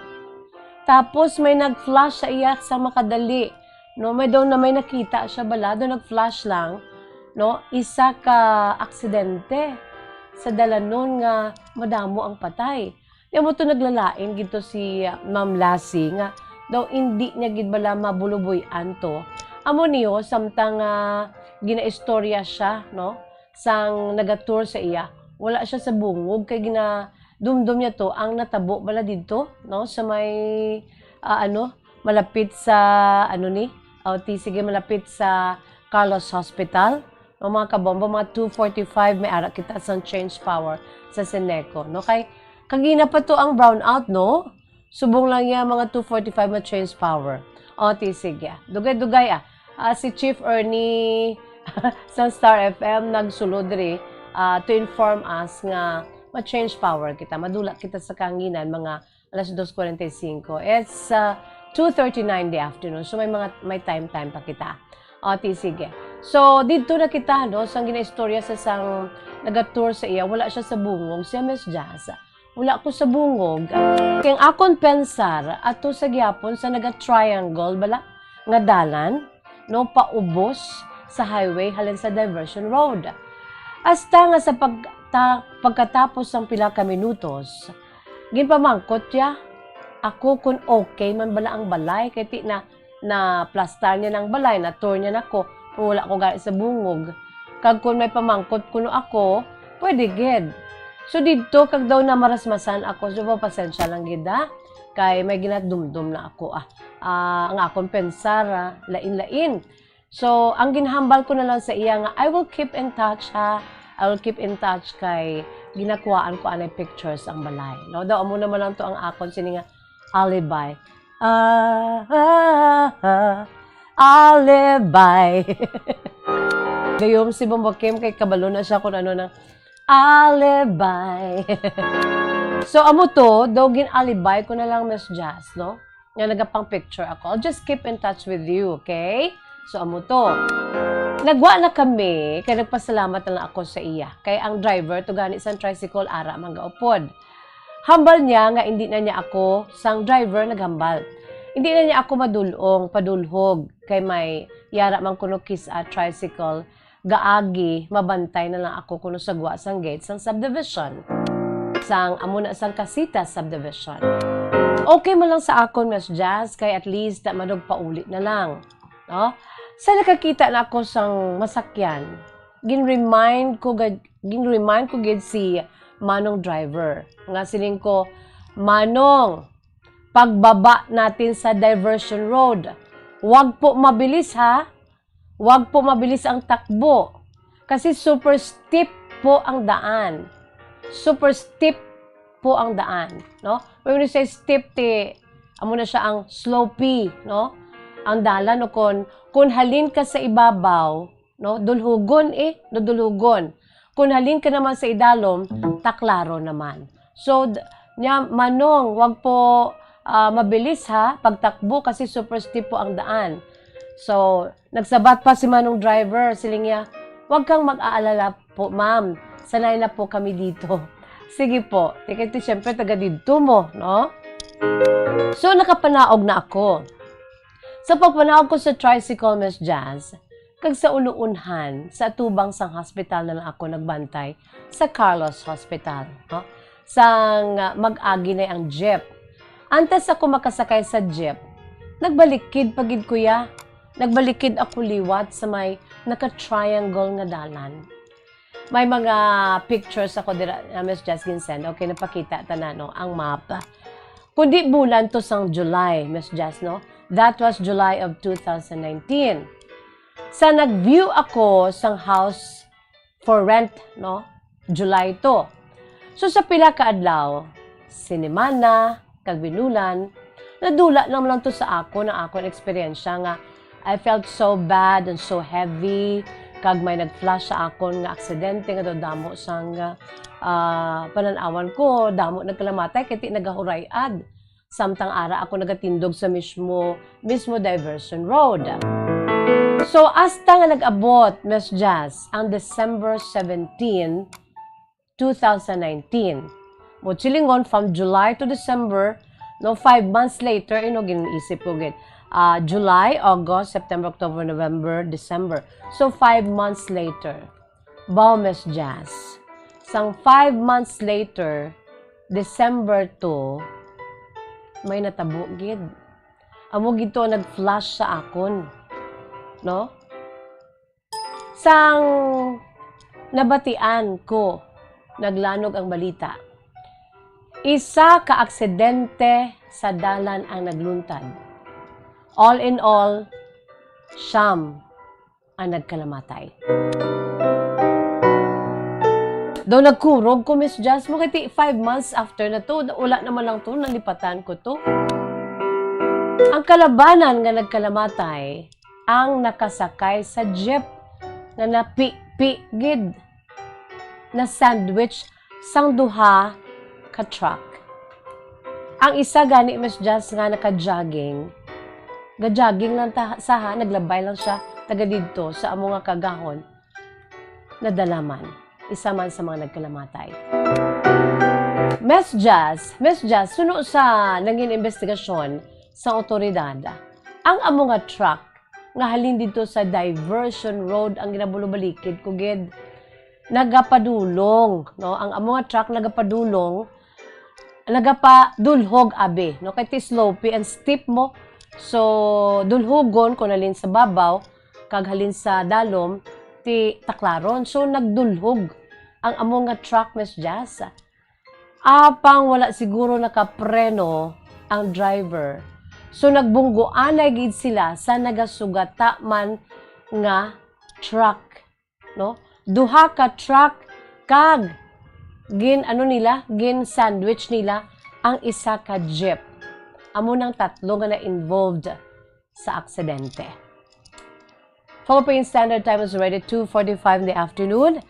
Tapos may nag-flash sa iya sa makadali. No, may daw na may nakita siya bala, daw nag-flash lang, no? Isa ka aksidente sa dalanon nga madamo ang patay. Amo to naglalain gid to si, ah, Ma'am Lassie nga daw indi niya gid bala mabuluboy-an to. Amo niyo, samtang, ah, ginaistorya siya, no? Sang nagatour sa iya, wala siya sa bungog kay ginadumdom niya to ang natabo bala didto, no? Sa may, ah, ano, malapit sa, ano ni, O T, sige, malapit sa Carlos Hospital. No, mga kabombo, mga two forty-five may ara kita sang change power sa Ceneco, no? Kay kagina pa to ang brownout, no? Subong lang niya mga two forty-five ma-change power. O, ti, sige. Dugay-dugay, ah. Ah, si Chief Ernie sa Star F M nagsulod diri, ah, to inform us nga ma-change power kita. Madula kita sa kahanginan mga alas dos forty-five. It's, ah, two thirty-nine in the afternoon. So, may mga, may time-time pa kita. O, ti, sige. So, didto na kita, no? Sang ginaistorya sa sang nagatour sa iya, wala siya sa bungog. Siya, Miss Jazz, wala ko sa bungog. Kay ang akon pensar, ato sa gihapon sa naga-triangle bala nga dalan, no, paubos sa highway halin sa diversion road. Hasta nga sa pagta-, pagkatapos sang pila ka minutos, ginpamangkot niya ako kung okay man bala ang balay, kay ti na, na-plastar niya ng balay, na-tour niya nako, kung wala ko gani sa bungog. Kag kung may pamangkot kuno ako, pwede gid. So didto, kag daw na marasmasan ako, so pasensya lang gid, ha? Kay may ginadumdom na ako, ah. Ah, ang akon pensar, ah, lain-lain. So, ang ginhambal ko na lang sa iya nga, "I will keep in touch, ha? I will keep in touch," kay ginakuhaan ko anay pictures ang balay. No? Daw, amo naman lang to ang akon sini nga alibi. Ah, ah, ah, alibi. Gayom si Bombo Kim kay kabalo na siya kung ano nang alibi. So, amo to, daw gin-alibi ko na lang, Miss Jazz, no? Nga nagapang-picture ako. I'll just keep in touch with you, okay? So, amo to. Nagwa na kami, kay nagpasalamat na lang ako sa iya. Kay ang driver to gani sang tricycle, ara man gaupod. Hambal niya nga hindi na niya ako sang driver naghambal. Hindi na niya ako madulong, padulhog, kay may yara man kuno kis-a tricycle gaagi, mabantay na lang ako kuno sa gwa sang gate sang subdivision. Sang amo na sang Casita subdivision. Okay man lang sa akon, Miss Jazz, kay at least na manugpauli na lang. No? Sa nakakita na ako sang masakyan, gin-remind ko gid, gin-remind ko gid si Manong driver. Nga siling ko, "Manong, pagbaba natin sa diversion road, wag po mabilis, ha? Wag po mabilis ang takbo. Kasi super steep po ang daan. Super steep po ang daan," no? When we say steep, ti, amo na siya ang slopey, no? Ang dalan, no? Kung, kung halin ka sa ibabaw, no? Dulhugon, eh, no? Dulhugon. Kung halin ka naman sa idalom, taklaro naman. So, d-, niya, "Manong, wag po, ah, mabilis, ha, pagtakbo kasi super steep po ang daan." So, nagsabat pa si Manong driver, siling niya, "Wag kang mag-aalala po, ma'am. Sanay na po kami dito." Sige po. Ti kay ti, siyempre, taga didto mo, no? So, nakapanaog na ako. Sa pagpanaog ko sa tricycle, Miss Jazz, kag sa uluunhan, sa atubang sang hospital na lang ako nagbantay, sa Carlos Hospital, no? Sang, ah, mag-agi na ang jeep. Antes ako makasakay sa jeep, nagbalikid pa gid, kuya. Nagbalikid ako liwat sa may naka-triangle nga dalan. May mga pictures ako dira, ah, Miss Jazz, gin-send. Okay, napakita ta na, no, ang map. Kundi bulan to sang July, Miss Jazz, no? That was July of two thousand nineteen. Sa nag-view ako sang house for rent, no? July to. So, sa pila ka adlaw, sinimana, kag binulan, nadula naman lang to sa akon ang akon eksperyensya nga I felt so bad and so heavy, kag may nag-flash sa akon nga aksidente nga daw damo sang, ah, panan-awan ko, damo nagkalamatay kay ti nagahuray-ad. Samtang ara ako nagatindog sa mismo, mismo diversion road. So, hasta nga nag-abot, Miss Jazz, ang December seventeen, two thousand nineteen. Mo silingon, from July to December, no, five months later, you know, gin-isip ko gid, Ah, July, August, September, October, November, December. So, five months later. Baw, Miss Jazz. Sang five months later, December two, may natabo gid. Amo gid to ang nag-flash sa akon. No? Sang nabatian ko, naglanog ang balita. Isa ka aksidente sa dalan ang nagluntad. All in all, siyam ang nagkalamatay. Daw nagkurog ko, Miss Jazz, mo kay ti five months after na to, wala naman lang to, nalipatan ko to. Ang kalabanan nga nagkalamatay, ang nakasakay sa jeep nga napipi gid, na sandwich sang duha ka truck. Ang isa gani, Miss Jazz, nga naka-jogging, ga-jogging lang ta, saha, naglabay lang siya taga didto sa amo nga kagahon, nadala man. Isa man sa mga nagkalamatay. Miss Jazz, Miss Jazz, suno sa nangin investigasyon sa awtoridad, ang amo nga truck nga halin didto sa diversion road ang ginabulobalikid ko gid, nagapadulong, no? Ang amo nga truck nagapadulong, nagapadulhog abi, no? Kay ti slopey and steep mo. So, dulhogon kung halin sa babaw, kag halin sa dalom, ti taklaron. So, nagdulhog ang amo nga truck, Miss Jazz. Apang wala siguro nakapreno ang driver. So, nagbunggoanay gid sila sa nagasugata man nga truck, no? Duha ka truck kag gin, ano nila, gin sandwich nila ang isa ka jeep. Amo nang tatlo nga na-involved sa aksidente. Philippine Standard Time is already two forty-five in the afternoon.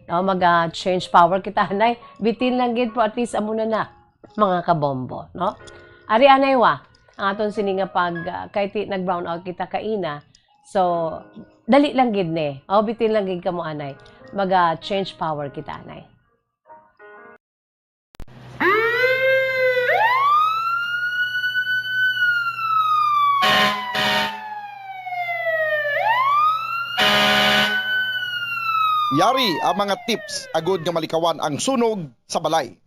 No, mag, ah, change power kita, anay. Bitin lang gid, pero at least amo na na, mga kabombo, no? Ari, anay, wa, ang aton sini nga pag, ah, kay ti nag-brown out kita kaina. So, dali lang gid ni. O, bitin lang gid kamo, anay. Mag, ah, change power kita, anay. Yari ang mga tips agud nga malikawan ang sunog sa balay.